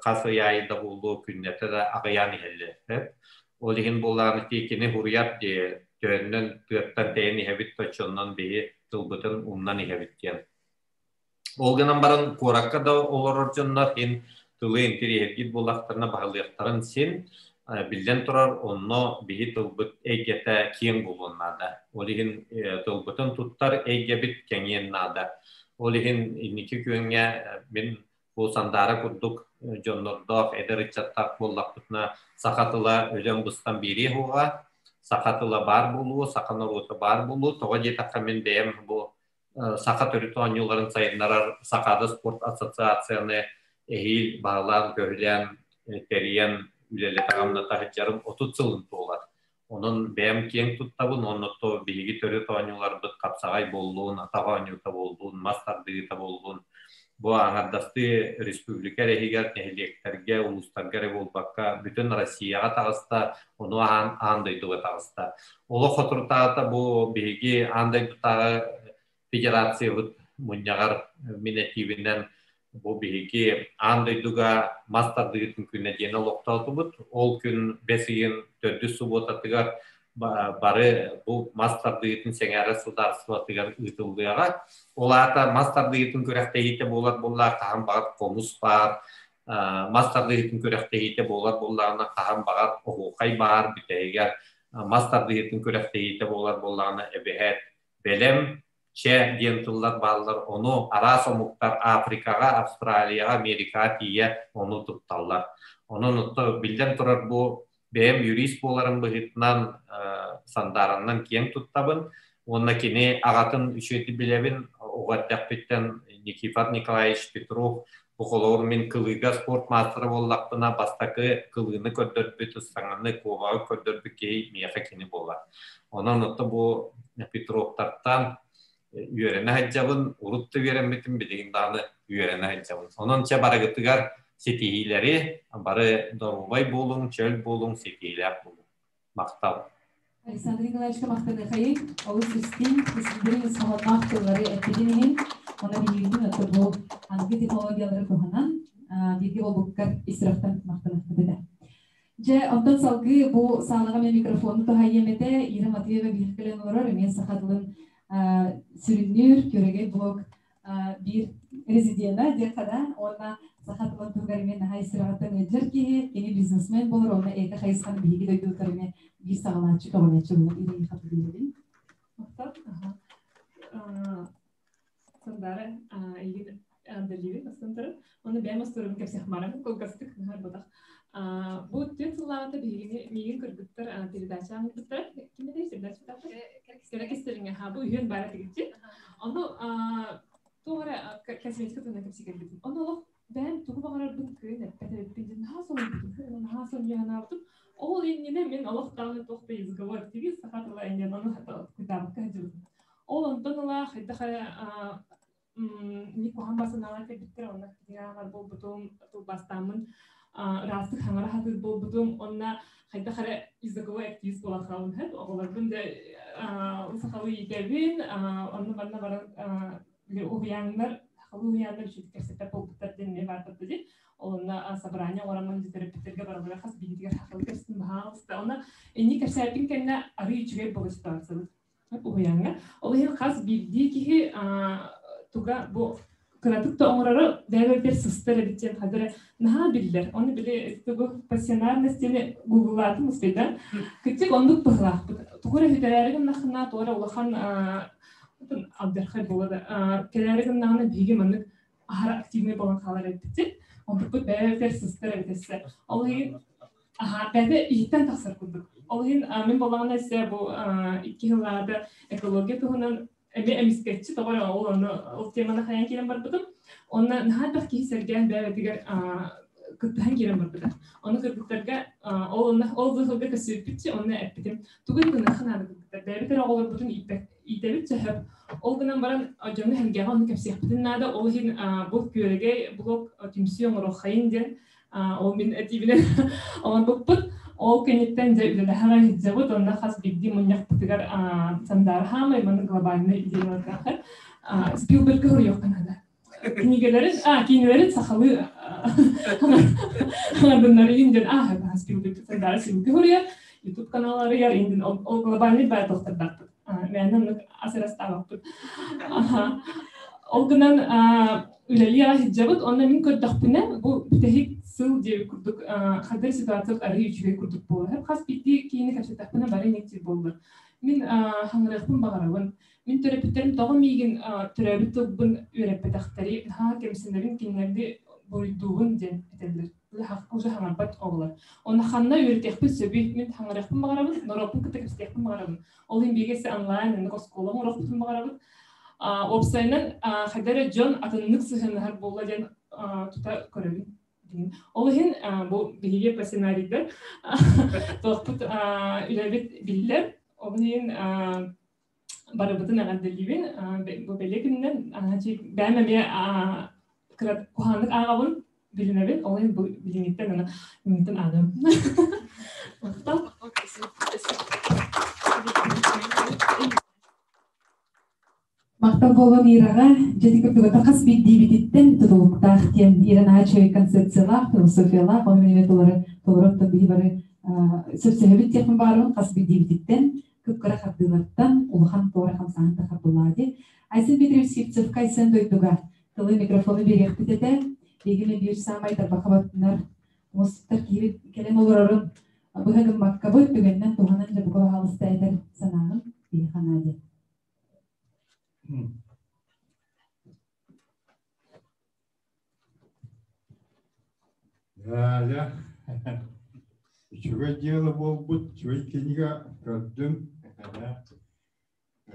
хас ый аайы да буолуо күннэтэ да аҕыйаан иһэллэр. Ол иһин буоллаҕына кини хуруйар дии төһөннөн тыаттан тэйэн иһэбит точчоннон биһи тылбытын умнан иһэбит диэн. Ол гынан баран куоракка да олорор дьоннор иһин тылы интэриэһиргиир буоллахтарына баһылыахтарын син биллэн турар онно биһи тылбыт эйгэтэ киэҥ буолуон наада. Ол иһин тылбытын туттар эйгэбит кэҥиэн наада. Ол иһин инники күөҥҥэ мин бу Сандаара курдук дьоннордоох эдэр ыччаттаах буоллахпытына саха тыла өлөн-быстан биэриэ суоҕа, саха тыла баар буолуо, саха норуота баар буолуо. Тоҕо диэтэххэ мин бэйэм бу саха төрүт оонньууларын сайыннарар Сахаада спорт ассоциацияны эһиил баһылаан-көһүлээн тэрийэн үлэлэтэ-хамната сылдьарым 30 сылын туолар. Онон бэйэм киэҥ туттабын уонна то биһиги төрүт оонньууларбыт хапсаҕай буоллун, атах оонньуута буоллун, мас тардыыта буоллун, бу аҥардастыы республика эрэ иһигэр, нэһилиэктэргэ, улуустарга эрэ буолбакка, бүтүн Россияҕа таҕыста, ону аан, аан дойдуга таҕыста. Олох соторутааҕыта бу биһиги аан дойдутааҕы федерациябыт мунньаҕар мин этиибинэн бу биһиги аан дойдуга мас тардыытын күнэ диэн олохтоотубут. Ол күн бэс ыйын төрдүс субуотатыгар бары бу мас тардыытын сэҥээрэр судаарыстыбатыгар ыытыллыаҕа. Ол аата мас тардыытын күрэхтэһиитэ буолар буоллаах хаһан баҕар хомус баар, мас тардыытын күрэхтэһиитэ буолар буоллаҕына хаһан баҕар оһуохай баар, бүтэһигэр мас тардыытын күрэхтэһиитэ буолар буоллаҕына эбэһээт бэлэм чэ диэн тыллар бааллар, ону араас омуктар Африкаҕа, Австралияҕа, Америкаҕа тиийэ ону тутталлар. Онон отто биллэн турар бу бэйэм юрист буоларым быһыытынан Сандаараннан киэҥ туттабын уонна кини аҕатын үчүгэйдик билэбин оҕо эрдэхпиттэн Никифор Николаевич Петров бу холобур мин кылыыга спорт маастара буоллахпына бастакы кылыыны көрдөрбүт ыстаҥаны куобаҕы көрдөрбүт киһи миэхэ кини буолар. Онон отто бу Петровтартан үөрэнэ сылдьабын, урут да үөрэммитим, билигин даҕаны үөрэнэ сылдьабын. Онон чэ барыгытыгар ситиһиилэри, бары доруобай буолуҥ, чөл буолуҥ, ситиһиилээх буолуҥ. Махтал. Александр Николаевичка махтаныахайын, олус истиҥ, дириҥ ис хоһоонноох тыллары эппитин иһин, уонна биһигитин отто бу аныгы технологиялары туһанан бииргэ буолбуккар ис сүрэхтэн махтаныахпыт этэ. Дьэ, онтон салгыы бу саалаҕа мен микрофону туһайыам этэ. Ира Матвеева биир кэлэн олорор, эмиэ саха тылын сүрүннүүр Күөрэгэй блог биир резиденэ диэххэ да, уонна саха тылын туһугар эмиэ наһаа ис сүрэҕиттэн ыалдьар киһи, кини бизнесмен буолар уонна эко хайысханы биһиги дойдубутугар эмиэ биир саҕалааччы, көҕүлээччи буолар Ира хат биэрэбин. Махтал. Сандаара эйигин Андалиевин астантарын. Оны бэйэм остуоруйабын кэпсиэх баран кылгастык наһаар ботах. Бу түөрт сыллааҕыта биһигини миигин кыргыттар передача аныппыттар. Ким этэй передача Кэрэ кистэлиҥэ ха бу үһүөн баара тигиччи. Ону туох эрэ косметика туһунан кэпсии кэлбитим. Ону олох бэйэм тугу баҕарарбын кыайан эппэт эбиппин диэн наһаа соһуйбутум. Наһаа сонньуйа санаабытым. Ол иннинэ мин олох даҕаны туох да языковой активист саха тыла иннинэ ону кытаабакка сылдьыбытым. Ол онтон ыла хайдах эрэ не куһаҕан басынаҕа кэлбиттэр, онно кинигэ ааҕар буолбутум, тылбаастааммын. Ыраастык хаҥара хатыыр буолбутум. Онна хайдах эрэ языковой активист буолан хаалбытым һэп. Оҕолорбун да сахалыы иитэбин, онно манна баран уһуйааннар, сахалыы уһуйааннар үчүгэй кэпсэтэр буолбуттар диэн эмиэ баар дии. Онно собрание оҥороммун төрөппүттэргэ барылара хас биирдиитигэр сахалыы кэпсэтин баһаалыста. Онно инник кэпсээппин кэннэ арыы үчүгэй буолар ситуациябыт уһуйааҥҥа. Ол иһин хас биирдии киһи туга бу кыратык да оҥороро бэйэбэр сыстар эбит диэн хадара наһаа биллэр. Ону били тугу пассионарность диэни гуглаатым успейдан. Кырдьык оннук быһылаахпыт. Тугу эрэ сүтэрээри гыннаххына, тугу эрэ улахан алдьархай буола да кэлээри гыннаҕына биһиги маннык аһара активнай буолан хаалар эбиппит. Онтукпут бэйэбитигэр сыстар эбит өссө. Ол иһин бэйэтэ иһиттэн тахсар курдук. Ол иһин мин буоллаҕына өссө бу 2 сыллааҕыта экология туһунан эмиэ эмискэччи тоҕо эрэ ол ону ол теманы хайан киирэн барбытым. Онно наһаа элбэх киһи сэргээн бэйэбитигэр кыттыһан киирэн барбыта. Ону кыргыттарга ол онно ол быһылга көссүүппүтчү онно эппитим. Тугу гыныахха наада кыргыттар. Бэйэбит эрэ оҕолорбутун иитэбит сөп. Ол гынан баран дьону сэргэҕэ ону кэпсиэхпитин наада. Ол иһин бу күөрэгэй блок түмсүү оҥоруоххайын диэн ол мин этиибинэн оҥорбуппут. Ол кэнниттэн дьэ үлэлэһэ сылдьабыт. Онно хас биирдии мунньахпытыгар Сандаара хаамай маннык глобальный идеялардаахы Спилбергы хоруйуохха наада. Кинигэлэрин, киинэлэрин сахалыы хаҥардыннарыйын диэн ааһа Спилберг Сандаара Спилберги хоруйар, YouTube каналларыгар индин ол глобальный баайтохтардаахпыт. Мээнэ оннук ас ырастаабаппыт. Ол гынан үлэлии сылдьабыт. Онно мин көрдөхпүнэ, бу бүтэһик сыл диэбит курдук хадыр ситуациябыт арыый үчүгэй курдук буолар. Хас биирдии киһини кэпсэттэхпинэ бары инник буоллар. Мин хаҥырыахпын баҕарабын. Мин төрөппүттэрим тоҕо миигин төрөөбүт тылбын үөрэппэтэхтэри, наһаа кэмсинэбин, кинилэрди буруйдуубун диэн этэллэр. Уже хаҥарбат оҕолор. Онно ханна үөрэтиэхпин сөбүй? Мин хаҥырыахпын баҕарабын, норуоппун кытта кэпсэтиэхпин баҕарабын. Ол иһин биһиги онлайн оннук оскуола оҥоруохпутун баҕарабыт. Уопсайынан, хайда эрэ дьон атыннык сыһыаннаһар буолла диэн тута көрөбүн. Ол иһин бу биһиги пассионарийдар туохпут үлэбит биллэр. Ол иһин барыбытын эҕэрдэлиибин. Бу бэлиэ күнүнэн бэйэм эмиэ кыра куһааннык ааҕабын, билинэбин. Ол иһин бу билиҥҥиттэн аны миниттэн ааҕыам. Махтал. Махтал буолуон Ираҕа, дьэ курдук хас биирдиибититтэн тутулуктаах диэн Ира наһаа концепциялаах, философиялаах, ону мен толору толору биһи бары сөпсөһөбүт диэхпин баарыбын хас биирдиибититтэн кып-кыра хардыылартан улахан туора хамсааһын тахардылаа дии. Айсен Дмитриевич Сивцевка Айсен дойдуга тылы микрофону биэриэхпит этэ. Биһигини биир саамай тарбахха баттынар мустар киирит кэлэн олорорун быһа гыммаккабыт түгэнинэн туһанан дьэ бука баһаалыста этэр санааҕын биһи ханаа диэн. Дьэ, үчүгэй дьыала буолбут, үчүгэй кинигэ көрдүм.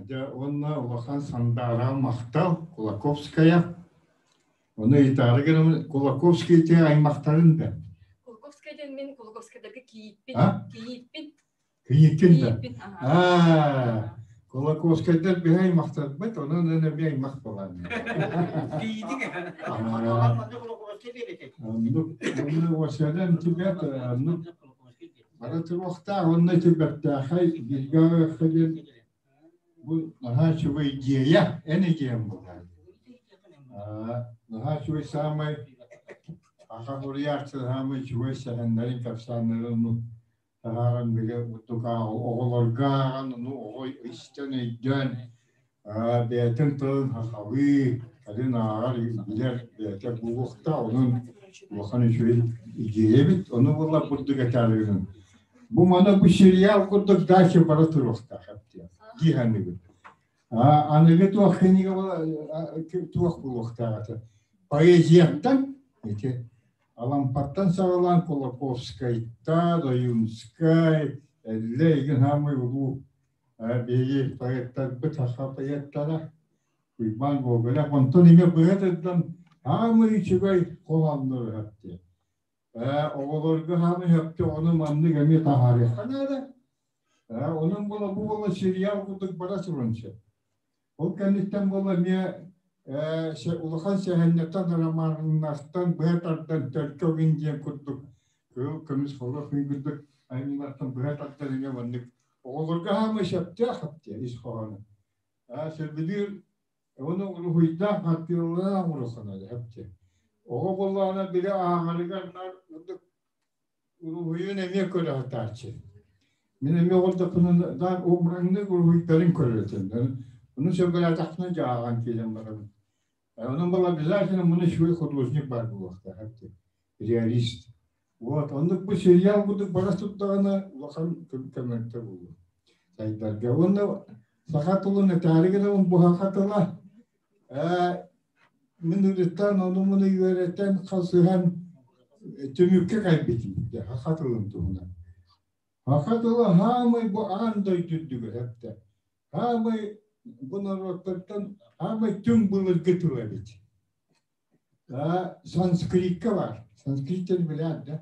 Дьэ, уонна улахан Сандаара махтал Кулаковская. Ону ыйытаары гынаммын, Кулаковский ити аймахтарын да? Кулаковскай диэн мин Кулаковскайдарга кийииппин. Кийииппин. Кийииккин да? Аа, Кулаковскайдар биһи аймахтарбыт, онон эн эмиэ аймах буолаан. Оннук, онну уосуйадан тибет, оннук бара туруохтаах, онно ити бэртээхэй бииргэ ааҕыахха диэн бу наһаа үчүгэй идея, эн идеяҥ буолар. Наһаа үчүгэй саамай аха суруйааччы саамай үчүгэй сэһэннэрин, кэпсээннэрин таһааран били курдук оҕолорго ааҕан ону оҕо истэн өйдөөн бэйэтин тылын сахалыы кэлин ааҕар билэр бэйэтэ буолуохтаах онон улахан үчүгэй идея эбит ону буолла курдук этаарыгын бу маны бу сериал курдук дальше бара туруохтаах дии саныыбын аныгы туох кинигэ туох буолуохтаах этэ поэзияттан ити Алампаттан саҕалаан Кулаковскайтан, Ойуунскай, Эллэй игин хаамай улуу биһиги поэттарбыт саха поэттара Уйбаан Гоголев онтон эмиэ быһа тырдан хаамай үчүгэй холооннору өһөптүө. Оҕолорго хаамай өһөптүө ону маннык эмиэ таһаарыахха наада. Онон буола бу буола сериал курдук бара туран сөп. Ол кэнниттэн буола эмиэ Улахан сэһэннэртэн, романнартан быһа тардан төлкө гын диэн курдук кыыл көмүс холох курдук айымньылартан быһа тардан эмиэ маннык оҕолорго хаамыы сөптөөх хаптыа ис хоһооно. Сөбүлүүр Оны уруһуйдаах хартыылаах урукканады хапчы. Оҕо буоллаҕына били ааҕарыгар наар ордук уруһуйун эмиэ көрө сатааччы. Мин эмиэ оҕолдохпуна даан обраҥнык уруһуйдарын көрөр этим. Ону сөбүлээтэхпинэ дьэ ааҕан киирэн барабын. Онон был обязательно муну үчүгэй художник баар буолуохтаах эбит. Реалист. Вот, оннук бу сериал курдук бара турдаҕына улахан көмөлтө буолуо. Сайдарга. Уонна саха тылын этээри гынабын бу саха тыла мин ырыттан ону-муну үөрэтэн хасыһан түмүккэ кэлбитим саха тылын туһунан. Саха тыла хаамай бу аан дойду үрдүгэр эптэ. Хаамай бу норуоттартан хаамай түҥ былыргы тыл эбит. Санскритка бар. Санскрит диэн билээр да.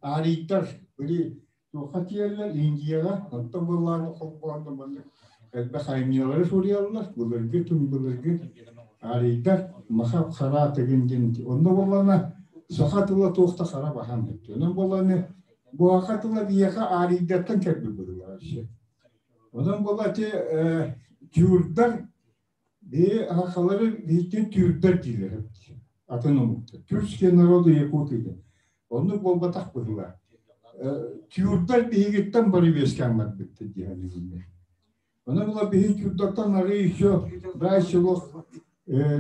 Арийдар били туохха тиийэллэр Индияҕа, онтон быллааны холбоон маннык элбэх айымньылары суруйаллар. Былыргы түҥ былыргы арийдар Махап Хара тыгын диэн онно буоллаҕына саха тыла туох да хара баһаам эбит. Онон буоллаҕына бу саха тыла биһиэхэ арийдартан кэлбит быһыылаах. Онон буолла ити тюрдар Биһи сахалары биһиттэн түүрдэр дииллэр эбит. Атын омуктар. Тюркские народы якуты диэн. Оннук буолбатах быһыылаах. Тюрдэр биһигиттэн бары үөскээн барбыттар диэн билиннэр. Онон була биһи тюрдартан ары еще дальше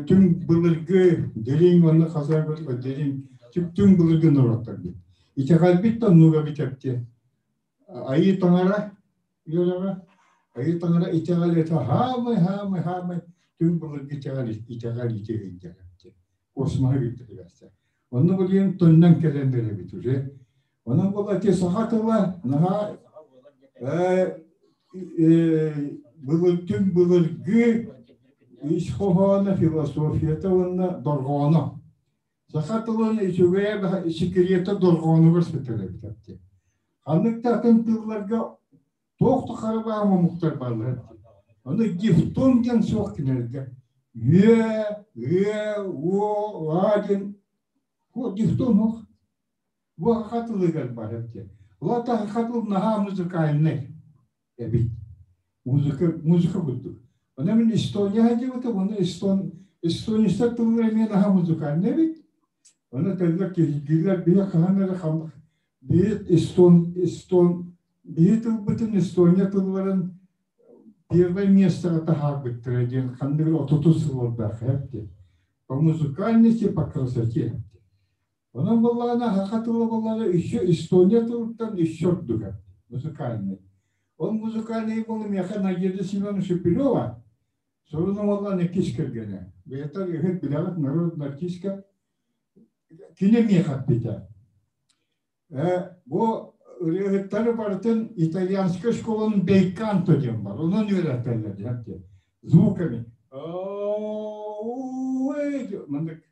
түҥ былыргы дириҥ уонна хасар дириҥ түҥ былыргы норуоттар бит. Итэҕэлбит да оннуга бүтэпти. Айыы таҥара үөрэҕэ, Айыы таҥара итэҕэл этэ хаамай, хаамай, хаамай түҥ былыргы итэҕэл итэҕэл итэҕэйдэр космоһы кытта Онно билигин төннөн кэлэн эрэбит уже. Онон була ити саха тыла наһаа былыр түҥ былыргы ис хоһооно, философията уонна дорҕооно. Саха тылын үчүгэйэ секрета дорҕоонугар сытар эбит эбит. Ханнык да атын тылларга туох да харабаам омуктар бааллар эбит. Ону дифтон диэн суох кинилэргэ. Үө, ыа, уо, а диэн дифтон суох. Бу саха тылыгар бар эбит. Ол саха тыл наһаа музыкальнай эбит. Музыка, музыка курдук. Онон мин Эстония диэбитим, онно Эстон, эстонецтар тыллара эмиэ наһаа музыкальнай эбит. Онно тыллар киһиргииллэр биһи хаһан эрэ биһи эстон, эстон, биһи тылбытын Эстония тылларын первое местоҕа таһаарбыттара диэн ханнык эрэ отутус сыллардаах эбит. По музыкальности, по красоте. Онон буоллаҕына саха тыла буоллаҕына еще Эстония тылыттан еще ордук музыкальный. Ол музыкальный буолла миэхэ Надежда Семеновна Шепелева сурун уоллаан иккис кэргэнэ. Бэйэтэ үһүт билэҕит народная артистка. Кини миэхэ эппитэ. Бу ырыаһыттары барытын итальянскай школанын бельканто диэн бар. Онон үөрэтэллэр диэн. Звуками. Маннык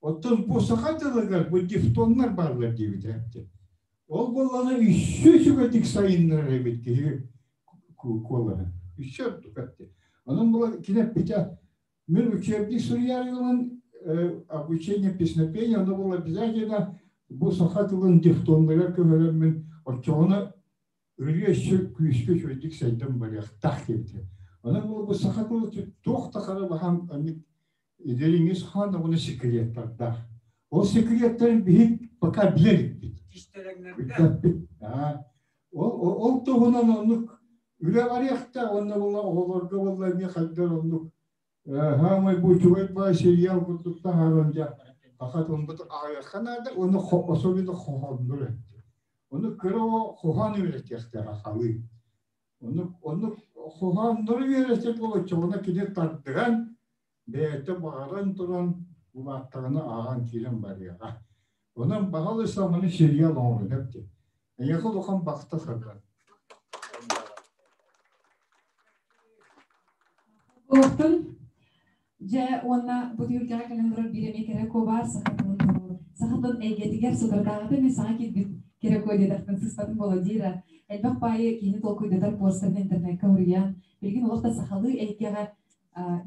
Оттон бу саха тылыгар бу дифтоннар бааллар диэбитэ. Ол буоллаҕына үссү үчүгэйдик сайыннарар эбит киһи куолаһын. Үссү ордук этти. Онон була кини эппитэ, мин учебник суруйарыгынан обучение песнопения, оно было обязательно бу саха тылын дифтоннарыгар көһөрөммүн оччоҕуна ырыа өссө күүскэ үчүгэйдик сайдан барыахтаах диэбитэ. Онон бу саха тыла туох да хара баһаам аннык Дириҥи сахан да уонна секреттардаах. Ол секреттэрин биһик пока билэр иликпит. Билбэппит. Ол ол туһунан оннук үлэ барыахта уонна була оҕолорго буолла эмиэ хайдар оннук хаамай бу үчүгэй баай сериал курдук таһааран дьэ саха тылбыт ааҕыахха наада уонна особенно хоһооннор эттэ. Ону кыра оҕо хоһоон үөрэтиэхтээх сахалыы. Оннук оннук хоһооннору үөрэтэр буолаччы кини тардыһан бэйэтэ баҕаран туран улааттаҕына ааҕан киирэн барыаҕа. Онон баҕалыса маны сериал оҥорун эптэ. Эйиэхэ улахан бахта сарган. Буолуохтун. Дьэ уонна бу түһүлгэҕэ кэлэн олорор биир эмиэ кэрэ куобаар саха тылын саха тылын эйгэтигэр соторутааҕыта эмиэ саҥа киирбит кэрэ куо диэтэхпин сыыспатым буолуо диир элбэх баайы киһини толкуйдатар постарын интернекка уруйан билигин олох да сахалыы эйгэҕэ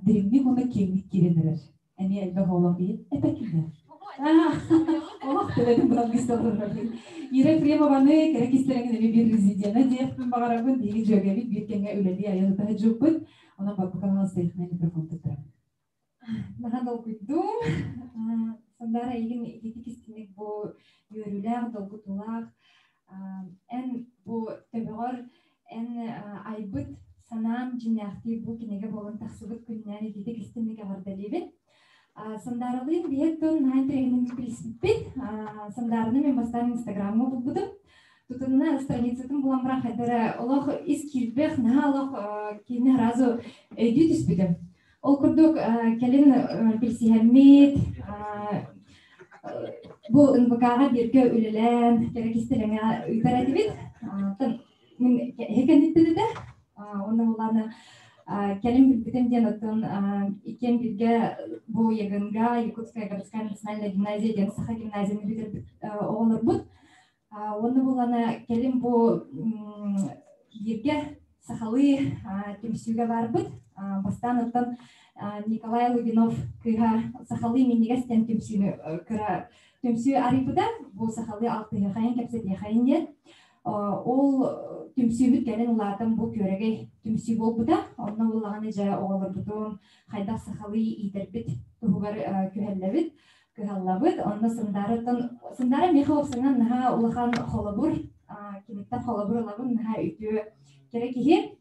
Дириҥник уонна киэҥник киирэн эрэр. Эмиэ элбэх оҕолоох киһи эпэккинэ. Олох төлөтүн булан бистэ Ира Ефремованы кэрэ кистэлэҥин эмиэ биир резиденэ диэхпин баҕарабын. Биһиги дьүөгэбит биир кэмҥэ үлэлии айан ытаһа дьуппут. Онон баппыка хаалыстайхына микрофон туттарабын. Наһаа долгуйдум. Сандара эйигин ититик истиник бу үөрүүлээх, долгутуулаах эн бу төбөҕөр эн айбыт санаан дьиҥнээхтии бу кинигэ буолан тахсыбыт күннээн ититик истиник эҕэрдэлиибин. Сандаралыын биһиэт тон наһаа интэриэһинэн билсиппит. Сандараны мен бастаан Инстаграмҥа булбутум. Тутунна страницатын булан баран хайдара олох ис киирбэх наһаа олох киинэ сразу өйдүү түспүтүм. Ол курдук кэлин билсиһэммит, бу НВК-ҕа бииргэ үлэлээн, кэрэ кистэлэҥэ ыытар этибит. Мин эһи кэнниттэн этэ. Уонна булаана кэлин билбитим диэн оттон иккиэн бииргэ бу ЯГНГ, Якутская городская национальная гимназия диэн саха гимназияны бүтэрбит оҕолорбут. Уонна булана кэлин бу бииргэ сахалыы түмсүүгэ барбыт. Бастаан оттон Николай Лугинов кыыһа сахалыы минньигэс диэн түмсүүнү кыра түмсүү арыйбыта. Бу сахалыы алтыһыахайын, кэпсэтиэхэйин диэн. Ол түмсүүбүт кэлин улаатан бу күөрэгэй түмсүү буолбута. Онно буллаҕына дьэ оҕолорбутун хайдах сахалыы иитэрбит туһугар күһэллэбит кыһаллабыт. Онно Сындараттан Сындара миэхэ уопсайынан наһаа улахан холобур, киниттэн холобур ылабын, наһаа үтүө кэрэ киһи.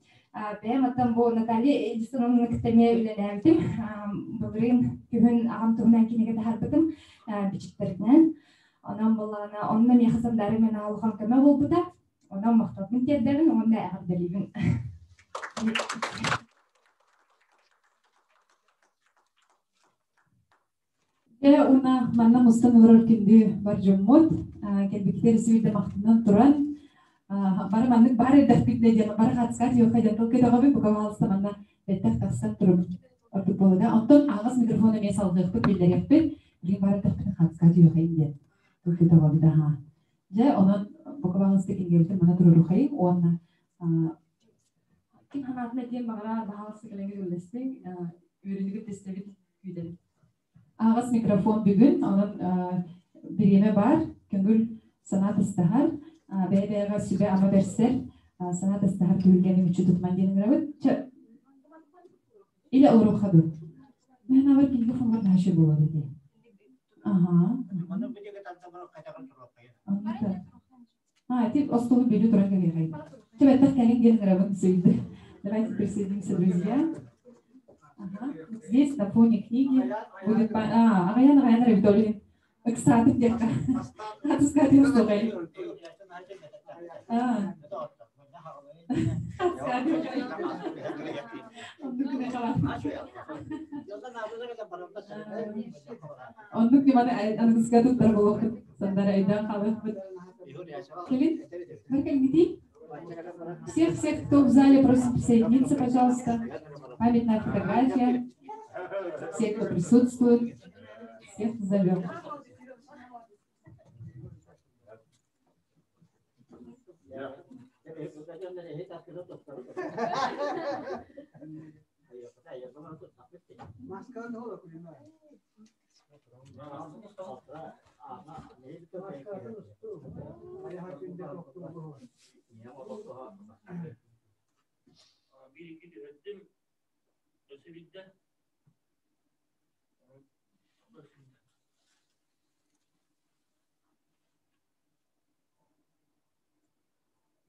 Бэйэм оттон бу Наталья Эдисоновна кытта эмиэ үлэлээбитим. Былырыын күһүн аҕам туһунан кинигэ таһаарбытым бичиктэринэн. Онон буоллаҕына, онно миэхэ Сандара мин улахан көмө буолбута. Онон махталбын тиэрдэбин уонна эҕэрдэлиибин. Дьэ уонна манна мустан олорор күндү бар дьоммут, кэлбиккитигэр сүүйдэ махтанан туран, бары маннык баар эрдэхпитинэ диэн бары хаатыскаат юха диэн тыл көтөҕөбүн, бука баҕалыста манна бэттэх тахсан турубут ордук буолуо. Онтон аҕыс микрофон эмиэ салҕыахпыт, биллэриэхпит. Билигин баар эрдэхпитинэ хаатыскаат юхайын диэн тыл көтөҕөбүт аһаа. Дьэ онон бука баҕалыста кинигэбитин мана туруорухайын уонна Ким санаатын этиэн баҕарар, баһаалыста кэлэҥҥит үллэстиҥ, үөрүүнүгүт истэбит, күүтэбит. Аҕыс микрофон бүгүн, онон бириэмэ баар, көҥүл санаа тыстаһар, бэйэ-бэйэҕэ сүбэ-ама бэрсэр, санаа тыстаһар түһүлгэни мүччү тутуман диэн ыҥырабыт. Чэ, или олоруохха дуу? Мен абар кинигэ фонгар наһашы буолар ити. Ага. А, ити остуолу бүлүү туран кэлиэхэй. Чэ, кэлин диэн ыҥырабын сүүйдэ. Давайте присоединимся, друзья. Ага. Здесь на фоне книги будет... А, аҕайан аҕайан эрэ Виталий. Ыксаатык диэххэ. Хатыскаатын устугай. А. Оннук ньыманы аныгыска туттар буолуохпут. Сандара өйдөөн хаалыахпыт. Кэлин, бар кэлгитий. Всех, всех, кто в зале, просим присоединиться, пожалуйста. Памятная фотография. Все, кто присутствует, всех зовем. Bir iki түһэрдим, өссө биирдэ.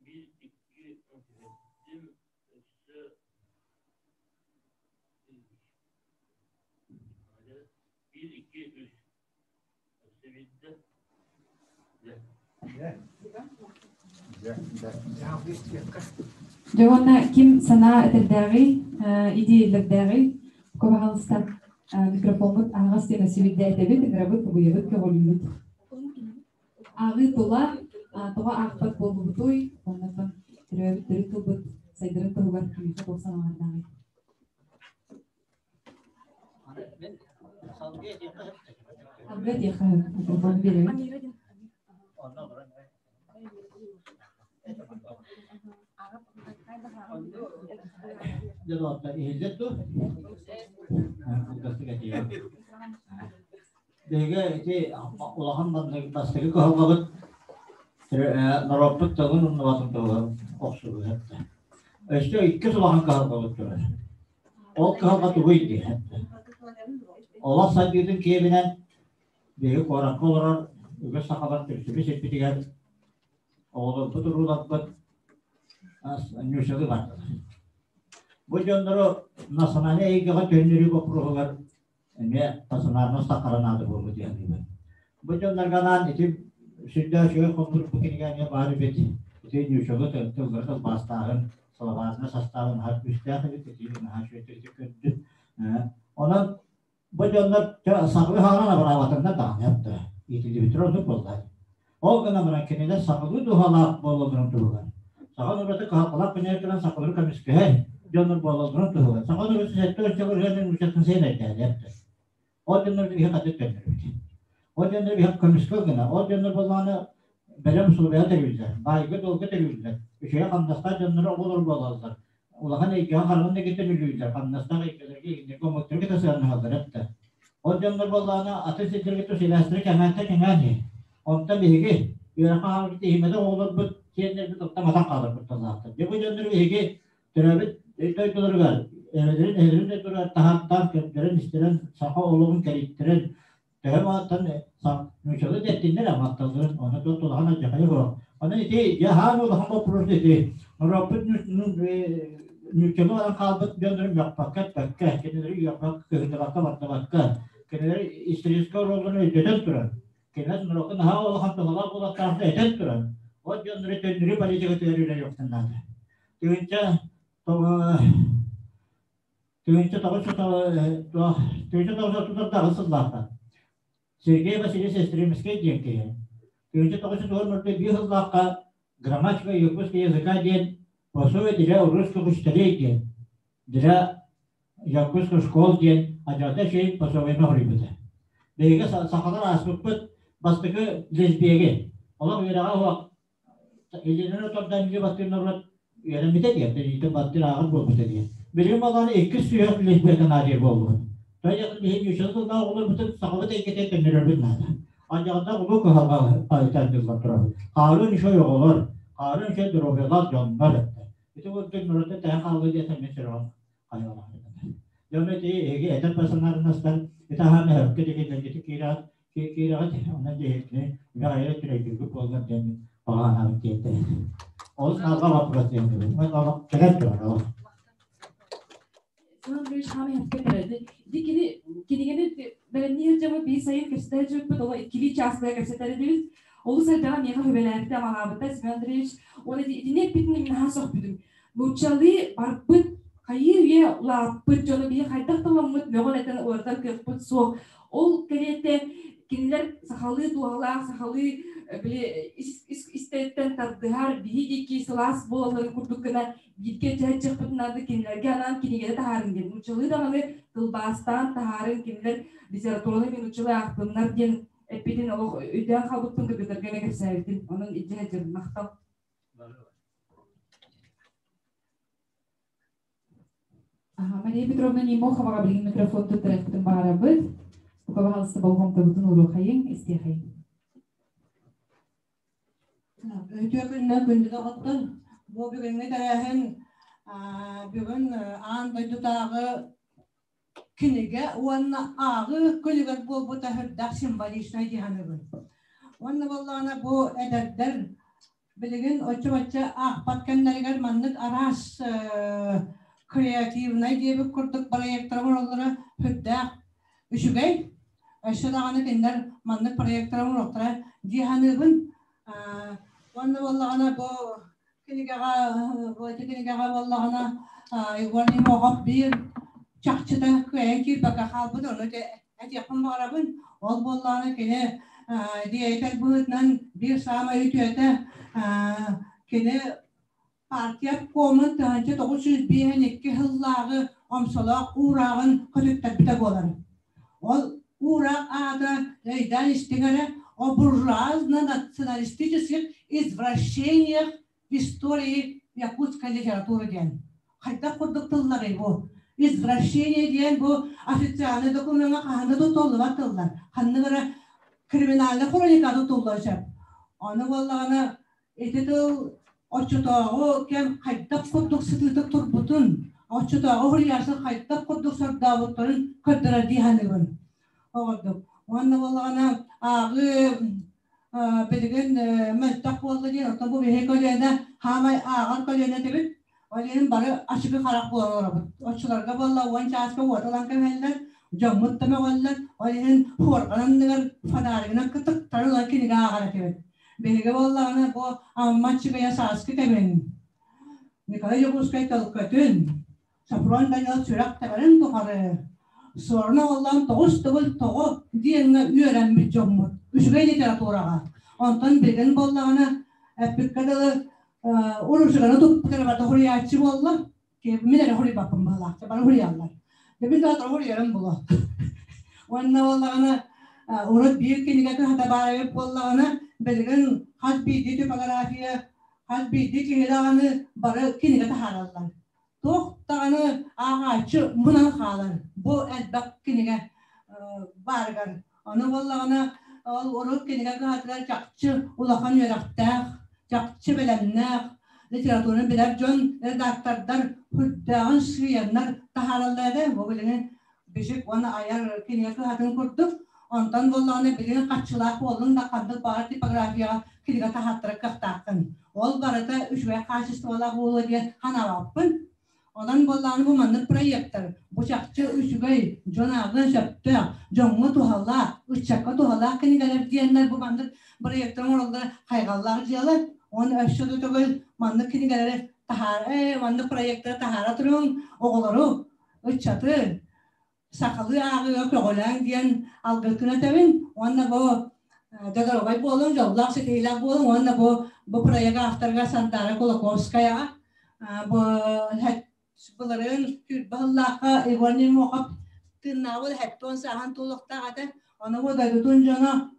Биир икки түһэрдим, өссө биир икки үс өссө биирдэ. Дьэ уонна ким санаа этэрдээҕий, идиэйэлэрдээҕий, пожалуйста, микрофоммут аһаҕас диэн өссө биирдэ этэбит, ыҥырабыт, угуйабыт, көҕүлүүбүт. Ааҕыы тула тоҕо аахпат буоллубутуй, оннуттан төрөөбүт төрүт тылбыт сайдарын туһугар кимиэхэ туох санаалардааҕый? Салгыы этиэххэ микрофон биэрэбит. Дьэ доҕоттор, иһиллэр дуо? Кылгастык этиэҕим. Биһиги ити улахан бастакы кыһалҕабыт норуоппут тылын умнубатын туһугар охсуһуохта. Өссө иккис улахан кыһалҕабыт турар. Ол кыһалҕа тугуй диэн. Олох сайдыытын киэбинэн биһиги куоракка олорор үгүс сахалар түмсүбүт сирбитигэр оҕолорбут урууларбыт ньуучалыы бардылар. Бу дьоннору национальнай эйгэҕэ төннөрүү боппуруоһугар эмиэ пассионарность таххара наада буолбут диэн Бу дьоннорго анаан ити сүрдээх үчүгэй хомуур бу кинигэ эмиэ баар эбит. Ити ньуучалыы тыллары тылбаастааһын, словарный састаабын наһаа күүстээх эбит, ити наһаа үчүгэйдик көрдүм. Онон Бу дьоннор сахалыы хаалан абыраабатыннар даҕаны эптэ. Иитиллибиттэрэ оннук буолла. Ол гынан баран кинилэр сахалыы дууһалаах буолалларын туһугар, саха норуота кыһалҕалаах күнүгэр туран сахалары көмүскэһэр дьоннор буолалларын туһугар, саха норуота сэттэ уонча бырыһыанын нууччатын сиэн эрдээли эптэ. Ол дьоннор биһи хатык төннөрбүт. Ол дьоннор биһи көмүскэл гына, ол дьоннор буоллаҕына бэлэм усулуобуйаҕа төрүүллэр, баайга-дуолга төрүүллэр, үчүгэй хамнастаах дьоннор оҕолор буолаллар, улахан эйгэҕэ хараҕын да кытта мүлүйүллэр, хамнастаах эйгэлэргэ игиннэргэ омуктары кытта сыһыаннаһаллар эттэ. Ол дьоннор буоллаҕына атын сирдэргэ тус сибээстэрэ кэҥээтэ кэҥээн иһэр. Онтон биһиги үөрэххэ хаалбыт иһимэтэх оҕолорбут, сиэннэрбит оттон матан хаалар кутталлаахтар. Дьэ бу дьоннор биһиги төрөөбүт дойдуларыгар, эбэлэрин, эһэлэрин дойдуларыгар таһааттаан, көрдөрөн, истэрэн, саха олоҕун кэрийтэрэн, төһө мааттан нууччалыы да эттиннэр аматталларын, онно туох улахан алдьархайа суох. Онон ити дьаһаан улахан боппуруос ити. Норуоппут нууччалыы баран хаалбыт дьоннорун мөхпөккө, эппэккэ, кинилэри үөхпэккэ, кыһынныбакка, бардыбакка, кинилэр историческай оруолларын өйдөтөн туран, кинилэр норуокка наһаа улахан туһалаах буолуохтаахтар этэн туран, ол дьоннору төннөрүү политикатыгар үлэлиэхтэн наада. Тыһыынча 1930 сыллаахха Сергей Васильевич Эстремскэй диэн киһи 1991 сыллаахха «Грамматика якутского языка» диэн пособие для русских учителей диэн для якутских школ диэн адьырҕа үчүгэй пособиены хоруйбута. Биһиги сахалар ааспыппыт бастакы лесбиеги олох үөрэҕэ суох Илинэн оттордоон илии баттыыр норуот үөрэммитэ диэн, билиитин баттыыр ааҕар буолбута диэн. Билигин балааны иккис сүһүөх лесбиянка наадыйар буоллубут. Тоҕо диэтэххэ биһиги нууччалыы тыллаах оҕолорбутун сахабыт эйгэтигэр төннөрөрбүт наада. Анньаҕыннаах улуу кыһалҕа тардыллан турабыт. Хаарын үчүгэй оҕолор, хаарын үчүгэй доруобуйалаах дьоннор этэ. Ити курдук норуоттан тэһэ хаалла диэтэ мин сүрэҕим хайалаах. Дьону ити эһиги эдэр персонажнастар ити аһаан өһөргө дигилэргити киирэҕит киирэҕит онон дьиһитини үлэҕэ түрөйдүүргүт буоллар диэн баҕа санаабыт диэтэ. Ол саалга вопрос диэн кэлэр турар ол. Семен Андреевич хаамай хапка бэрди. Ди кини кинигэни бэлэмниир дьамы биир сайын кэпсэтэр дьыппыт, ол иккилии чаас быһа кэпсэтэр этибит. Олус элбэҕи миэхэ сүбэлээбитэ, амалаабыта Семен Андреевич. Уонна итини эппитин мин наһаа сөхпүтүм. Нууччалыы барбыт, хайыы үйэ улааппыт дьону биһи хайдах таламмыт мөҕөн этэн уларытар кыахпыт суох. Ол кэриэтэ кинилэр сахалыы дууһалаах, сахалыы били ис-истэриттэн тардыһар, биһи диэки сылаас буолалларын курдук гына бииргэ дьаһайдьахпытын наада кинилэргэ анаан кинигэни таһаарыҥ диэн. Нууччалыы даҕаны тылбаастаан таһаарыҥ, кинилэр литератураны мен нууччалыы аахтыннар диэн эппитин олох өйдөөн хаалбыппын кыргыттарга эмэ кэпсээбитим. Онон илдьэ сылдьабын. Махтал. Мария Петровна Немоховаҕа билигин микрофон туттарыахпытын баҕарабыт. Бука баһаалыста болҕомтобутун ууруохайыҥ, истиэхэйиҥ. Үтүө күннэн күндү доҕоттор! Бу бүгүҥҥү тэрээһин бүгүн аан дойдутааҕы кинигэ уонна ааҕыы күнүгэр буолбута сүрдээх символичнай дии саныыбын. Уонна буоллаҕына бу эдэрдэр билигин оччо-бачча аахпат кэмнэригэр маннык араас креативнай диэбит курдук проектары оҥороллоро сүрдээх үчүгэй. Өссө даҕаны кинилэр маннык проектары оҥоруохтара дии саныыбын. Уонна буоллаҕына бу кинигэҕэ бу ити кинигэҕэ буоллаҕына Егор Немохов биир чахчыта кыайан киирбэккэ хаалбыт ону этиэхпин баҕарабын. Ол буоллаҕына кини деятель быһыытынан биир саамай үтүөтэ кини партия обкомун 1952 сыллааҕы омсолоох уурааҕын көтүттэрбитэ буолар. Ол уураах аата өйдөөн истиҥ эрэ о буржуазно-националистических извращениях в истории якутской литературы диэн. Хайдах курдук тылларый бу? Извращение диэн бу официальный докумеҥҥа хаһан да тутуллубат тыллар. Ханнык эрэ криминальный хроника тутуллуон сөп. Ону буоллаҕына ити тыл оччотооҕу кэм хайдах курдук сытыытык турбутун, оччотооҕу суруйааччылар хайдах курдук сордообуттарын көрдөрөр дии саныыбын. Оҕордук. Уонна буоллаҕына ааҕыы билигин мөлтөх буолла диэн, оттон бу биһиги көлүөнэ хаамай ааҕар көлүөнэ этибит. Ол иһин бары ачыкы харах буолан олоробут. Оччолорго буолла уон чааска уот ылан кэбиһэллэр, дьоммут да мөҕөллөр. Ол иһин хуорҕан анныгар фонаригынан кытыктары ылан кинигэ ааҕар этибит. Биһиги буоллаҕына бу Амма Аччыгыйа сааскы кэмин, Николай Дьокуускай төлкөтүн, Софрон Данилов сүрэх тэбэрин тухары Суорун оҕоллоон тоҕус төгүл тоҕо диэҥҥэ үөрэммит дьоммут үчүгэй литератураҕа. Онтон билигин буоллаҕына эппиккэ дылы урусуганы туппут эрэ барыта суруйааччы буолла. Мин эрэ суруйбаппын быһыылаах, бары суруйаллар. Мин да суруйарым буолуо. Уонна буоллаҕына урут биир кинигэ кыһата баар эбит буоллаҕына билигин хас биирдии типография, хас биирдии киһи даҕаны бары кинигэ таһаараллар. Туох даҕаны ааҕааччы мунан хаалар бу элбэх кинигэ баарыгар. Ону буоллаҕына ол урут кинигэ кыһатыгар чахчы улахан үөрэхтээх, чахчы бэлэмнээх, литератураны билэр дьон, редактордар сүрдээҕин сыыйаннар таһаараллар этэ. Бу билигин Бичик уонна айар кинигэ кыһатын курдук. Онтон буоллаҕына билигин харчылаах буоллун да ханнык баҕар типографияҕа кинигэ таһааттарар кыахтааххын. Ол барыта үчүгэй хаачыстыбалаах буолуо диэн санаабаппын. Онон буоллаҕына бу маннык проектар бу чахчы үчүгэй, дьон ааҕыан сөптөөх, дьоҥҥо туһалаах, ыччакка туһалаах кинигэлэр диэннэр бу маннык проектар оҥороллоро хайҕаллаах дьыала. Уонна өссө да төгүл маннык кинигэлэри таһаара, маннык проектары таһаара туруҥ, оҕолору, ыччаты сахалыы ааҕыыга көҕүлээҥ диэн алгыскын этэбин уонна бу доруобай буолуҥ, дьоллоох ситиһиилээх буолуҥ уонна бу бу проект авторга Сандара Кулаковскаяҕа бу былырыын сүүрбэ сыллаахха Егор Неймохов тыыннаабыт 70 сааһын туолуохтаах этэ. Ону бу дойдутун дьоно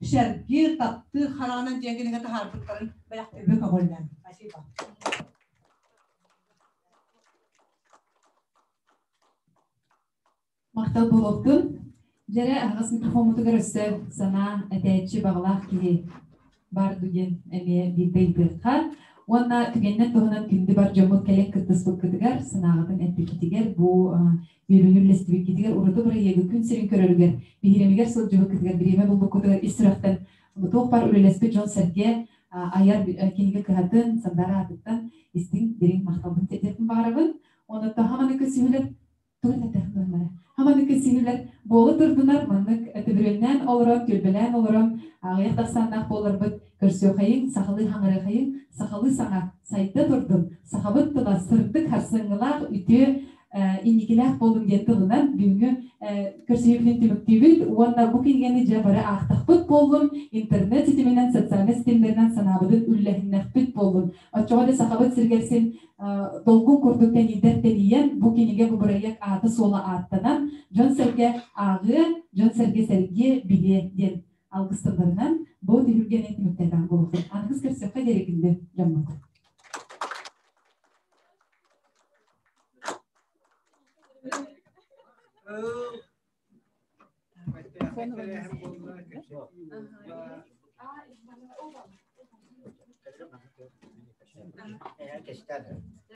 сэргиир, таптыыр хараҕынан диэн кинигэ таһаарбыттарын бэлэхтиирбин көҕүллээн. Спасибо. Махтал буолуохтун. Дьэрэ аһаҕас микрофоммутугар өссө санаа этээччи баҕалаах киһи бар диэн эмиэ биирдэ ыйытыахха. Уонна түгэннэн туһунан күндү бар дьоммут кэлэн кыттыспыккытыгар, санааҕытын эппиккитигэр, бу үөрүүнү үллэстибиккитигэр, ураты бырайыагы күн сирин көрөрүгэр, биһирэмигэр сылдьыбыккытыгар, бириэмэ булбуккутугар ис сүрэхтэн туох баар үлэлэспит дьон-сэргэ айар кинигэ кыһатын Сандара аатыттан истиҥ дириҥ махталбын тиэрдиэхпин баҕарабын. Уонна хаманы көрсүһүүлэр тугун эттэхпин Хаманы көрсүһүүлэр буола турдунар маннык төбүрүөннээн олорон, түөлбэлээн олорон аҕыйах тахсааннаах буоларбыт көрсүөхайыҥ, сахалыы хаҥарыахайыҥ, сахалыы саҥа сайда турдун, сахабыт тыла сырдык харсыҥҥылаах үтүө инникилээх буолун диэн тылынан бүгүҥҥү көрсүһүүбүтүн түмүктүүбүт уонна бу кинигэни дьэ бары аахтахпыт буоллун, интернет ситиминэн, социальнай ситимнэринэн санаабытын үллэһиннэхпит буоллун. Оччоҕо да Сахабыт сиригэр син долгун курдук тэнийдэр тэнийэн, бу кинигэ бу бырайыак аата-суола ааттанан, дьон-сэргэ ааҕыа, дьон-сэргэ сэргиэ, билиэ диэн алгыс тылларынан бу түһүлгэни түмүктээтэх буолуохтун. Аныгыс көрсөххө диэри күндү дьоммут. Кэстэн.